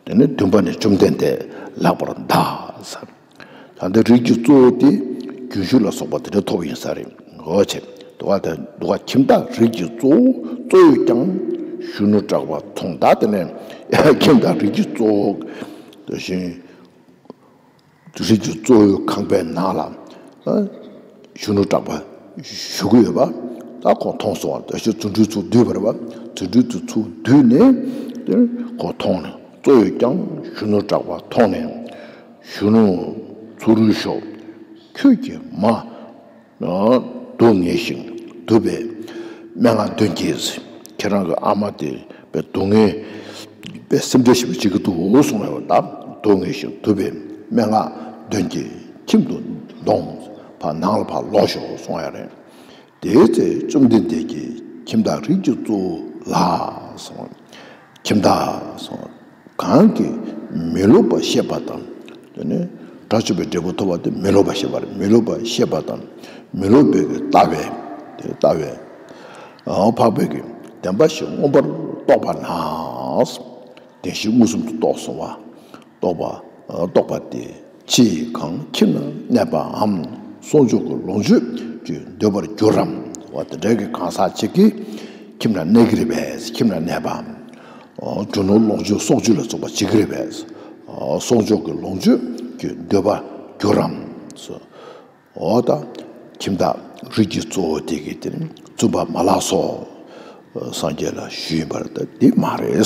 དེ་ནས་བདུན་པ་ནི་བཅོམ་ལྡན་འདས་ལེགས་པར་བལྟ་ཟེར། ད་ལྟ་རིགས་ཀྱི་གཙོ་བོ་དེ་རྒྱུན་ཞུགས་ལ་སོགས་པ་དེ་འདྲ་ཐོབ་ཡིན་ས་རེད། འོ་བྱས། དུ་བ་དེ་དུ་བ་ཁྱིམ་བདག་རིགས་ཀྱི་གཙོ་བོ་གཙོ་བོས་ཀྱང་གཞོན་ནུ་གྲགས་པ་མཐོང་། ད་དེ་ནས་ཁྱིམ་བདག་རིགས་ཀྱི་གཙོ་བོ་དེ་བཞིན་རིགས་ཀྱི་གཙོ་བོའི་ཁང་པའི་ནང་ལ་ཨ་གཞོན་ནུ་གྲགས་པ་བཞུགས་ཀྱི་ཡོད་པ་ད་ཁོང་མཐོང་སོང་བ། དེ་བཞིན་རྫུ་འཕྲུལ་ཚུར་བསྡུས་པ་རེད་པ། རྫུ་འཕྲུལ་དེ་ཚུར་བསྡུས་ནས་དེ་ཁོང་མཐོང་ནས། གཙོ་བོས་ཀྱང་གཞོན་ནུ་གྲགས་པ་མཐོང་ནས། གཞོན་ནུ་ཚུར་ཤོག་ཁྱོད་ཀྱིས་མ་སྡུག་བསྔལ་ཞིང་དུབ་པའི་སྨྲེ་སྔགས་འདོན་གྱིས། ཁྱེད་རང་གི་ཨ་མ་དེ་དཔེ་སྡུག་བསྔལ་དཔེ་སེམས་ཁྲལ་ཞེ་པོ་བྱེད་ཀྱི་འདུག་གསུངས་པ་ཡིན་པ་ད། སྡུག་བསྔལ་ཞིང་དུབ་པའི་སྨྲེ་སྔགས་འདོན་གྱིས། ཁྱིམ་དུ་འདོང་། ཕར་ནང་ལ་ཕར་ལོག་ཤོག་གསུངས་ཡ་རེད། དེའི་ཚེ་བཅོམ་ལྡན་འདས་ཀྱིས་ཁྱིམ་བདག་རིགས་ཀྱི་གཙོ་བོ་ལ་གསུངས། ཁྱིམ་བདག་གསུངས། གང་གིས་མི་སློབ་པ་བཤད་པ་དང་། དེ་ནས་དགྲ་བཅོམ་པའི་འབྲས་བུ་ཐོབ་པ་དེ་མི་སློབ་པ་བཤད་པ་རེད། མི་སློབ་པ་བཤད་པ་དང་། མི་སློབ་པའི་གི་ལྟ་བས། དེ་ལྟ་བས་འཕགས་པའི་གི་བདེན་པ་བཞི་མངོན་པར་རྟོགས་པ་ན། བདེན་བཞི་མངོན་སུམ་དུ་རྟོགས་སོང་བ། རྟོགས་པ། རྟོགས་པ་དེ་ཕྱིས་གང་ཁྱིམ་ན་གནས་པའམ། གསོག་འཇོག་གི་ལོངས་སྤྱོད་ཀྱིས་འདོད་པར་འགྱུར་རམ། བ་དེ་འདྲའི་གི་གང་ཟག་ཅིག་གིས་ཁྱིམ་ན་གནས་ཀྱི་རེད་པས། ཁྱིམ་ན་གནས་པའམ། རྒྱུ་ནོར་ལོངས་སྤྱོད་གསོག་འཇོག་ལ་སོགས་པ་བྱེད་ཀྱི་རེད་པས། གསོག་འཇོག་གི་ལོངས་སྤྱོད་ཀྱིས་འདོད་པར་འགྱུར་རམ། འོ་ད་ཁྱིམ་བདག་རིགས་ཀྱི་གཙོ་བོ་དེ་གིས་དེ་ནི་བཙུན་པ་མ་ལགས་སོ། སངས་རྒྱས་ལ་ཞུས་པར་ད་འདི་མ་རེད།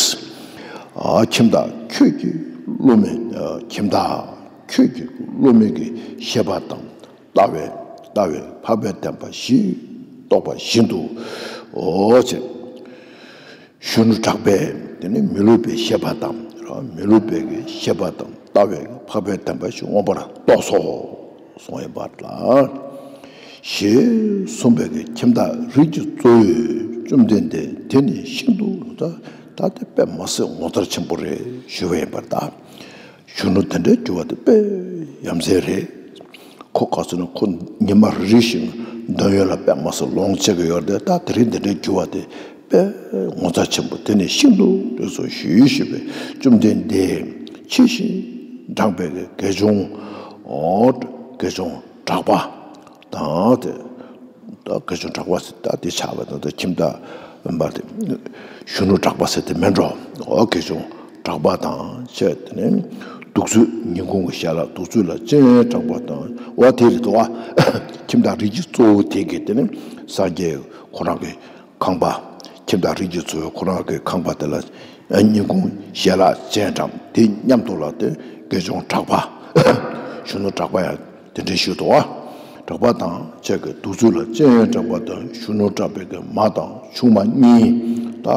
ཨ་ཁྱིམ་བདག་ཁྱོད་ཀྱིས་སློབ་མའི་ཨ་ཁྱིམ་བདག་ཁྱོད་ཀྱིས་སློབ་མའི་གི་བཤད་པ་དང་ལྟ་བའི་ལྟ་བས་འཕགས་པའི་བདེན་པ་བཞི་རྟོགས་པ་བཞིན་དུ། འོ་ཅེ། གཞོན་ནུ་གྲགས་པས་དེ་ནི་མི་སློབ་པའི་བཤད་པ་དང་། མི་སློབ་པའི་གི་བཤད་པ་དང་ལྟ་བའི་འཕགས་པའི་བདེན་པ་བཞི་མངོན་པར་རྟོགས་སོ། གསུངས་ཡོད་པ་ལ། ཞེས་གསུངས་པའི་གི་ཁྱིམ་བདག་རིགས་ཀྱི་གཙོ་བོས་བཅོམ་ལྡན་འདས་དེ་ནི་ཤིན་ཏུ་ད་ད་དེ་དཔེ་མ་སྲིད་ངོ་མཚར་ཆེན་པོ་རེད་ཞུ་བ་ཡིན་པར་གདའ། གཞོན་ནུ་དེ་འདྲའི་འགྱུར་བ་དེ་དཔེ་ཡ་མཚན་རེད། ཁོ་ག་ཚོད་ན་ཁོ་ཉི་མ་རེ་རེ་བཞིན་འདོད་ཡོན་ལ་དཔེ་མ་སྲིད་ལོངས་སྤྱད་ཀྱི་ཡོད་རེད་དེ། ད་དེ་རིང་དེ་འདྲའི་འགྱུར་བ་དེ་དཔེ་ངོ་མཚར་ཆེན་པོ་དེ་ནི་ཤིན་ཏུ་དེ་ཚོ་ཞུས་ཞུས་པས་བཅོམ་ལྡན་འདས་ཕྱི་བཞིན་འབྲངས་པའི་དགེ་སྦྱོང་། འོ་དགེ་སྦྱོང་གྲགས་པ་དང་དེ། ད་དགེ་སྦྱོང་གྲགས་པ་ཟེར་ད་དེ་ཆགས་པ་དང་། ད་ཁྱིམ་བདག་པ་དེ་གཞོན་ནུ་གྲགས་པ་ཟེར་དེ་མིན་འགྲོ། འོ་དགེ་སྦྱོང་གྲགས་པ་དང་བཅས་དེ་ནས་གདུགས་ཚོད་ཉིན་གུང་གི་ཞལ་ལག་གདུགས་ཚོད་ལ་སྤྱན་དྲངས་པ་དང་། འོ་དེ་རེད་དོ། ཁྱིམ་བདག་རིགས་ཀྱི་གཙོ་བོ་དེ་གིས་དེ་ནས་སངས་རྒྱས་ཁོ་རང་གི་ཁང་པ། ཁྱིམ་བདག་རིགས་ཀྱི་གཙོ་བོ་ཁོ་རང་གི་ཁང་པ་དེ་ལ་ཉིན་གུང་ཞལ་ལག་སྤྱན་དྲངས། དེ་མཉམ་དུ་ལ་དེ་དགེ་སྦྱོང་གྲགས་པ། གཞོན་ནུ་གྲགས་པ་ཡང་དེ་འདྲའི་ཞུས་འདུག་བ། གྲགས་པ་དང་བཅས་ཀྱིས་གདུགས་ཚོད་ལ་སྤྱན་དྲངས་པ་དང་། གཞོན་ནུ་གྲགས་པའི་གི་མ་དང་ཆུང་མ་གཉིས། ད་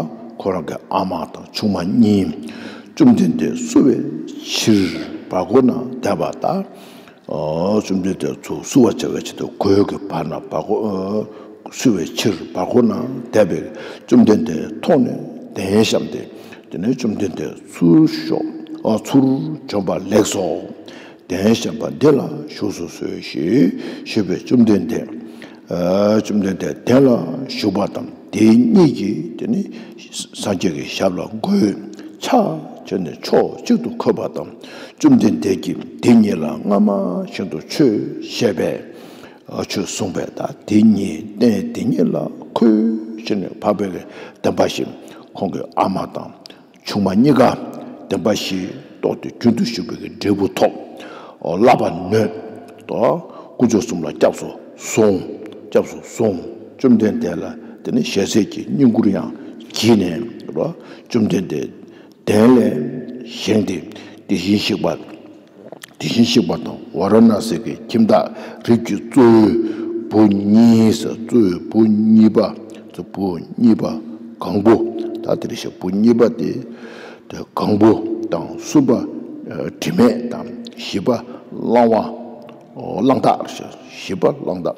ཁོ་རང་གི་ཨ་མ་དང་ཆུང་མ་གཉིས། བཅོམ་ལྡན་འདས་བསུ་བའི་ཕྱིར་བར་སྒོ་ན་བསྡད་པ་དང་། བཅོམ་ལྡན་འདས་ཚུར་བསུ་བ་བྱ་བའི་ཆེད་དུ་སྒོའི་གི་བར་ན་བར་སྒོ། བསུ་བའི་ཕྱིར་བར་སྒོ་ན་བསྡད་པས་བཅོམ་ལྡན་འདས་མཐོང་ནས་གདན་བཤམས་ཏེ། དེ་ནས་བཅོམ་ལྡན་འདས་ཚུར་ཤོག་ཨ་ཚུར་བྱོན་པ་ལེགས་སོ། གདན་བཤམས་པ་འདི་ལ་བཞུགས་སུ་གསོལ་ཞེས་ཞུས་པས་བཅོམ་ལྡན་འདས། ཨ་བཅོམ་ལྡན་འདས་གདན་ལ་བཞུགས་པ་དང་། དེ་གཉིས་ཀྱིས་དེ་ནི་སངས་རྒྱས་ཀྱི་ཞབས་ལ་མགོས་ཕྱག་བྱས་ནས་ཕྱོགས་གཅིག་ཏུ་འཁོད་པ་དང་། བཅོམ་ལྡན་འདས་ཀྱིས་དེ་གཉིས་ལ་སྔ་མ་བཞིན་དུ་ཆོས་བཤད་པས། ཆོས་གསུངས་པས། ད་དེ་གཉིས་སྟན་དེ་གཉིས་ལ་འཁོད་ཕྱིར་ནས་འཕགས་པའི་བདེན་པ་བཞི། ཁོང་གི་ཨ་མ་དང་ཆུང་མ་གཉིས་ཀ་བདེན་པ་བཞི་རྟོགས་ཏེ་རྒྱུན་དུ་ཞུགས་པའི་འབྲས་བུ་ཐོབ། བསླབ་པ་ནོད་དོ། དཀོན་མཆོག་གསུམ་ལ་སྐྱབས་སུ་སོང་། སྐྱབས་སུ་སོང་། བཅོམ་ལྡན་འདས་ལ་དེ་ནི་ཞལ་ཟས་ཀྱི་བསྙེན་བཀུར་ཡང་བགྱིས་ནས་རོ། བཅོམ་ལྡན་འདས་གདན་ལས་བཞེངས་ཏེ་དེ་བཞིན་གཤེགས་པ། དེ་བཞིན་གཤེགས་པ་དང་ཝཱ་ར་ཎཱ་སི་གི་ཁྱིམ་བདག་རིགས་ཀྱི་གཙོ་བོའི་བུ་གཉིས་ཟེར། གཙོ་བོའི་བུ་གཉིས་པ། བུ་གཉིས་པ་གང་པོ་ ད་དེ་རེད་ཤག་བུ་གཉིས་པ་དེ་དེ་གང་བུ་དང་གསུམ་པ་དྲི་མེད་དང་བཞི་པ་གླང་བ་གླང་དར་ཞེས་བཞི་པ་གླང་དར།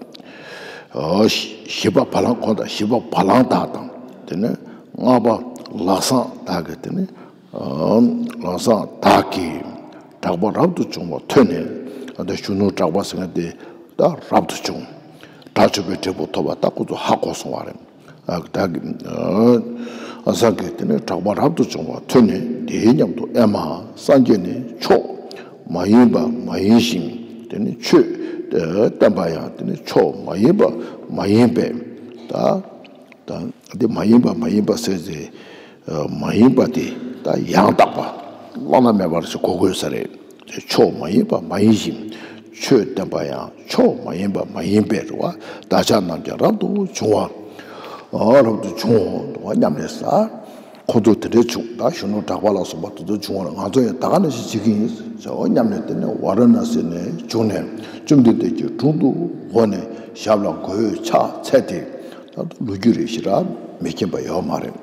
བཞི་པ་བ་ལང་ཁོ་དང་བཞི་པ་བ་ལང་དར་དང་དེ་ནས་ལྔ་པ་ལག་བཟང་དར་གྱི་དེ་ནས་ལག་བཟང་དར་གྱི་གྲགས་པ་རབ་ཏུ་བྱུང་བ་ཐོས་ནས། ད་གཞོན་ནུ་གྲགས་པ་ཟེར་མཁན་དེ་ད་རབ་ཏུ་བྱུང་། དགྲ་བཅོམ་པའི་འབྲས་བུ་ཐོབ་པ་ད་ཁོ་ཚོ་ཧ་གོ་སོང་བ་རེད། ཨ་ད་གི་ཨ་སངས་རྒྱས་དེ་ནས་གྲགས་པ་རབ་ཏུ་བྱུང་བ་ཐོས་ནས། དེའི་མཉམ་དུ་ཨེ་མ། སངས་རྒྱས་ནི་མཆོག་མ་ཡིན་པ་མ་ཡིན་ཞིང་། དེ་ནི་ཆོས་བསྟན་པ་ཡང་དེ་ནི་མཆོག་མ་ཡིན་པ་མ་ཡིན་པས། ད་ད་འདི་མ་ཡིན་པ་མ་ཡིན་པ་ཟེར་ཏེ་མ་ཡིན་པ་དེ་ད་ཡང་དག་པ་བླ་ན་མེད་པར་ཞིག་གོ་དགོས་ས་རེད། མཆོག་མ་ཡིན་པ་མ་ཡིན་ཞིང་། ཆོས་བསྟན་པ་ཡང་མཆོག་མ་ཡིན་པ་མ་ཡིན་པས་རེད་བ། བདག་ཅག་རྣམས་ཀྱང་རབ་ཏུ་བྱུང་བ། རབ་ཏུ་བྱུང་བ་སྙམ་ནས་ཟེར། ཁོ་ཚོ་དེ་འདྲའི་བྱུང་། ད་གཞོན་ནུ་གྲགས་པ་ལ་སོགས་པ་དེ་ཚོ་བྱུང་བ་ལ་ང་ཚོ་ཡང་ད་ག་ནང་བཞིན་བྱེད་ཀྱི་ཡིན་ཟེར་བ་སྙམ་ནས། དེ་ནས་ཝཱ་ར་ཎ་སི་ནས་བྱུང་ནས་བཅོམ་ལྡན་འདས་ཀྱི་དྲུང་དུ་འོངས་ནས་ཞབས་ལ་མགོ་བོས་ཕྱག་འཚལ་ཏེ། ད་ལོ་རྒྱུས་རེ་ཞེ་དྲག་མི་མཁྱེན་པ་ཡོད་མ་རེད།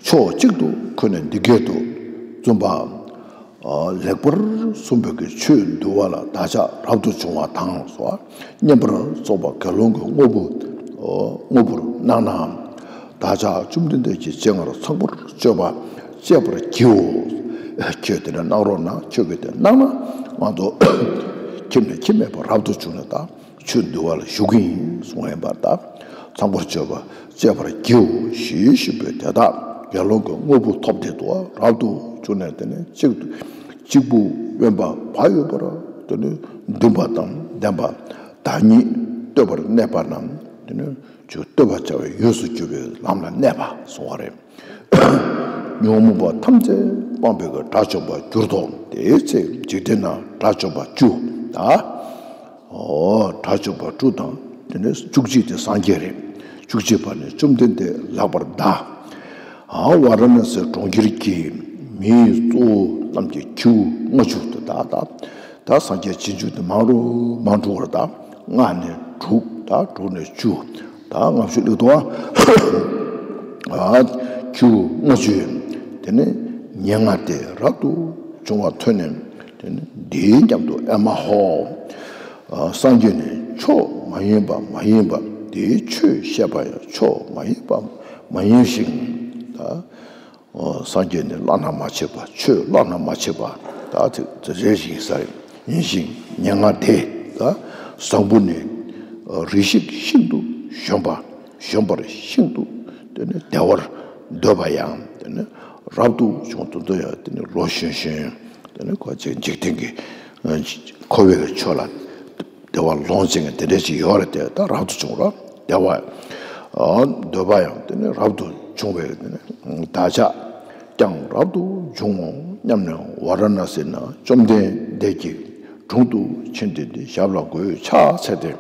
ཕྱོགས་གཅིག་ཏུ་འཁོད་ནས་འདི་སྐད་དུ། བཙུན་པ། ལེགས་པར་གསུངས་པའི་གི་ཆོས་འདུལ་བ་ལ་བདག་ཅག་རབ་ཏུ་བྱུང་བ་དང་སོགས་བསྙེན་པར་རྫོགས་པ་དགེ་སློང་གི་དངོས་པོ། དངོས་པོར་སྣང་ན། བདག་ཅག་བཅོམ་ལྡན་འདས་ཀྱི་སྤྱན་སྔར་ཚངས་པར་སྤྱོད་པ་སྤྱད་པར་བགྱིའོ། ཁྱོད་དེ་ནས་གནང་རོགས་གནང་། ཁྱོད་ཀྱིས་དེ་གནང་ན་ང་ཚོ་ཁྱིམ་ནས་ཁྱིམ་མེད་པར་རབ་ཏུ་བྱུང་ནས་ད། ཆོས་འདུལ་བ་ལ་ཞུགས་ཀྱི་ཡིན་གསུངས་ཡིན་པར་གདའ། ཚངས་པར་སྤྱོད་པ་སྤྱད་པར་བགྱིའོ་ཞེས་ཞུས་པས། དེ་དག་དགེ་སློང་གི་དངོས་པོ་ཐོབ་སྟེ་དུ་རབ་ཏུ་བྱུང་ནས། དེ་ནས་གཅིག་ཏུ་གཅིག་པུ་དབེན་པ་བག་ཡོད་པར། དེ་ནས་འདུན་པ་དང་ལྡན་པ་བདག་ཉིད་བསྟོད་པར་གནས་པ་རྣམས། དེ་ནས་ཆོས་བསྟོད་པར་བྱ་བའི་ཡུལ་དུ་གྱུར་པའི་ལམ་ལ་གནས་པ་གསུངས་པ་རེད། ཉོན་མོངས་པ་ཐམས་ཅད་སྤངས་པའི་དགྲ་བཅོམ་པར་གྱུར་ཏོ། དེའི་ཚེ་འཇིག་རྟེན་ན་དགྲ་བཅོམ་པ་བཅུ་དང་། ཨོ། དགྲ་བཅོམ་པ་བཅུ་དང་། དེ་ནས་བཅུ་གཅིག་དེ་སངས་རྒྱས་རེད། བཅུ་གཅིག་པ་ནི་བཅོམ་ལྡན་འདས་ལེགས་པར་གདའ། ཨ། ཝཱ་ར་ཎ་སི་གྲོང་ཁྱེར་གྱི་མིའི་གཙོ་བོ་རྣམས་ཀྱི་ཁྱེའུ་ལྔ་བཅུ་དེ་དག་དང་། ད་སངས་རྒྱས་རྗེས་འཇུག་དེ་མང་རུ་མང་འགྲོ་བར་གདའ། ལྔ་ནས་དྲུག་དང་། དྲུག་ནས་བཅུ་དང་། ལྔ་བཅུ་ལེགས་དོ། ཨ། ཁྱེའུ་ལྔ་བཅུ་ཡོད། དེ་ནས་ཉེར་ལྔ་དེ་རབ་ཏུ་བྱུང་བ་ཐོས་ནས། དེ་ནས་འདིའི་མཉམ་དུ་ཨེ་མ་ཧོ། ཨ། སངས་རྒྱས་ནི་མཆོག་མ་ཡིན་པ་མ་ཡིན་པ། དེའི་ཆོས་བཤད་པ་ཡང་མཆོག་མ་ཡིན་པ་མ་ཡིན་ཞིང་། ད། ཨ། སངས་རྒྱས་ནི་བླ་ན་མ་མཆིས་པ། ཆོས་བླ་ན་མ་མཆིས་པ། ད་དེ་དེ་རེ་ཞིག་ས་ཡིན་ཞིང་། ཉེར་ལྔ་དེ། ད་བཟང་པོ་ནི་རིགས་ཤིག་ཤིན་ཏུ་གཞོན་པ། གཞོན་པར་ཤིན་ཏུ་དེ་ནི་བདེ་བར་འདོད་པ་ཡང་དེ་ནི་རབ་ཏུ་བྱུང་། དོན་དུ་ཡང་དེ་ནི་ལོ་གཞོན་གཞོན། དེ་ནི་ཁོ་ཅིག་འཇིག་རྟེན་གྱི་འཁོར་བའི་ཆོས་ལ་བདེ་བ་ལོངས་སྤྱད་མཁན་དེ་འདྲ་ཅིག་ཡོད་རེད་དེ། ད་རབ་ཏུ་བྱུང་རོགས། བདེ་བ་འདོད་པ་ཡང་དེ་ནི་རབ་ཏུ་བྱུང་བས། དེ་ནི་བདག་ཅག་ཀྱང་རབ་ཏུ་འབྱུང་ངོ་སྙམ་ནས། ཝཱ་ར་ཎ་སི་ན་བཅོམ་ལྡན་འདས་ཀྱི་དྲུང་དུ་ཕྱིན་ཏེ། ཞབས་ལ་མགོ་བོས་ཕྱག་འཚལ་ཏེ།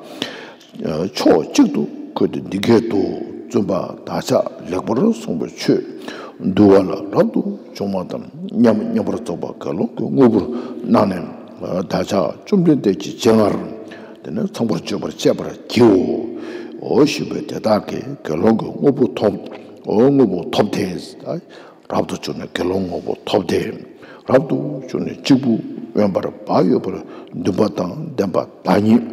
ཕྱོགས་གཅིག་ཏུ་འཁོད་དེ་འདི་སྐད་དུ། བཙུན་པ། བདག་ཅག་ལེགས་པར་གསུངས་པའི་ཆོས་འདུལ་བ་ལ་རབ་ཏུ་བྱུང་བ་དང་། མཉམ་མཉམ་པར་རྫོགས་པ་དགེ་སློང་གི་དངོས་པོར་སྣང་ནས། བདག་ཅག་བཅོམ་ལྡན་འདས་ཀྱི་སྤྱན་སྔར་དེ་ནས་ཚངས་པར་སྤྱོད་པར་སྤྱད་པར་བགྱིའོ། ཞུས་པས་དེ་དག་གིས་དགེ་སློང་གི་དངོས་པོ་ཐོབ། དངོས་པོ་ཐོབ་སྟེ། རབ་ཏུ་བྱུང་ནས་དགེ་སློང་དངོས་པོ་ཐོབ་སྟེ། རབ་ཏུ་བྱུང་ནས་གཅིག་པུ་དབེན་པར་བག་ཡོད་པར་འདུན་པ་དང་ལྡན་པ་བདག་ཉིད་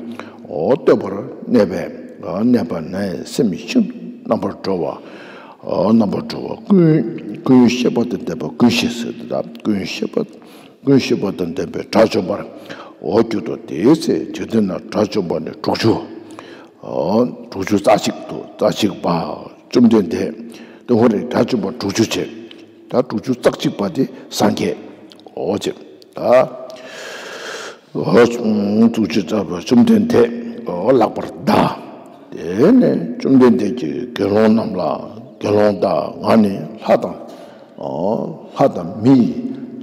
བསྟོད་པར་གནས་པས། གནས་པ་ནས་སེམས་ཤིན་ཏུ་རྣམ་པར་གྲོལ་བ། རྣམ་པར་གྲོལ་བ་ཀུན། ཀུན་ཤེས་པ་དང་ལྡན་པ་ཀུན་ཤེས་ཟེར་ཏེ། ད་ཀུན་ཤེས་པ། ཀུན་ཤེས་པ་དང་ལྡན་པའི་དགྲ་བཅོམ་པར་འོ་གྱུར་ཏོ། དེའི་ཚེ་འཇིག་རྟེན་ན་དགྲ་བཅོམ་པ་ནི་དྲུག་ཅུ། དྲུག་ཅུ་རྩ་གཅིག་ཏུ། རྩ་གཅིག་པ་བཅོམ་ལྡན་འདས། དེ་ཧོ་རེ་དགྲ་བཅོམ་པ་དྲུག་ཅུ་བྱས། ད་དྲུག་ཅུ་རྩ་གཅིག་པ་དེ་སངས་རྒྱས། འོ་ཅེ། ད་འོ་དྲུག་ཅུ་རྩ་བ་བཅོམ་ལྡན་འདས་འོ་ལེགས་པར་གདའ། དེ་ནས་བཅོམ་ལྡན་འདས་ཀྱིས་དགེ་སློང་རྣམས་ལ། དགེ་སློང་དག་ང་ནི་ལྷ་དང་། ལྷ་དང་མི་ཡི་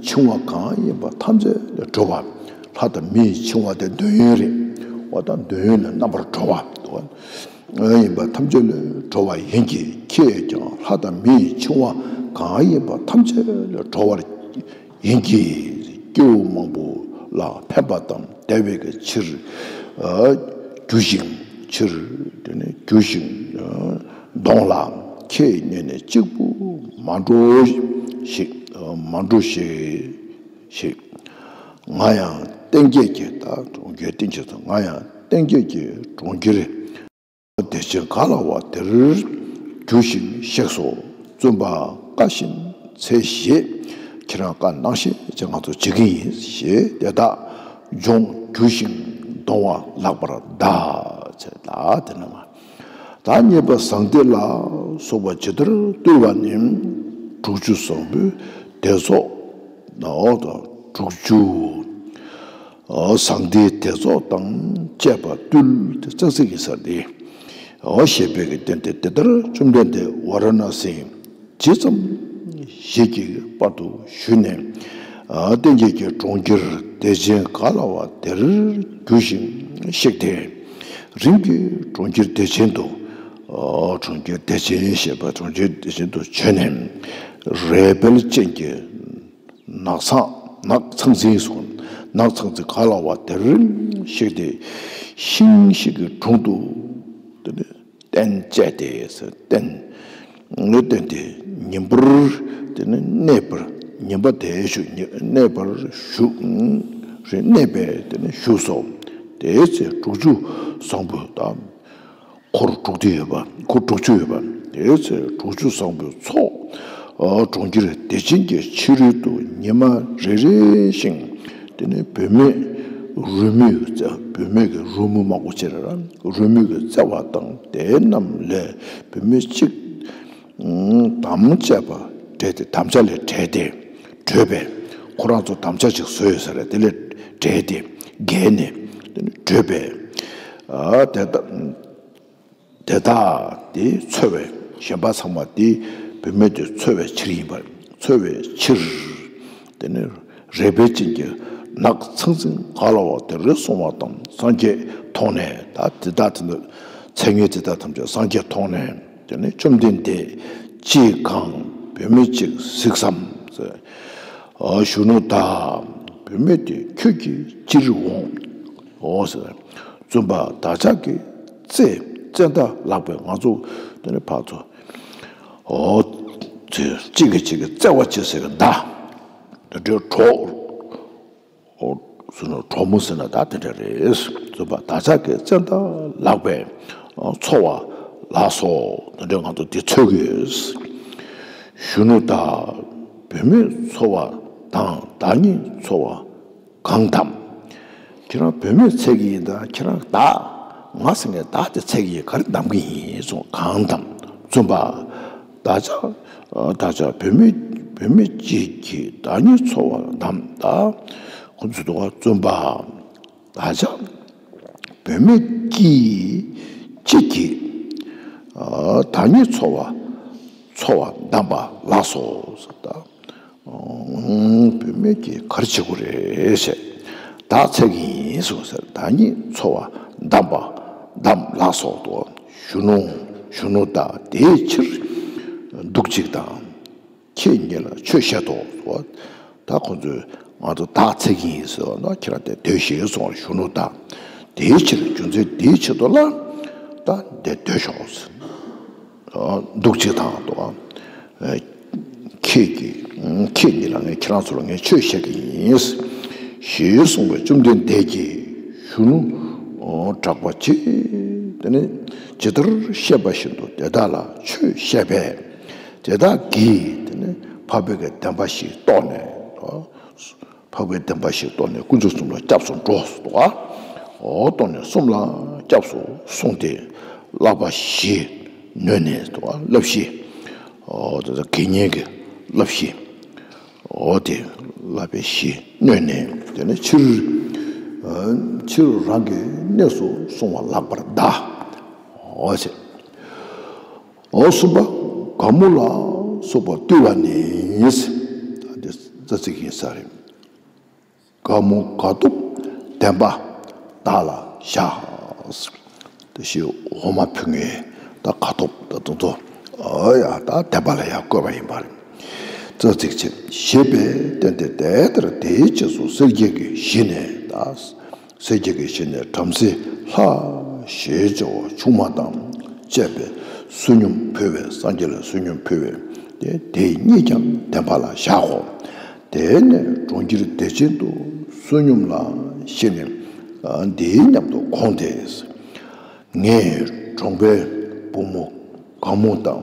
འཆིང་བ་གང་ཡིན་པ་ཐམས་ཅད་ལས་གྲོལ་བ། ལྷ་དང་མི་ཡི་འཆིང་བ་དེ་འདོད་ཡོན་རེད། འོ་ད་འདོད་ཡོན་ལས་རྣམ་པར་གྲོལ་བ། འདོད་ཡོན་ཡིན་པ་ཐམས་ཅད་ལས་གྲོལ་བ་ཡིན་གྱི། ཁྱེད་ཀྱང་ལྷ་དང་མི་ཡི་འཆིང་བ་གང་ཡིན་པ་ཐམས་ཅད་ལས་གྲོལ་བར་ཡིན་གྱི། སྐྱེ་བོ་མང་པོ་ལ་ཕན་པ་དང་བདེ་བའི་ཕྱིར་རྒྱུ་ཞིང་། ཕྱིར་དེ་ནས་རྒྱུ་ཞིང་གདོང་ལ། ཁྱེད་ཉིད་ནི་གཅིག་པུ་མ་འགྲོ་ཞིག་མ་འགྲོ་ཞིག་ཞིག་ང་ཡང་ལྟེང་རྒྱས་ཀྱི། ད་གྲོང་ཁྱེར་སྟེང་ཆེན་སོང་། ང་ཡང་ལྟེང་རྒྱས་ཀྱི་གྲོང་ཁྱེར་བདེ་ཆེན་ག་ལ་བ་དེར་རྒྱུ་ཞིང་གཤེགས་སོ། བཙུན་པ་བཀའ་བཞིན་འཚལ་ཞེས། ཁྱེད་རང་བཀའ་གནང་བཞིན་ཅིག་ང་ཚོ་བྱེད་ཀྱི་ཡིན་ཞེས། དེ་དག་ལྗོངས་རྒྱུ་ཞིང་གདོང་བ་ལག་པར་གདའ། ཅེས་དང་། དེ་ནས་མ། ད་གཉིས་པ་ཟང་ཐལ་ལ་སོགས་པ་ཇི་ལྟར་བཏུལ་བ་ནི། དྲུག་ཅུ་བཟང་པོའི་སྡེ་ཚོགས་ནའོ། དང་དྲུག་ཅུ་ཟང་ཐལ་སྡེ་ཚོགས་དང་བཅས་པ་བཏུལ་ཏེ། ཙག་ཙིག་གི་སར་དེ་ཞེས་པའི་གི་རྟེན་དེ། དེ་ལྟར་བཅོམ་ལྡན་འདས་ཝཱ་ར་ཎཱ་སིའི་ཇི་ཙམ་ཞིག་གི་བར་དུ་བཞུད་ནས། ལྟེང་རྒྱས་ཀྱི་གྲོང་ཁྱེར་བདེ་ཆེན་ག་ལ་བ་དེར་རྒྱུ་ཞིང་གཤེགས་ཏེ། རིམ་གྱིས་གྲོང་ཁྱེར་བདེ་ཆེན་དུ། གྲོང་ཁྱེར་བདེ་ཆེན་ཞེས་པ་གྲོང་ཁྱེར་བདེ་ཆེན་དུ་བྱོན་ནས། རལ་པའི་སྤྱན་གྱི་ནགས་ཚང་། ནགས་ཚང་འཛིན་སོང་། ནགས་ཚང་འཛིན་ག་ལ་བ་དེར་གཤེགས་ཏེ། ཤིང་ཞིག་གི་དྲུང་དུ་དེ་ནས་སྟན་བཅས་ཏེ། སྟན་ནི་སྟན་དེ་ཉིན་པར་དེ་ནི་གནས་པར། ཉིན་པ་དེ་བཞུགས། གནས་པར་བཞུགས། གནས་པས་དེ་ནི་བཞུགས་སོ། དེའི་ཚེ་དྲུག་ཅུ་བཟང་པོ་དང་། འཁོར་དྲུག་སྡེ་ཡོད་པ། འཁོར་དྲུག་ཅུ་ཡོད་པ། དེའི་ཚེ་དྲུག་ཅུ་བཟང་པོའི་ཚོགས། གྲོང་ཁྱེར་བདེ་ཆེན་གྱི་ཕྱི་རོལ་དུ་ཉི་མ་རེ་རེ་བཞིན་དེ་ནི་བུད་མེད་རོལ་མོའི་རྩེ། བུད་མེད་ཀྱི་རོལ་མོ་མང་པོ་ཅིག་རེད་ར། རོལ་མོའི་རྩེ་བ་དང་། དེ་རྣམས་ལས་བུད་མེད་གཅིག་དམ་བཅས་པ་བྲལ་ཏེ། དམ་བཅའ་ལས་བྲལ་ཏེ་བྲོས་པས། ཁོ་རང་ཚོ་དམ་བཅའ་ཅིག་བཟོས་ཡོད་ས་རེད། དེ་ལས་བྲལ་ཏེ་བརྒལ་ནས་བྲོས་པས། དེ་ལྟ། དེ་དག་དེ་འཚོ་བའི། གཞན་པ་ཚང་མ་དེ་བུད་མེད་དེ་འཚོ་བའི་ཕྱིར་ཡིན་པར། འཚོ་བའི་ཕྱིར། དེ་ནི་རལ་པའི་སྤྱན་གྱི་ནགས་ཚང་འཛིན་ག་ལ་བ་དེར་སོང་བ་དང་། སངས་རྒྱས་མཐོང་ནས། ད་དེ་དག་དེ་ཚོ་མཚན་ཉིད་དེ་དག་ཐམས་ཅད་སངས་རྒྱས་མཐོང་ནས། དེ་ནི་བཅོམ་ལྡན་འདས་ཅི་གང་བུད་མེད་ཅིག་གཟིགས་སམ། ཞུ་ནུ་ད། བུད་མེད་དེ་ཁྱོད་ཀྱིས་ཅིར་འོང་། འོ་ཟེར། བཙུན་པ་བདག་ཅག་གི་རྩེ། རྩེ་མདའ་ལག་པས། ང་ཚོ་དེ་ནི་ཕར་ཚུར་འོ་ཚེ་གཅིག་གིས་གཅིག་གི་རྩེ་བ་བྱེད་ཟེར་གི་མདའ། དེ་འདྲའི་གྲོགས། འོ་ཟེར་ན་གྲོགས་མོ་ཟེར་ན་ད་དེ་འདྲ་རེད། བཙུན་པ་བདག་ཅག་གི་རྩེ་མདའ་ལག་པས་འཚོ་བ་ལགས་སོ། དེ་འདྲའི་ང་ཚོ་འདི་འཚོལ་གི་ཡོད། ཞུ་ནུ་ད། བུད་མེད་འཚོ་བ་དང་བདག་ཉིད་འཚོ་བ་གང་དམ། ཁྱེད་རང་བུད་མེད་འཚོལ་གི་ཡིན་ད། ཁྱེད་རང་བདག་ང་ཟེར་མཁན་བདག་དེ་འཚོལ་གི་ཡིན། ག་རེ་གདམ་གི་ཡིན་གསུངས། གང་དམ། བཙུན་པ། བདག་ཅག་བདག་ཅག་བུད་མེད། བུད་མེད་གཅིག་གིས་བདག་ཉིད་འཚོ་བ་དམ། ད་ཁོ་ཚོས་འདུག་ག་བཙུན་པ། བདག་ཅག་བུད་མེད་ཀྱིས་གཅིག་གིས་བདག་ཉིད་འཚོ་བ་འཚོ་བ་གདམ་པ་ལགས་སོ། ད་བུད་མེད་ཀྱིས་ག་རེ་བྱེད་དགོས་རེད་ཟེར། བདག་འཚོལ་གི་ཡིན་གསུངས་ཟེར། བདག་ཉིད་འཚོ་བ་གདམ་པ་གདམ་ལགས་སོ། ཞུ་ནུ། ཞུ་ནུ་ད། དེའི་ཕྱིར་འདུག་ཅིག་དང་། ཁྱེད་ཉིད་ལ་ཆོས་བཤད་དོ། ད་ཁོ་ཚོས་ང་ཚོ་བདག་འཚོལ་གི་ཡིན་ཟེར་བ་ན། ཁྱེད་རང་དེ་སྡོད་ཤིག་གསུངས་པར། ཞུ་ནུ་ད། དེའི་ཕྱིར། རྒྱུ་མཚན་དེའི་ཆེད་དུ་ལ་ད་འདིར་སྡོད་ཤོག་ཟེར། འདུག་ཅིག་དང་དོ། ཁྱེད་ཀྱིས། ཁྱེད་ཉིད་ལ། ངས་ཁྱེད་རང་ཚོ་ལ་ངས་ཆོས་བཤད་ཀྱི་ཡིན། ཞེས་གསུངས་པས། བཅོམ་ལྡན་འདས་ཀྱིས་ཞུ་ནུ་གྲགས་པ་ཇི། དེ་ནི་ཇི་ལྟར་བཤད་པ་བཞིན་དུ་དེ་དག་ལ་ཆོས་བཤད་པས། དེ་དག་གིས་དེ་ནི་འཕགས་པའི་གི་བདེན་པ་བཞི་རྟོགས་ནས། འཕགས་པའི་བདེན་པ་བཞི་རྟོགས་ནས་དཀོན་མཆོག་གསུམ་ལ་སྐྱབས་སུ་འགྲོ་སོ། འོ་རྟོགས་ནས་གསུམ་ལ་སྐྱབས་སུ་སོང་སྟེ། བསླབ་པ་བཞི་ནོད་ནས། བསླབ་བཞི། འོ་དེ་དགེ་བསྙེན་གྱི་བསླབ་བཞི། འོ་དེ་བསླབ་པའི་གཞི་ནོད་ནས། དེ་ནས་ཕྱིར། ཕྱིར་རང་གི་གནས་སུ་སོང་བ་ལག་པར་གདའ། འོ་ཟེར། འོ་གསུམ་པ། དགའ་མོ་ལ་སོགས་པ་བཏུལ་བ་ནི། ད་འདི་རྩ་ཚིག་ཡིན་ས་རེད། དགའ་མོ་དགའ་སྟོབས་ལྡན་པ་བདག་ལ་བཞག། དེ་བཞིན་འོ་མ་ཕུལ་མཁན་ད་དགའ་སྟོབས་ད་དུང་དུ། ཨ་ཡ། ད་བདེན་པ་ལ་ཡང་བཀོད་པ་ཡིན་པ་རེད། རྩ་ཚིག་ཅན། ཞེས་པས་བསྟན་ཏེ། དེ་ལྟར་དེའི་རྗེས་སུ་སེར་སྐྱའི་གཞི་ནས། ད་སེར་སྐྱའི་གཞི་ནས་བྲམ་ཟེ་ལྷ་ཞེས་བྱ་བ་ཆུང་མ་དང་བཅས་པས་ བསོད་སྙོམས་ཕུལ་བས། སངས་རྒྱས་ལ་བསོད་སྙོམས་ཕུལ་བས་ཏེ། དེ་ཉིད་ཀྱང་བདེན་པ་ལ་བཞག་གོ། དེ་ནས་གྲོང་ཁྱེར་བདེ་ཆེན་དུ་བསོད་སྙོམས་ལ་ཞེས་ནས། འདིའི་མཉམ་དུ་དགོངས་ཏེ། ངས་གྲོང་པའི་བུ་མོ་དགའ་མོ་དང་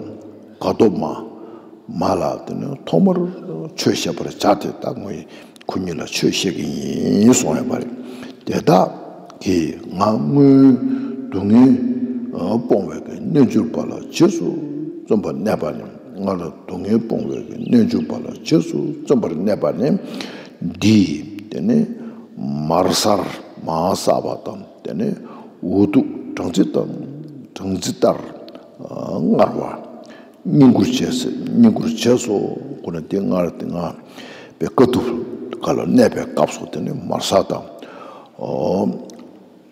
དགའ་སྟོབས་མ་མ་ལ་དེ་ནས་ཐོག་མར་ཆོས་བཤད་པར་བྱ་སྟེ། ད་ངས་ཁོ་གཉིས་ལ་ཆོས་བཤད་ཀྱི་ཡིན་གསུངས་ཡོད་པ་རེད། དེ་དག་གིས་ང་སྔོན་སྡུག་བསྔལ་སྤོང་བའི་གི་རྣལ་འབྱོར་པ་ལ་རྗེས་སུ་བརྩོན་པར་གནས་པ་ནི། སྔར་སྡུག་བསྔལ་སྤོང་བའི་གི་རྣལ་འབྱོར་པ་ལ་རྗེས་སུ་བརྩོན་པར་གནས་པ་ནི། འདིས་དེ་ནི་མར་གསར་མར་བསགས་པ་དང་། དེ་ནི་འུ་ཐུག་སྦྲང་རྩི་དང་སྦྲང་རྩི་ལྟར་མངར་བ། བསྙེན་བཀུར་བྱས་སོ། བསྙེན་བཀུར་བྱས་སོ། ཁོ་ན་དེ་སྔར་དེ་སྔར་བའི་དཀའ་ཐུབ་ཁ་ལ་གནས་པའི་སྐབས་སུ་དེ་ནི་མར་གསར་དང་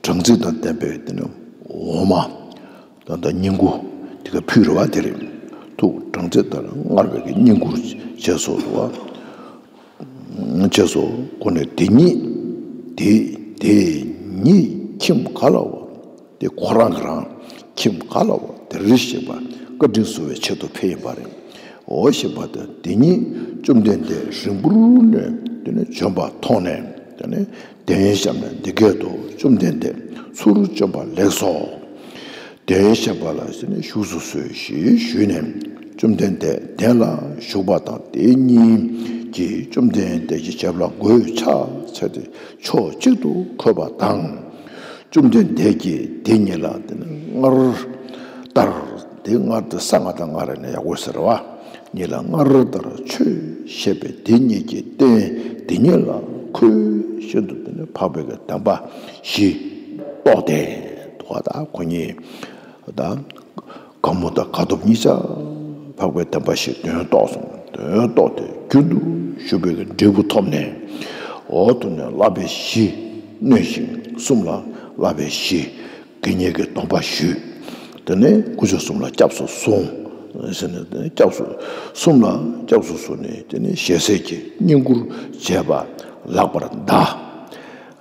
སྦྲང་རྩི་དང་ལྡན་པའི་དེ་ནི་འོ་མ་དང་དང་བསྙེན་བཀུར་དེ་ག་ཕུལ་རེད་བ། དེ་རེད། ཐུག་སྦྲང་རྩི་ལྟར་མངར་བའི་གི་བསྙེན་བཀུར་བྱས་སོ་ཟེར་བ། བྱས་སོ། ཁོ་ནས་དེ་ཉིད་དེ་དེ་ཉིད་ཁྱིམ་ག་ལ་བ། དེ་ཁོ་རང་གི་རང་ཁྱིམ་ག་ལ་བ་དེར་གཤེགས་པ་བཀའ་དྲིན་གསོ་བའི་ཆེད་དུ་ཕེབས་ཡིན་པ་རེད། འོ་ཞེས་པ་དང་། དེ་ཉིད་བཅོམ་ལྡན་འདས་རིང་པོར་ནས་དེ་ནས་བྱོན་པ་མཐོང་ནས། དེ་ནས་གདན་བཞག་ནས་འདི་སྐད་དུ། བཅོམ་ལྡན་འདས་ཚུར་བྱོན་པ་ལེགས་སོ། གདན་བཞག་པ་ལ་ཟེར་ནས་བཞུགས་སུ་གསོལ་ཞེས་ཞུས་ནས། བཅོམ་ལྡན་འདས་གདན་ལ་བཞུགས་པ་དང་། དེ་ཉིད་ཀྱིས་བཅོམ་ལྡན་འདས་ཀྱི་ཞབས་ལ་མགོས་ཕྱག་འཚལ་ཏེ་ཕྱོགས་གཅིག་ཏུ་འཁོད་པ་དང་། བཅོམ་ལྡན་འདས་ཀྱིས་དེ་ཉིད་ལ་དེ་ནི་སྔར་ལྟར། དེ་སྔར་དེ་གསང་སྔགས་དང་སྔགས་རེད་ན་ཡག་པོ་ཟེར་བ། ཉིད་ལ་སྔར་ལྟར་ཆོས་བཤད་པས། དེ་ཉིད་ཀྱི་རྟེན་དེ་ཉིད་ལ་འཁོད་བཞིན་དུ། དེ་ནི་འཕགས་པའི་གི་བདེན་པ་བཞི་རྟོགས་ཏེ། དོ་ད་ཁོ་གཉིས་ད་དགའ་མོ་དང་དགའ་སྟོབས་གཉིས་ཆ་འཕགས་པའི་བདེན་པ་བཞི་དོན་རྟོགས་སོང་། དོན་རྟོགས་ཏེ་རྒྱུན་དུ་ཞུགས་པའི་གི་འབྲས་བུ་ཐོབ་ནས། འོ་དེ་ནས་བསླབ་པའི་གཞི་གནོན་ཞིང་། གསུམ་ལ་བསླབ་པའི་གཞི་དགེ་བསྙེན་གྱི་སྡོམ་པ་ཞུས། དེ་ནས་དཀོན་མཆོག་གསུམ་ལ་སྐྱབས་སུ་སོང་ཟེར་ནས། དེ་ནས་སྐྱབས་སུ་གསུམ་ལ་སྐྱབས་སུ་སོང་ནས། དེ་ནས་ཞལ་ཟས་ཀྱི་བསྙེན་བཀུར་བྱས་པ་ལགས་པར་གདའ།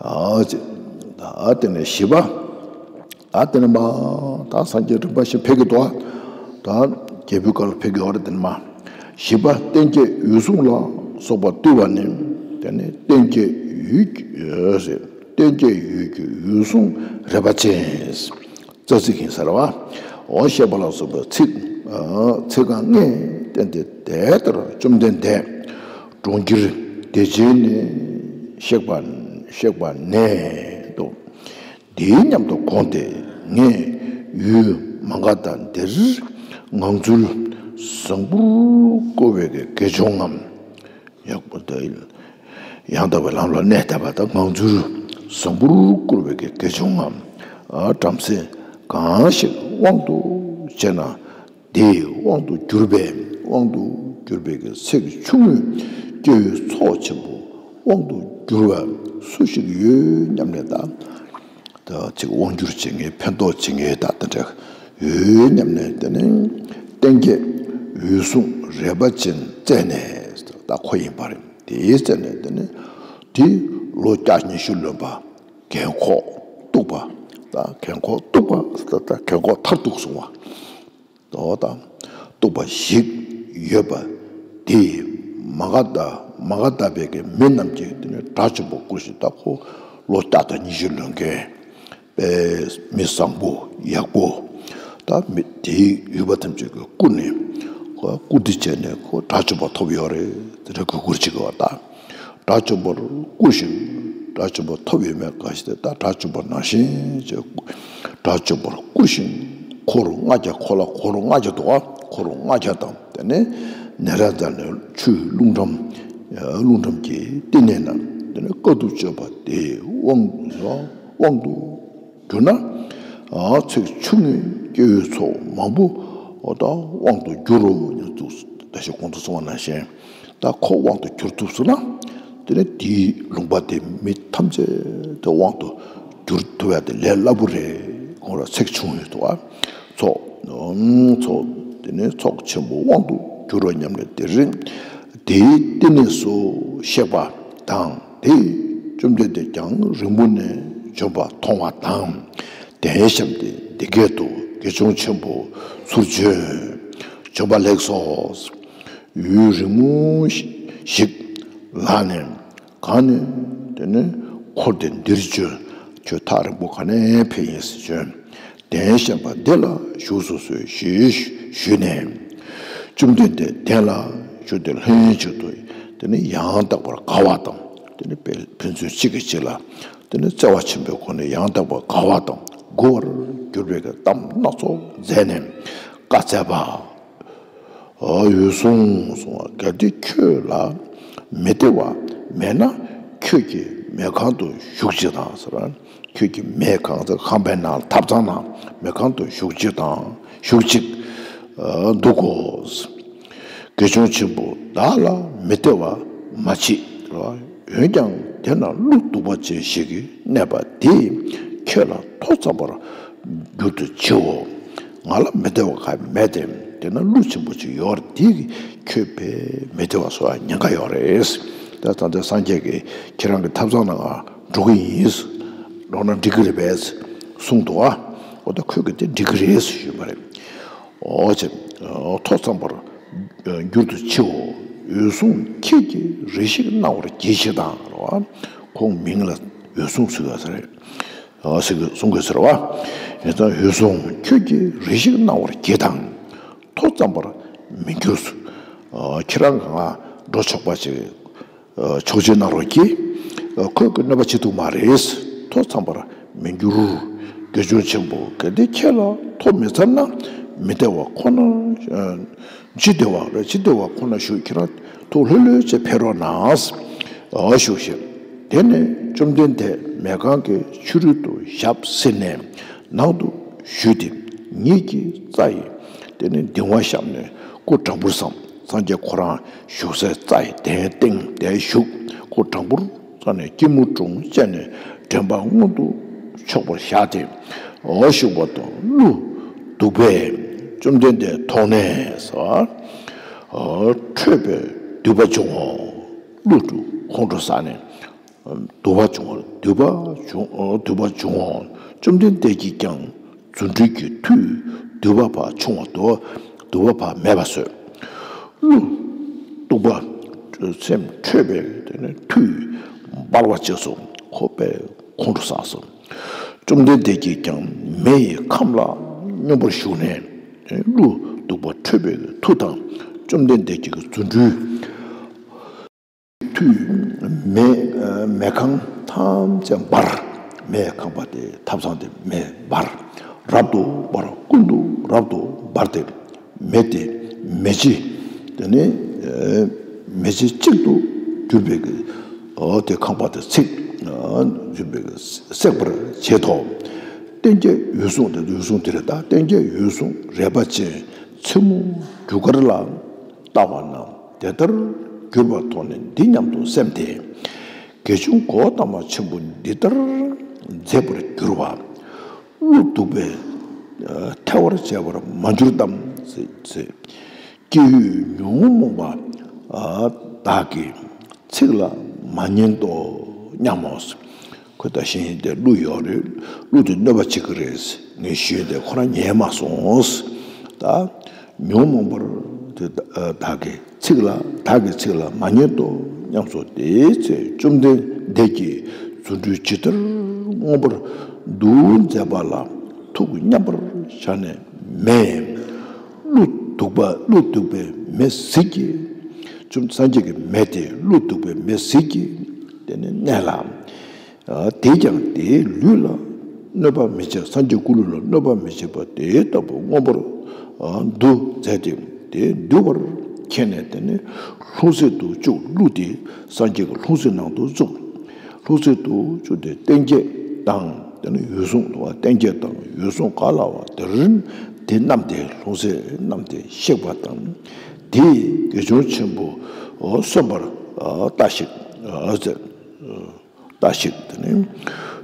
ཨ་ཙི། ད་དེ་ནས་བཞི་པ། ད་དེ་ནས་མ་ད་སངས་རྒྱས་རིམ་པ་བཞིན་ཕེབས་ཀྱི་འདུག། ད་རྒྱལ་པོའི་བཀའ་ལ་ཕེབས་ཀྱི་ཡོད་རེད། དེ་ནས་མ་བཞི་པ། རྟེན་བསྐྱེད་འོད་སྲུང་ལ་སོགས་པ་བཏུལ་བ་ནི། དེ་ནས་རྟེན་བསྐྱེད་འོད་ཀྱི་ཟེར། རྟེན་བསྐྱེད་འོད་ཀྱི་འོད་སྲུང་རས་པ་ཅན། རྩ་ཚིག་ཡིན་ཟེར་བ། འོ་ཞེས་པ་ལ་སོགས་པའི་ཚིག་ཚིག་རྐང་ལྔས་བསྟན་ཏེ། དེ་ལྟར་བཅོམ་ལྡན་འདས་གྲོང་ཁྱེར་བདེ་ཆེན་ནས་གཤེགས་པ་གཤེགས་པ་ནས་དུ། འདིའི་མཉམ་དུ་དགོངས་ཏེ། ངས་ཡུལ་མ་ག་དྷ་འདིར་ངང་ཚུལ་བཟང་པོར་བཀུར་བའི་དགེ་སྦྱོང་ངམ། ཡག་པོ་དེ་ཡང་དག་པའི་ལམ་ལ་གནས་བསྡད་པ་དང་། ངང་ཚུལ་བཟང་པོར་བཀུར་བའི་དགེ་སྦྱོང་ངམ། བྲམ་ཟེ་གང་ཞིག་དབང་དུ་བྱས་ན། དེའི་དབང་དུ་གྱུར་པའི་དབང་དུ་གྱུར་པའི་གི་ཚེགས་ཆུང་ངུའི་སྐྱེ་བོའི་ཚོགས་ཆེན་པོ་དབང་དུ་གྱུར་པ་སུ་ཞིག་ཡོད་སྙམ་ནས། ད་ད་ཅིག་དབང་སྒྱུར་བྱེད་མཁན་ཕན་ཐོགས་བྱེད་མཁན་ད་དེ་འདྲ་ཡོད་སྙམ་ནས། དེ་ནས་རྟེན་བསྐྱེད་འོད་སྲུང་རས་པ་ཅན་བཙལ་ནས། ད་ཁོ་ཡིན་པ་རེད། དེ་བཙལ་ནས་དེ་ནས་དེ་ལོ་བརྒྱ་ཉི་ཤུ་ལོན་པ་རྒན་འཁོགས་སྟུག་པ། ད་རྒན་འཁོགས་སྟུག་པ་ད་ད་རྒན་འཁོགས་མཐར་ཐུག་སོང་བ། དོ་དང་སྟུག་པ་ཞིག་ཡོད་པ་དེས་མ་ག་དྷ་མ་ག་དྷ་པའི་གི་མི་རྣམས་ཀྱིས་དེ་ནས་དགྲ་བཅོམ་པ་བཀུར་ཞིང་། ད་ཁོ་ལོ་བརྒྱ་དང་ཉི་ཤུ་ལོན་མཁན་པའི་མི་བཟང་པོ་ཡག་པོ། ད་མི་དེའི་ཡུལ་པ་ཐམས་ཅད་ཀྱིས་བཀུར་ནས། ཁོ་བཀུར་སྟི་བྱས་ནས་ཁོ་དགྲ་བཅོམ་པ་ཐོབ་ཡོད་རེད། དེ་འདྲ་གུས་བཀུར་བྱེད་དགོས་པ་ད། དགྲ་བཅོམ་པར་བཀུར་ཞིང་དགྲ་བཅོམ་པ་ཐོབ་ཡོད་མེད་འགའ་ཞིག་དེ། ད་དགྲ་བཅོམ་པ་ནང་བཞིན་བྱས། དགྲ་བཅོམ་པར་བཀུར་ཞིང་། འཁོར་ལྔ་བརྒྱ། ཁོ་ལ་འཁོར་ལྔ་བརྒྱ་འདུག་ག་འཁོར་ལྔ་བརྒྱ་དང་། དེ་ནས་ནཻ་རཉྫ་ནའི་ཆུའི་རླུང་འགྲམ། རླུང་འགྲམ་གྱི་བསྟི་གནས་ན། དེ་ནས་དཀའ་ཐུབ་སྤྱོད་པ་དེའི་དབང་དབང་དུ་གྱུར་ན། ཚེགས་ཆུང་ངུའི་སྐྱེ་བོའི་ཚོགས་མང་པོ་དབང་དུ་འགྱུར་རོ་སྙམ་དུ། ད་ཞིག་གོང་དུ་གསུངས་པ་ནང་བཞིན། ད་ཁོ་དབང་དུ་གྱུར་ཐུབ་སོང་ན། དེ་ནས་དེའི་ལུང་པ་དེ་མི་ཐམས་ཅད་དེ་དབང་དུ་གྱུར་ཐུབ་ཡ་དེ་ལས་སླ་པོ་རེད། ཁོང་ར་ཚེགས་ཆུང་ཡོད་དོ། ཚོགས་ཚོགས་དེ་ནས་ཚོགས་ཆེན་པོ་དབང་དུ་གྱུར་རོ་སྙམ་ནས། དེ་རིང་དེའི་བསྟི་གནས་སུ་གཤེགས་པ་དང་། དེས་བཅོམ་ལྡན་འདས་ཀྱང་རིང་པོ་ནས་བྱོན་པ་མཐོང་བ་དང་། གདན་བཤམས་ཏེ་འདི་སྐད་དུ། དགེ་སློང་ཆེན་པོ་ཚུར་བྱོན། བྱོན་པ་ལེགས་སོ། ཡུན་རིང་མོ་ཞིག་ལ་ནས་གང་ནས་དེ་ནས་འཁོར་དེ་འདིར་བྱོན། ཁྱོད་ཐག་རིང་པོ་ག་ནས་ཕེབས་ཡིན་ཟེར་བྱོན། གདན་བཤམས་པ་འདི་ལ་བཞུགས་སུ་གསོལ་ཞེས་ཞུས་ནས། བཅོམ་ལྡན་འདས་གདན་ལ་བཞུགས་ཏེ་ལྷན་ཅིག་ཏུ་དེ་ནས་ཡང་དག་པར་དགའ་བ་དང་། དེ་ནས་ཕན་ཕན་ཚུན་གཅིག་གིས་གཅིག་ལ་དེ་ནས་བརྩེ་བ་ཆེན་པོའི་སྒོ་ནས་ཡང་དག་པར་དགའ་བ་དང་མགུ་བར་གྱུར་པའི་གཏམ་སྣ་ཚོགས་མཛད་ནས་བཀའ་སྩལ་པ། འོ་འོད་སྲུང་གསུང་བ། གལ་ཏེ་ཁྱོད་ལ་མི་བདེ་བ་མེད་ན་ཁྱོད་ཀྱི་མལ་ཁང་དུ་བཞུགས་ཅིག་དང་ཟེར། ཁྱོད་ཀྱི་མལ་ཁང་ཟེར་ཁང་པའི་ནང་ཐབ་ཚང་ནང་མལ་ཁང་དུ་བཞུགས་ཅིག་དང་བཞུགས་ཅིག་འདུག་གོ། དགེ་སློང་ཆེན་པོ་བདག་ལ་མི་བདེ་བ་མ་མཆིས། འོན་ཀྱང་དེ་ན་ཀླུ་གདུག་པ་ཅན་ཞིག་གིས་གནས་པ་དེས་ཁྱོད་ལ་ཐོ་འཚམ་པར་འགྱུར་དུ་མཆིའོ། ང་ལ་མི་བདེ་བ་ག་མེད་དེ། དེ་ན་ཀླུ་ཆེན་པོ་ཅིག་ཡོད་རེད། དེ་གིས་ཁྱོད་ཕར་མི་བདེ་བ་བཟོ་བ་ཉེན་ཁ་ཡོད་རེད། ད་ད་ལྟ་སངས་རྒྱས་ཀྱིས་ཁྱེད་རང་གི་ཐབ་ཚང་ནང་འགྲོ་གི་ཡིན། འགྲོ་ན་འགྲིག་གི་རེད་པས་གསུངས་འདུག་ཨ། འོ་ད་ཁོས་གི་དེ་འགྲིག་གི་རེད་ཞུས་པ་རེད། འོ་ཅེ། ཐོ་འཚམ་པར་འགྱུར་དུ་མཆིའོ། འོད་སྲུང་ཁྱེད་ཀྱིས་རེ་ཞིག་གནང་བར་གྱིས་ཤིག་དང་རེད་བ། ཁོང་མིང་ལ་འོད་སྲུང་ཟེར་ག་ཟེར་རེད། ཟེར་གི་གསུང་གི་ཟེར་བ། ཡིན་ཙང་འོད་སྲུང་ཁྱོད་ཀྱིས་རེ་ཞིག་གནང་བར་གྱིས་དང་། ཐོ་འཚམ་པར་མི་འགྱུར། ཁྱེད་རང་གང་འགྲོ་ཆོག་པ་ཅིག་ཆོག་མཆན་གནང་རོགས་གྱིས། ཁོས་གི་གནོད་པ་བྱེད་ཐུབ་མ་རེད། ཐོ་འཚམ་པར་མི་འགྱུར། དགེ་སློང་ཆེན་པོ་གལ་ཏེ་ཁྱེད་ལ་ཐོ་མི་འཚམ་ན་མི་བདེ་བ་ཁོ་ན། ཅི་བདེ་བ་རེད། ཅི་བདེ་བ་ཁོ་ན་བཞུགས། ཁྱེད་རང་ཐུགས་ལྷོད་ལྷོད་བྱས་ཕེབས་རོགས་གནང་། ཞུ་ཞིང་། དེ་ནས་བཅོམ་ལྡན་འདས་མལ་ཁང་གི་ཕྱི་རོལ་དུ་ཞབས་བསིལ་ནས་ནང་དུ་ཞུས་ཏེ། ཉིད་ཀྱི་རྩ་ཡི་དེ་ནས་གདིང་བ་བཤམས་ནས་སྐུ་དྲང་པོར་བསྲངས། སངས་རྒྱས་ཁོ་རང་བཞུགས་སའི་རྩ་ཡི་གདན་སྟེང་དེར་བཞུགས། སྐུ་དྲང་པོར་བསྲངས་ནས་སྐྱིལ་མོ་ཀྲུང་བཅས་ནས་དྲན་པ་མངོན་དུ་ཕྱོགས་པར་བཞག་སྟེ། འོ་བཞུགས་པ་དང་ཀླུ་གདུག་པས་བཅོམ་ལྡན་འདས་མཐོང་ནས་ཟེར། འོ་ཁྲོས་པས་སྡུད་པ་བྱུང་ངོ་། ཀླུ་ཁོང་ཁྲོ་ཟ་ནས་སྡུད་པ་བྱུང་ངོ་། སྡུད་པ་བྱུང་། སྡུད་པ་བྱུང་ངོ་། བཅོམ་ལྡན་འདས་ཀྱིས་ཀྱང་རྫུ་འཕྲུལ་གྱིས་མཐུས་སྡུད་པ་ཕར་ཕྱུང་བ། སྡུད་པ་ཕར་མེད་པར་བཟོས། ཀླུ་གདུག་པ་སེམས་ཁྲོས་པས་དེ་ནས་མཐུས་འབར་བ་བྱས་སོ། ཁོ་པས་ཁོང་ཁྲོ་ཟ་སོ། བཅོམ་ལྡན་འདས་ཀྱིས་ཀྱང་མེ་ཡི་ཁམས་ལ་སྙོམས་པར་ཞུགས་ནས་ཀླུ་གདུག་པ་ཁྲོས་པའི་མཐུ་དང་བཅོམ་ལྡན་འདས་ཀྱི་རྫུ་འཕྲུལ་མཐུས་མེ་མེ་ཁང་ཐམས་ཅད་འབར། མེ་ཁང་པ་དེ་ཐབ་ཚང་དེ་མེ་འབར། རབ་ཏུ་འབར། ཀུན་ཏུ་རབ་ཏུ་འབར་ཏེ། མེ་དེ་མེ་ལྕེ། དེ་ནས་མེ་ལྕེ་གཅིག་ཏུ་གྱུར་པའི་གི་འོ་དེ་ཁང་པ་དེ་ཚིག་གྱུར་པའི་གི་བསྲེག་པར་བྱེད་དོ། ལྟེང་རྒྱས་འོད་སྲུང་དེ་འོད་སྲུང་དེ་རེད། ད་ལྟེང་རྒྱས་འོད་སྲུང་རལ་པ་ཅན་མཚན་མོ་རྒྱུ་སྐར་ལ་ལྟ་བ་ན་དེ་ལྟར་གྱུར་པ་མཐོང་ནས་འདི་སྙམ་དུ་སེམས་ཏེ། དགེ་སློང་གོའུ་ཏ་མ་ཆེན་པོ་འདི་ལྟར་མཛད་པར་འགྱུར་བ། ཀླུ་གདུག་པས་ཐལ་བར་བྱས་པར་མ་གྱུར་ཏམ་ཟེར། སྐྱེ་བོ་ཉོན་མོངས་པ་བདག་གི་ཚིག་ལ་མ་ཉན་ཏོ་སྙམ་མོ། ཁོ་ད་གཞན་དེ་ཀླུ་ཡོད་རེད། ཀླུ་དེ་གནོད་པ་བྱེད་ཀྱི་རེད། ངས་ཞུས་ཏེ་ཁོ་རང་ཉན་མ་སོང་། ད་ཉོན་མོངས་པར་དེ་བདག་གི་ཚིག་ལ་བདག་གི་ཚིག་ལ་མ་ཉན་ཏོ་སྙམ་སོང་། དེའི་ཚེ་བཅོམ་ལྡན་འདས་ཀྱིས་རྫུ་འཕྲུལ་ཇི་ལྟར་མངོན་པར་འདུ་མཛད་པ་ལ་ཐུགས་མཉམ་པར་བཞག་ནས་མེ་ཀླུ་གདུག་པ་ཀླུ་གདུག་པའི་མེ་ཟིལ་གྱིས། བཅོམ་སངས་རྒྱས་ཀྱི་མེ་དེ་ཀླུ་གདུག་པའི་མེ་ཟིལ་གྱིས་དེ་ནས་མནན་ལ། དེས་ཀྱང་དེའི་ལུས་ལ་གནོད་པ་མི་བྱེད། སངས་རྒྱས་སྐུ་ལུས་ལ་གནོད་པ་མི་བྱེད་པ་དེ་ལྟ་བུ་མངོན་པར་འདུ་མཛད་དེ། དེ་འདུལ་བར་མཁྱེན་ནས་དེ་ནས་ལྷུང་བཟེད་དུ་བཅུག་ཀླུ་དེ་སངས་རྒྱས་ཀྱི་ལྷུང་བཟེད་ནང་དུ་བཅུག་ལྷུང་བཟེད་དུ་བཅུག་སྟེ་ལྟེང་རྒྱས་དང་དེ་ནས་འོད་སྲུང་དང་ལྟེང་རྒྱས་དང་འོད་སྲུང་ག་ལ་བ་དེར་དེ་བསྣམས་ཏེ་ལྷུང་བཟེད་བསྣམས་ཏེ་གཤེགས་པ་དང་། དེས་དགེ་སློང་ཆེན་པོ་གསོན་པར་ལྟ་ཞིག་ཟེར། ལྟ་ཞིག་དེ་ནི་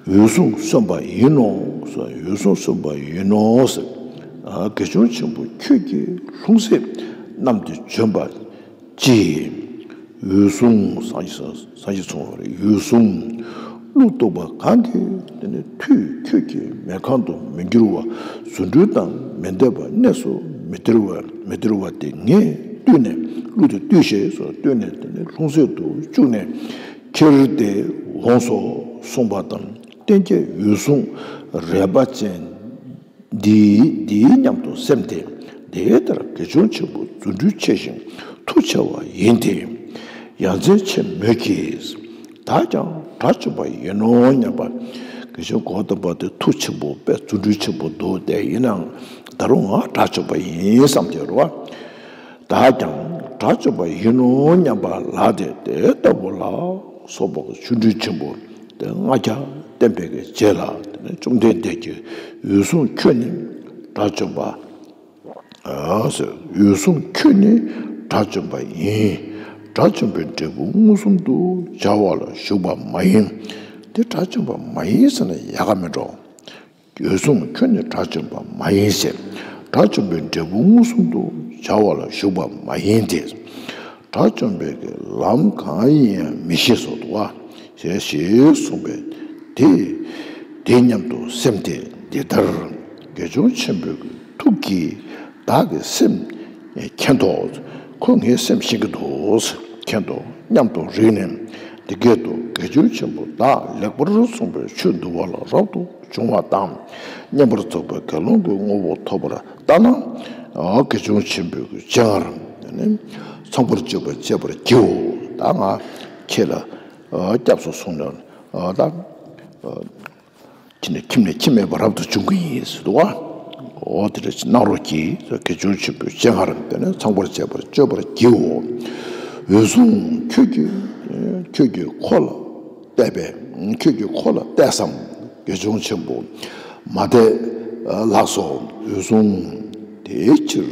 འོད་སྲུང་གསོན་པ་ཡིན་ནོ། འོད་སྲུང་གསོན་པ་ཡིན་ནོ་ཟེར། དགེ་སློང་ཆེན་པོ་ཁྱོད་ཀྱིས་ལྷུང་བཟེད་བསྣམས་ཏེ་བྱོན་པ་ཅི། འོད་སྲུང་སངས་རྒྱས་སངས་རྒྱས་གསུངས་པ་རེད། འོད་སྲུང་ ཀླུ་གདུག་པ་གང་གིས་དེ་ནི་མཐུས་ཁྱོད་ཀྱི་མེ་ཁང་དུ་མི་འགྱུར་བ། རྫུ་འཕྲུལ་དང་མི་ལྡན་པ་གནས་སུ་མི་སྟེར་བ། མི་སྟེར་བ་དེ་ངས་བཏུལ་ནས། ཀླུ་དེ་བཏུལ་ཞེས་སོ། བཏུལ་ནས་དེ་ནི་ལྷུང་བཟེད་དུ་བཅུག་ནས་ཁྱེར་ཏེ་འོངས་སོ་གསུངས་པ་དང་། ལྟེང་རྒྱས་འོད་སྲུང་རལ་པ་ཅན་འདིའི་འདིའི་སྙམ་དུ་སེམས་ཏེ། དེ་ལྟར་དགེ་སྦྱོང་ཆེན་པོ་རྫུ་འཕྲུལ་ཆེ་ཞིང་མཐུ་ཆེ་བ་ཡིན་ཏེ། ཡ་མཚན་ཆེ་མོད་ཀྱི། བདག་ཀྱང་དགྲ་བཅོམ་པ་ཡིན་ནོ་སྙམ་པ། དགེ་སྦྱོང་གོ་ཏམ་པ་དེ་མཐུ་ཆེན་པོ་དཔེ་རྫུ་འཕྲུལ་ཆེན་པོ་འདུག་དེ་ཡིན་ནའང་ད་རུང་ང་དགྲ་བཅོམ་པ་ཡིན་བསམ་གྱི་རེད་བ། བདག་ཀྱང་དགྲ་བཅོམ་པ་ཡིན་ནོ་སྙམ་པ་ལགས་ཏེ། དེ་ལྟ་བུ་ལ་སོགས་པ་ཆོ་འཕྲུལ་ཆེན་པོ་དེ་ལྔ་བརྒྱ་བསྟན་པའི་གི་རྗེས་ལ། དེ་ནས་བཅོམ་ལྡན་འདས་ཀྱིས་འོད་སྲུང་ཁྱོད་ནི་དགྲ་བཅོམ་པ། འོད་སྲུང་ཁྱོད་ནི་དགྲ་བཅོམ་པ་ཡིན། དགྲ་བཅོམ་པའི་འབྲས་བུ་མངོན་སུམ་དུ་སྦྱར་བ་ལ་ཞུགས་པ་མ་ཡིན། དེ་དགྲ་བཅོམ་པ་མ་ཡིན་ཟེར་ན་ཡག་ག་མེད་འགྲོ། འོད་སྲུང་ཁྱོད་ནི་དགྲ་བཅོམ་པ་མ་ཡིན་ཟེར། དགྲ་བཅོམ་པའི་འབྲས་བུ་མངོན་སུམ་དུ་སྦྱར་བ་ལ་ཞུགས་པ་མ་ཡིན་ཏེ། དགྲ་བཅོམ་པའི་གི་ལམ་གང་ཡིན་ཡང་མི་ཤེས་སོ་འདུག་བ། ཞེས་ཞེས་གསུངས་པས། དེ་དེ་སྙམ་དུ་སེམས་ཏེ། འདི་ལྟར་དགེ་སྦྱོང་ཆེན་པོའི་གི་ཐུགས་ཀྱིས་བདག་གི་སེམས་མཁྱེན་ཏོ། ཁོ་ངའི་སེམས་ཤེས་ཀྱི་འདུག་མཁྱེན་ཏོ་སྙམ་དུ་རིག་ནས། འདི་སྐད་དུ་དགེ་སྦྱོང་ཆེན་པོ་བདག་ལེགས་པར་གསུངས་པའི་ཆོས་འདུལ་བ་ལ་རབ་ཏུ་བྱུང་བ་དང་། བསྙེན་པར་རྫོགས་པའི་དགེ་སློང་གི་དངོས་པོ་ཐོབ་པར་ལྟ་ན། དགེ་སྦྱོང་ཆེན་པོའི་གི་སྤྱན་སྔར་ནི་ཚངས་པར་སྤྱོད་པ་སྤྱད་པར་བགྱིའོ། ད་ང་ཁྱེད་ལ་སྐྱབས་སུ་སོང་ནས་ད། ཁྱིམ་ནས་ཁྱིམ་ནས་ཁྱིམ་མེད་པར་རབ་ཏུ་འབྱུང་གི་ཡིན་ཟེར་འདུག་བ། འོ་དེ་འདྲ་གནང་རོགས་གྱིས། དགེ་སྦྱོང་ཆེན་པོའི་སྤྱན་སྔར་དེ་ནས་ཚངས་པར་སྤྱད་པར་སྤྱོད་པར་བགྱིའོ། འོད་སྲུང་ཁྱོད་ཀྱིས་ཁྱོད་ཀྱིས་འཁོར་ལ་བལྟས་པས། ཁྱོད་ཀྱིས་འཁོར་ལ་བལྟས་སམ། དགེ་སྦྱོང་ཆེན་པོ་མ་བལྟས་ལགས་སོ། འོད་སྲུང་དེའི་ཕྱིར་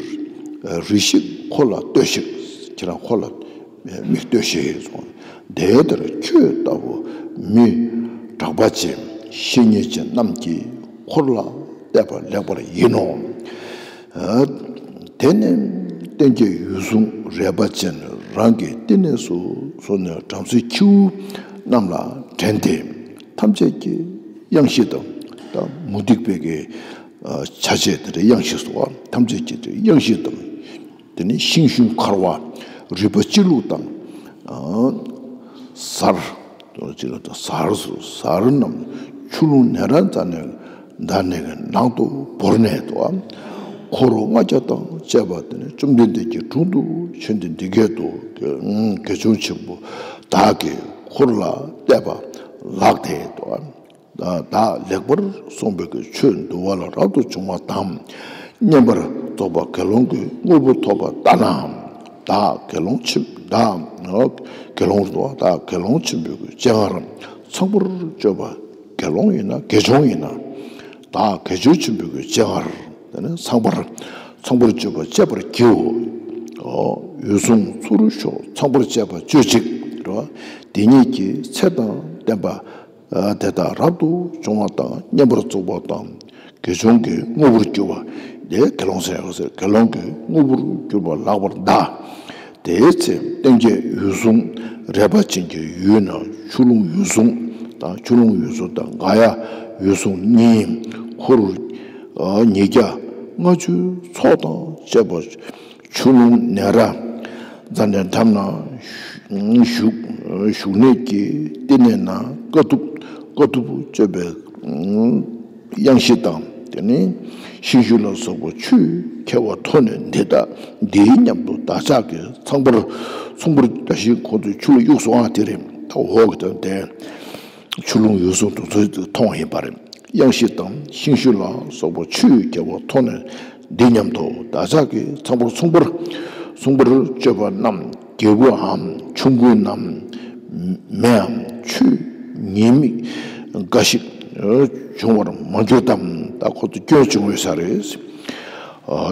རེ་ཞིག་འཁོར་ལ་ལྟོས་ཤིག་ཁྱེད་རང་འཁོར་ལ་མིག་ལྟོས་ཤིག་གསུངས། དེ་ལྟར་ཁྱོད་ལྟ་བུ་མི་གྲགས་པ་ཅན་བཤེས་གཉེན་ཅན་རྣམས་ཀྱིས་འཁོར་ལ་བལྟས་པ་ལེགས་པར་ཡིན་ནོ། དེ་ནས་ལྟེང་རྒྱས་འོད་སྲུང་རལ་པ་ཅན་རང་གི་བསྟི་གནས་སུ་སོང་ནས་བྲམ་ཟེ་ཁྱེའུ་རྣམས་ལ་བྲན་ཏེ། ཐམས་ཅད་ཀྱི་གཡང་གཞི་དང་། ད་མུ་སྟེགས་པའི་གི་ཆ་བྱད་དེ་འདྲ་གཡང་གཞི་སོགས་ཐམས་ཅད་ཀྱི་གཡང་གཞི་དང་། དེ་ནས་ཤིང་ཤུན་འཁར་བ་རུས་པ་གཅིག་ལུགས་དང་། ཨ་གཟར། གཅིག་ལུགས་དང་གཟར་སོགས་གཟར་རྣམས་ཆུ་ཀླུང་ནཻ་རཉྫ་ནའི་ནང་དུ་བོར་ནས་དོ། འཁོར་ལྔ་བརྒྱ་དང་བཅས་པ་དེ་ནས་བཅོམ་ལྡན་འདས་ཀྱི་དྲུང་དུ་ཕྱིན་ཏེ་འདི་སྐད་དུ། དགེ་སྦྱོང་ཆེན་པོ་བདག་གིས་འཁོར་ལ་བལྟས་པ་ལགས་ཏེ་དོ། བདག་ལེགས་པར་གསུངས་པའི་གི་ཆོས་འདུལ་བ་ལ་རབ་ཏུ་བྱུང་བ་དང་། བསྙེན་པར་རྫོགས་པ་དགེ་སློང་གི་དངོས་པོ་ཐོབ་པ་ལྟ་ན། བདག་དགེ་སློང་ཆེན་བདག་དགེ་སློང་རུ་བདག་དགེ་སློང་ཆེན་པོའི་གི་སྤྱན་སྔར་ཚངས་པར་སྤྱོད་པ་དགེ་སློང་ཡིན་ན་དགེ་སྦྱོང་ཡིན་ན། བདག་དགེ་སྦྱོང་ཆེན་པོའི་གི་སྤྱན་སྔར་དེ་ནས་ཚངས་པར་ཚངས་པར་སྤྱོད་པ་སྤྱད་པར་བགྱིའོ། འོད་སྲུང་ཚུར་ཤོག་ཚངས་པར་སྤྱད་པ་སྤྱོད་ཅིག་རེད་བ། དེ་ཉིད་ཀྱི་ཚེ་དང་ལྡན་པ། དེ་དག་རབ་ཏུ་བྱུང་བ་དང་བསྙེན་པར་རྫོགས་པ་དང་དགེ་སྦྱོང་གི་དངོས་པོར་གྱུར་པ། དེ་དགེ་སློང་ཟེར་ཡང་ཟེར་དགེ་སློང་གི་དངོས་པོར་གྱུར་པ་ལགས་པར་གདའ། དེའི་ཚེ་ལྟེང་རྒྱས་འོད་སྲུང་རལ་པ་ཅན་གྱི་ཡུལ་ན་ཆུ་ཀླུང་འོད་སྲུང་དང་། ཆུ་ཀླུང་འོད་སྲུང་དང་ག་ཡ་འོད་སྲུང་གཉིས་འཁོར་ཉིས་བརྒྱ་ལྔ་བཅུའི་ཚོགས་དང་བཅས་པ། ཆུ་ཀླུང་ནཻ་རཉྫ་ནའི་འགྲམ་ན་བཞུགས། བཞུགས་གནས་ཀྱི་བསྟི་གནས་ན་དཀའ་ཐུབ་དཀའ་ཐུབ་སྤྱོད་པའི་གཡང་གཞི་དང་། དེ་ནས་ཤིང་ཤུན་ལ་སོགས་པ་ཆུས་ཁྱེར་བ་ཐོགས་ནས་འདི་ལྟ། འདིའི་སྙམ་དུ་བདག་ཅག་གིས་ཚངས་པར་ཚངས་པར་ད་ཤིང་ཁོང་ཚོས་ཆུ་ལ་གཡུགས་སོང་ཨ། དེ་རེད། ད་འོག་གི་དོན་དེ་ཆུ་ཀླུང་འོད་སྲུང་དེ་ཚོས་མཐོང་ཡིན་པ་རེད། གཡང་གཞི་དང་ཤིང་ཤུན་ལ་སོགས་པ་ཆུས་ཁྱེར་བ་ཐོགས་ནས་འདི་སྙམ་དུ། བདག་ཅག་གིས་ཚངས་པར་ཚངས་པར་ཚངས་པར་སྤྱོད་པ་རྣམས་རྒྱལ་བུའམ་ཆོམ་རྐུན་ནམ་མེའམ་ཆོས་ཉེས་དམིགས་འགའ་ཞིག་བྱུང་བར་མ་གྱུར་ཏམ། ད་ཁོ་ཚོ་སྐྱོན་བྱུང་ཡོད་ས་རེད།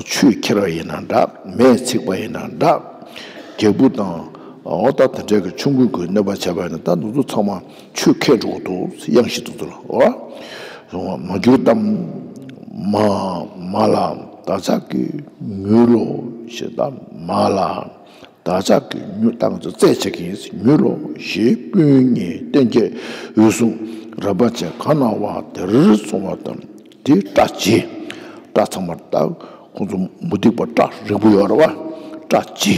ཆོས་ཁྱེར་བ་ཡིན་ན་འདྲ། མེ་འཚིག་པ་ཡིན་ན་འདྲ། རྒྱལ་བུ་དང་འོ་ད་དེ་འདྲའི་གི་ཆོམ་རྐུན་གྱི་གནོད་པ་བྱས་པ་ཡིན་ན་ད་འདི་ཚོ་ཚང་མ་ཆོས་ཁས་འགྲོ་གི་འདུག། གཡང་གཞི་དེ་ཚོ་ལ་འོ། མ་གྱུར་ཏམ། མ་མ་ལ་བདག་ཅག་གིས་མྱུར་ལོ་ཞེས། ད་མ་ལ་བདག་ཅག་གིས་མྱུར་ད་ང་ཚོ་རྩད་ཆག་གི་ཡིན། མྱུར་ལོ་ཞེས་སྤུན་གཉིས་ལྟེང་རྒྱས་འོད་སྲུང་ རས་པ་ཅན་གང་ན་བ་དེར་སོང་བ་དང་། དེ་སྐྲ་བྱི། སྐྲ་ཚང་མ་ད་ཁོང་ཚོ་མུ་སྟེགས་པ་སྐྲ་རིང་པོ་ཡོད་རེད་བ། སྐྲ་བྱི།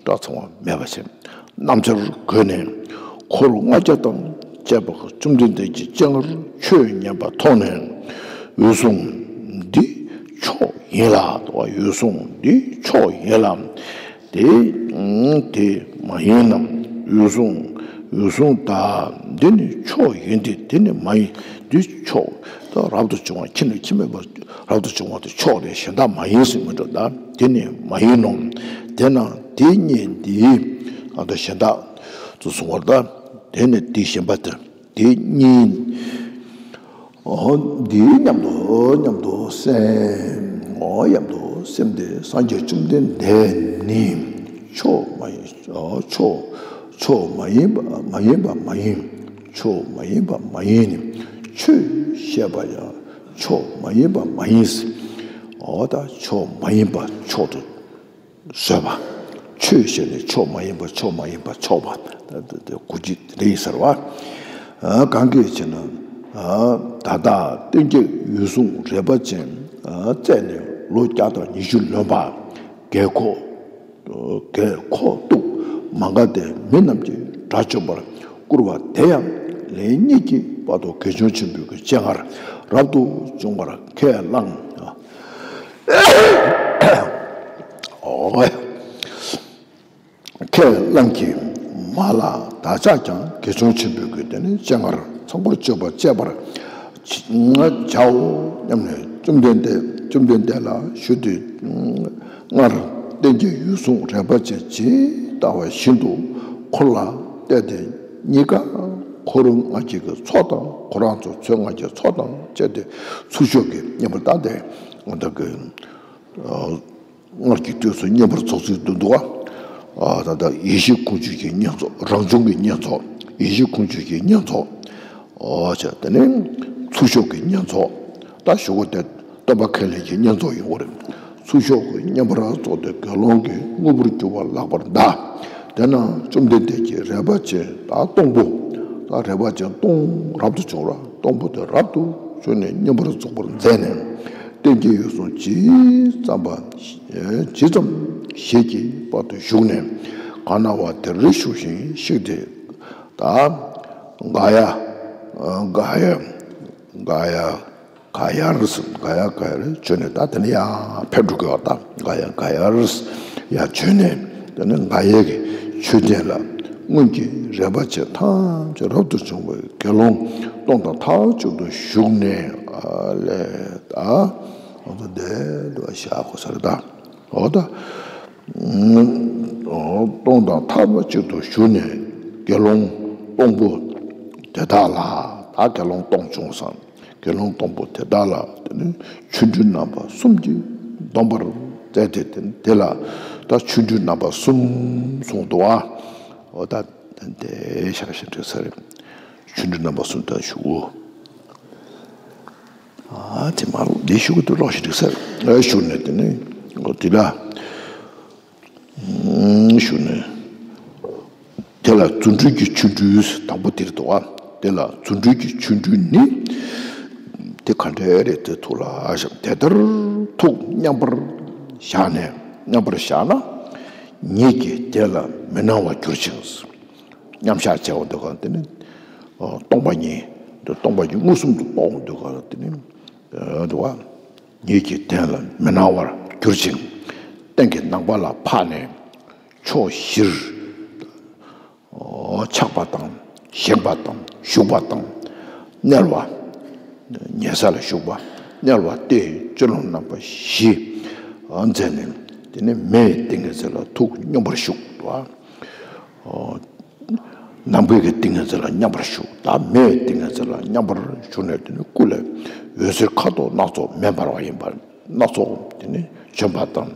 སྐྲ་ཚང་མ་མེད་པ་བྱས། སྣམ་སྦྱར་གོན་ནས། འཁོར་ལྔ་བརྒྱ་དང་བཅས་པ་བཅོམ་ལྡན་འདས་ཀྱི་སྤྱན་སྔར་ཆོས་ཉན་པ་མཐོང་ནས། འོད་སྲུང་འདི་མཆོག་ཡིན་ལ། འོད་སྲུང་འདི་མཆོག་ཡིན་ལ། དེ་དེ་མ་ཡིན་ནམ། འོད་སྲུང་། འོད་སྲུང་ད། འདི་ནི་མཆོག་ཡིན་ཏེ། དེ་ནི་མ་ཡིན། འདི་མཆོག་ད་རབ་ཏུ་བྱུང་བ་ཁྱིམ་ནས་ཁྱིམ་མེད་པ་རབ་ཏུ་བྱུང་བ་དེ་མཆོག་རེད། གཞན་དག་མ་ཡིན་ཟེར་མི་འགྲོ། ད་དེ་ནི་མ་ཡིན་ནོ། དེས་ན་དེ་སྙེད་འདི། ཨ་ད་གཞན་དག་ཏུ་གསུང་བར་ད། དེ་ནི་དེ་གཞན་པ་དེ་དེ་སྙེད། འོ་འདི་སྙམ་དུ་སྙམ་དུ་སེམས། འོ་སྙམ་དུ་སེམས་ཏེ། སངས་རྒྱས་བཅོམ་ལྡན་འདས་ནི་མཆོག་མ་ཡིན། མཆོག་མཆོག་མ་ཡིན་པ་མ་ཡིན་པ་མ་ཡིན། མཆོག་མ་ཡིན་པ་མ་ཡིན་ནི། ཆོས་བཤད་པ་ཡང་མཆོག་མ་ཡིན་པ་མ་ཡིན། འོ་ད་མཆོག་མ་ཡིན་པ་མཆོག་ཏུ་བཟོད་པ། ཆོས་བཤད་ནས་མཆོག་མ་ཡིན་པ་མཆོག་མ་ཡིན་པ་མཆོག་པ། ད་ད་ད་གོ་རྒྱུ་རེད་ཟེར་བ། ཨ་གང་གིས་བྱས་ན། ཨ་ད་ལྟ་སྟོན་ཀའི་འོད་སྲུང་རས་པ་ཅན་ཨ་བཙས་ནས་ལོ་བརྒྱ་དང་ཉི་ཤུ་ལོན་པ། རྒས་འཁོགས་རྒས་འཁོགས་སྟུག་མ་འགགས་ཏེ་མི་རྣམས་ཀྱིས་དགྲ་བཅོམ་པར་བཀུར་བ་དེ་ཡང་ལན་གཉིས་ཀྱི་བར་དུ་དགེ་སྦྱོང་ཆེན་པོའི་གི་སྤྱན་སྔར་རབ་ཏུ་བྱུང་བར་ཁས་བླངས། ཨོ། ཁས་བླངས་ཀྱི་མ་ལ་བདག་ཅག་ཀྱང་དགེ་སྦྱོང་ཆེན་པོའི་གི་དེ་ནི་སྤྱན་སྔར་ཚངས་པར་སྤྱོད་པ་སྤྱད་པར་བྱའོ་སྙམ་ནས། བཅོམ་ལྡན་འདས་བཅོམ་ལྡན་འདས་ལ་ཞུས་ཏེ། སྔར་སྟོན་ཀའི་འོད་སྲུང་རས་པ་ཅན་ཇི་ལྟ་བ་བཞིན་དུ་འཁོར་ལ་བལྟས་ཏེ། གཉིས་ཀ་འཁོར་ལྔ་བརྒྱའི་གི་ཚོགས་དང་། ཁོ་རང་ཚོ་ཚོགས་ལྔ་བརྒྱའི་ཚོགས་དང་བཅས་ཏེ་ཚུར་ཤོག་གི་བསྙེན་པར་བཏང་སྟེ། འོ་ད་གི་སྔར་གྱི་དུས་སུ་བསྙེན་པར་རྫོགས་ཚུལ་དུ་འདུག་བ། ཨ་ད་ལྟ་ཡེ་ཤེས་ཀུན་འབྱུང་གི་བསྙེན་རྫོགས། རང་བྱུང་གི་བསྙེན་རྫོགས། ཡེ་ཤེས་ཀུན་འབྱུང་གི་བསྙེན་རྫོགས། ཨོ་ཅེ་དེ་ནས་ཚུར་ཤོག་གི་བསྙེན་རྫོགས། ད་ཞུ་གོ་དེ་སྟོན་པ་ཁས་ལེན་གྱི་བསྙེན་རྫོགས་ཡོང་གི་རེད། ཚུར་ཤོག་གི་བསྙེན་པར་རྫོགས་ཏེ་དགེ་སློང་གི་དངོས་པོར་གྱུར་པ་ལགས་པར་གདའ། དེ་ན་བཅོམ་ལྡན་འདས་ཀྱིས་རས་པ་ཅན་དང་སྟོང་པོ། ད་རས་པ་ཅན་སྟོང་རབ་ཏུ་བྱུང་བ། སྟོང་པོ་དེ་རབ་ཏུ་བྱུང་ནས་བསྙེན་པར་རྫོགས་པར་མཛད་ནས། སྟོན་ཀའི་འོད་སྲུང་ཇི་ཙམ་པ། ཇི་ཙམ་ཞིག་གི་བར་དུ་བཞུགས་ནས། གང་ན་བ་དེར་བཞུགས་ཤིང་གཤེགས་ཏེ། ད་ག་ཡ། ག་ཡ། ག་ཡ། ག་ཡར་སོང་། ག་ཡ་ག་ཡར་བྱོན་ནས། ད་དེ་ནས་ཡར་ཕེབས་འགྲོ་གི་བ། ད་ག་ཡ་ག་ཡར་ཡར་བྱོན་ནས། དེ་ནས་ག་ཡ་གི་མཆོད་རྟེན་ལ་སྔོན་གྱི་རས་པ་ཅན་ཐམས་ཅད་རབ་ཏུ་བྱུང་བའི་དགེ་སློང་སྟོང་དང་ཐག་གཅོད་དུ་བཞུགས་ནས། ཨ་ལས་ད་འོ་ད་དེ་འདྲ་བ་བཞག་གོ་ས་རེད་ད། འོ་ད་སྟོང་དང་ཐག་གཅོད་དུ་བཞུགས་ནས། དགེ་སློང་སྟོང་པོ་དེ་དག་ལ། ད་དགེ་སློང་སྟོང་བྱུང་སོང་། དགེ་སློང་སྟོང་པོ་དེ་དག་ལ་དེ་ནི་ཆོ་འཕྲུལ་རྣམ་པ་གསུམ་གྱིས་སྡོམ་པར་མཛད་དེ། དེ་དེ་ལ་ད་ཆོ་འཕྲུལ་རྣམ་པ་གསུམ་གསུངས་འདུག་བ། འོ་ད་དེ་འདྲ་བཞག་བཞག་འགྲིག་ས་རེད། ཆོ་འཕྲུལ་རྣམ་པ་གསུམ་དག་ཞུ། ཨ་དེ་མ་ལོག་འདི་ཞུ་གི་འདུག་ལོག་ཞིག་འགྲིག་ས་རེད། ཞུ་ནས་དེ་ནི་འོ་དེ་ལ། ཞུ་ནས། དེ་ལ་རྫུ་འཕྲུལ་གྱི་ཆོ་འཕྲུལ་དང་པོ་དེར་འདུག་བ། དེ་ལ་རྫུ་འཕྲུལ་གྱི་ཆོ་འཕྲུལ་ནི། དེ་ག་འདྲ་རེད། དེ་ཐུགས་ལ་བཞག་དེ་ལྟར་ཐུགས་མཉམ་པར་བཞག་ནས། མཉམ་པར་བཞག་ན། ཉིད་ཀྱིས་དེ་ལ་མི་སྣང་བར་གྱུར་ཅིང་། མཉམ་བཞག་བྱས་པ་འདུག་ག་དེ་ནི། སྟོང་པ་ཉིད། སྟོང་པ་ཉིད་མངོན་སུམ་དུ་རྟོགས་འདུག་ག་དེ་ནི། འདུག་བ། ཉིད་ཀྱིས་གཏན་ལ་མི་སྣང་བར་གྱུར་ཅིང་། སྟེང་གི་ནམ་མཁའ་ལ་འཕགས་ནས་ཕྱོགས་བཞིར། ཆགས་པ་དང་། བཞེངས་པ་དང་། བཞུགས་པ་དང་། མནལ་བ། ཉལ་ས་ལ་བཞུགས་པ། མནལ་བ་སྟེ་སྤྱོད་ལམ་རྣམ་པ་བཞི་མཛད་ནས། དེ་ནས་མེའི་ཏིང་ངེ་འཛིན་ལ་ཐུགས་སྙོམས་པར་བཞུགས་པ། ནམ་མཁའི་གི་ཏིང་ངེ་འཛིན་ལ་མཉམ་པར་བཞུགས། ད་མེའི་ཏིང་ངེ་འཛིན་ལ་མཉམ་པར་བཞུགས་ནས། དེ་ནི་སྐུ་ལས་འོད་ཟེར་ཁ་དོག་སྣ་ཚོགས་མེ་འབར་བ་ཡིན་པ། སྣ་ཚོགས་དེ་ནི་བྱོན་པ་དང་།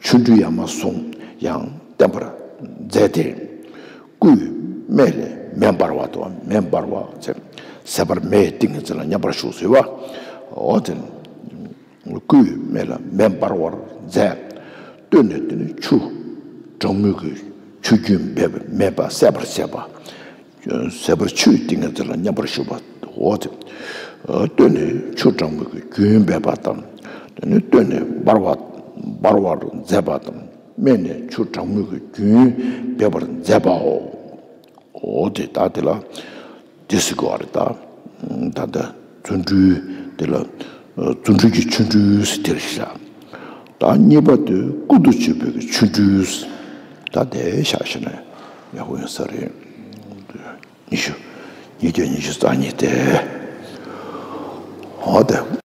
ཆོ་འཕྲུལ་ཡ་མ་ཟུང་ཡང་བསྟན་པར་མཛད་དེ། སྐུའི་སྨད་ལས་མེ་འབར་བ་དང་། མེ་འབར་བ་ཟེར། ཟད་པར་མེའི་ཏིང་ངེ་འཛིན་ལ་མཉམ་པར་བཞུགས་ཟེར་བ། འོ་དེ་ནི། སྐུའི་སྨད་ལ་མེ་འབར་བར་མཛད། སྟོད་ནས་དེ་ནི་ཆུ་གྲང་མོའི་གི་ཆུ་རྒྱུན་འབེབས་པས་མེ་འབར་སད་པར་བྱེད་པ། ཟད་པར་ཆུའི་ཏིང་ངེ་འཛིན་ལ་མཉམ་པར་བཞུགས་པ། འོ་དེ། བསྟོད་ནས་ཆུ་གྲང་མོའི་རྒྱུན་འབེབས་པ་དང་། དེ་ནས་བསྟོད་ནས་འབར་བ་འབར་བར་མཛད་པ་དང་། སྨད་ནས་ཆུ་གྲང་མོའི་རྒྱུན་འབེབས་པར་མཛད་པའོ། འོ་དེ་ད་དེ་ལ་དེ་ཟེར་དགོས་པ་རེད་ད། ད་ལྟ་བརྩོན་འགྲུས་དེ་ལ་བརྩོན་འགྲུས་ཀྱི་ཆོ་འཕྲུལ་ཟེར་དེ་རེད་ཤག་ད་གཉིས་པ་དེ་ཀུན་ཏུ་སྤྱོད་པའི་ཆོ་འཕྲུལ། ད་དེ་བཞག་ཤེ་ན་ཡག་པོ་ཡོད་ས་རེད། ཉི་ཤུ། ཉིས་བརྒྱ་ཉི་ཤུ་རྩ་གཉིས་དེ། འོ་དེ།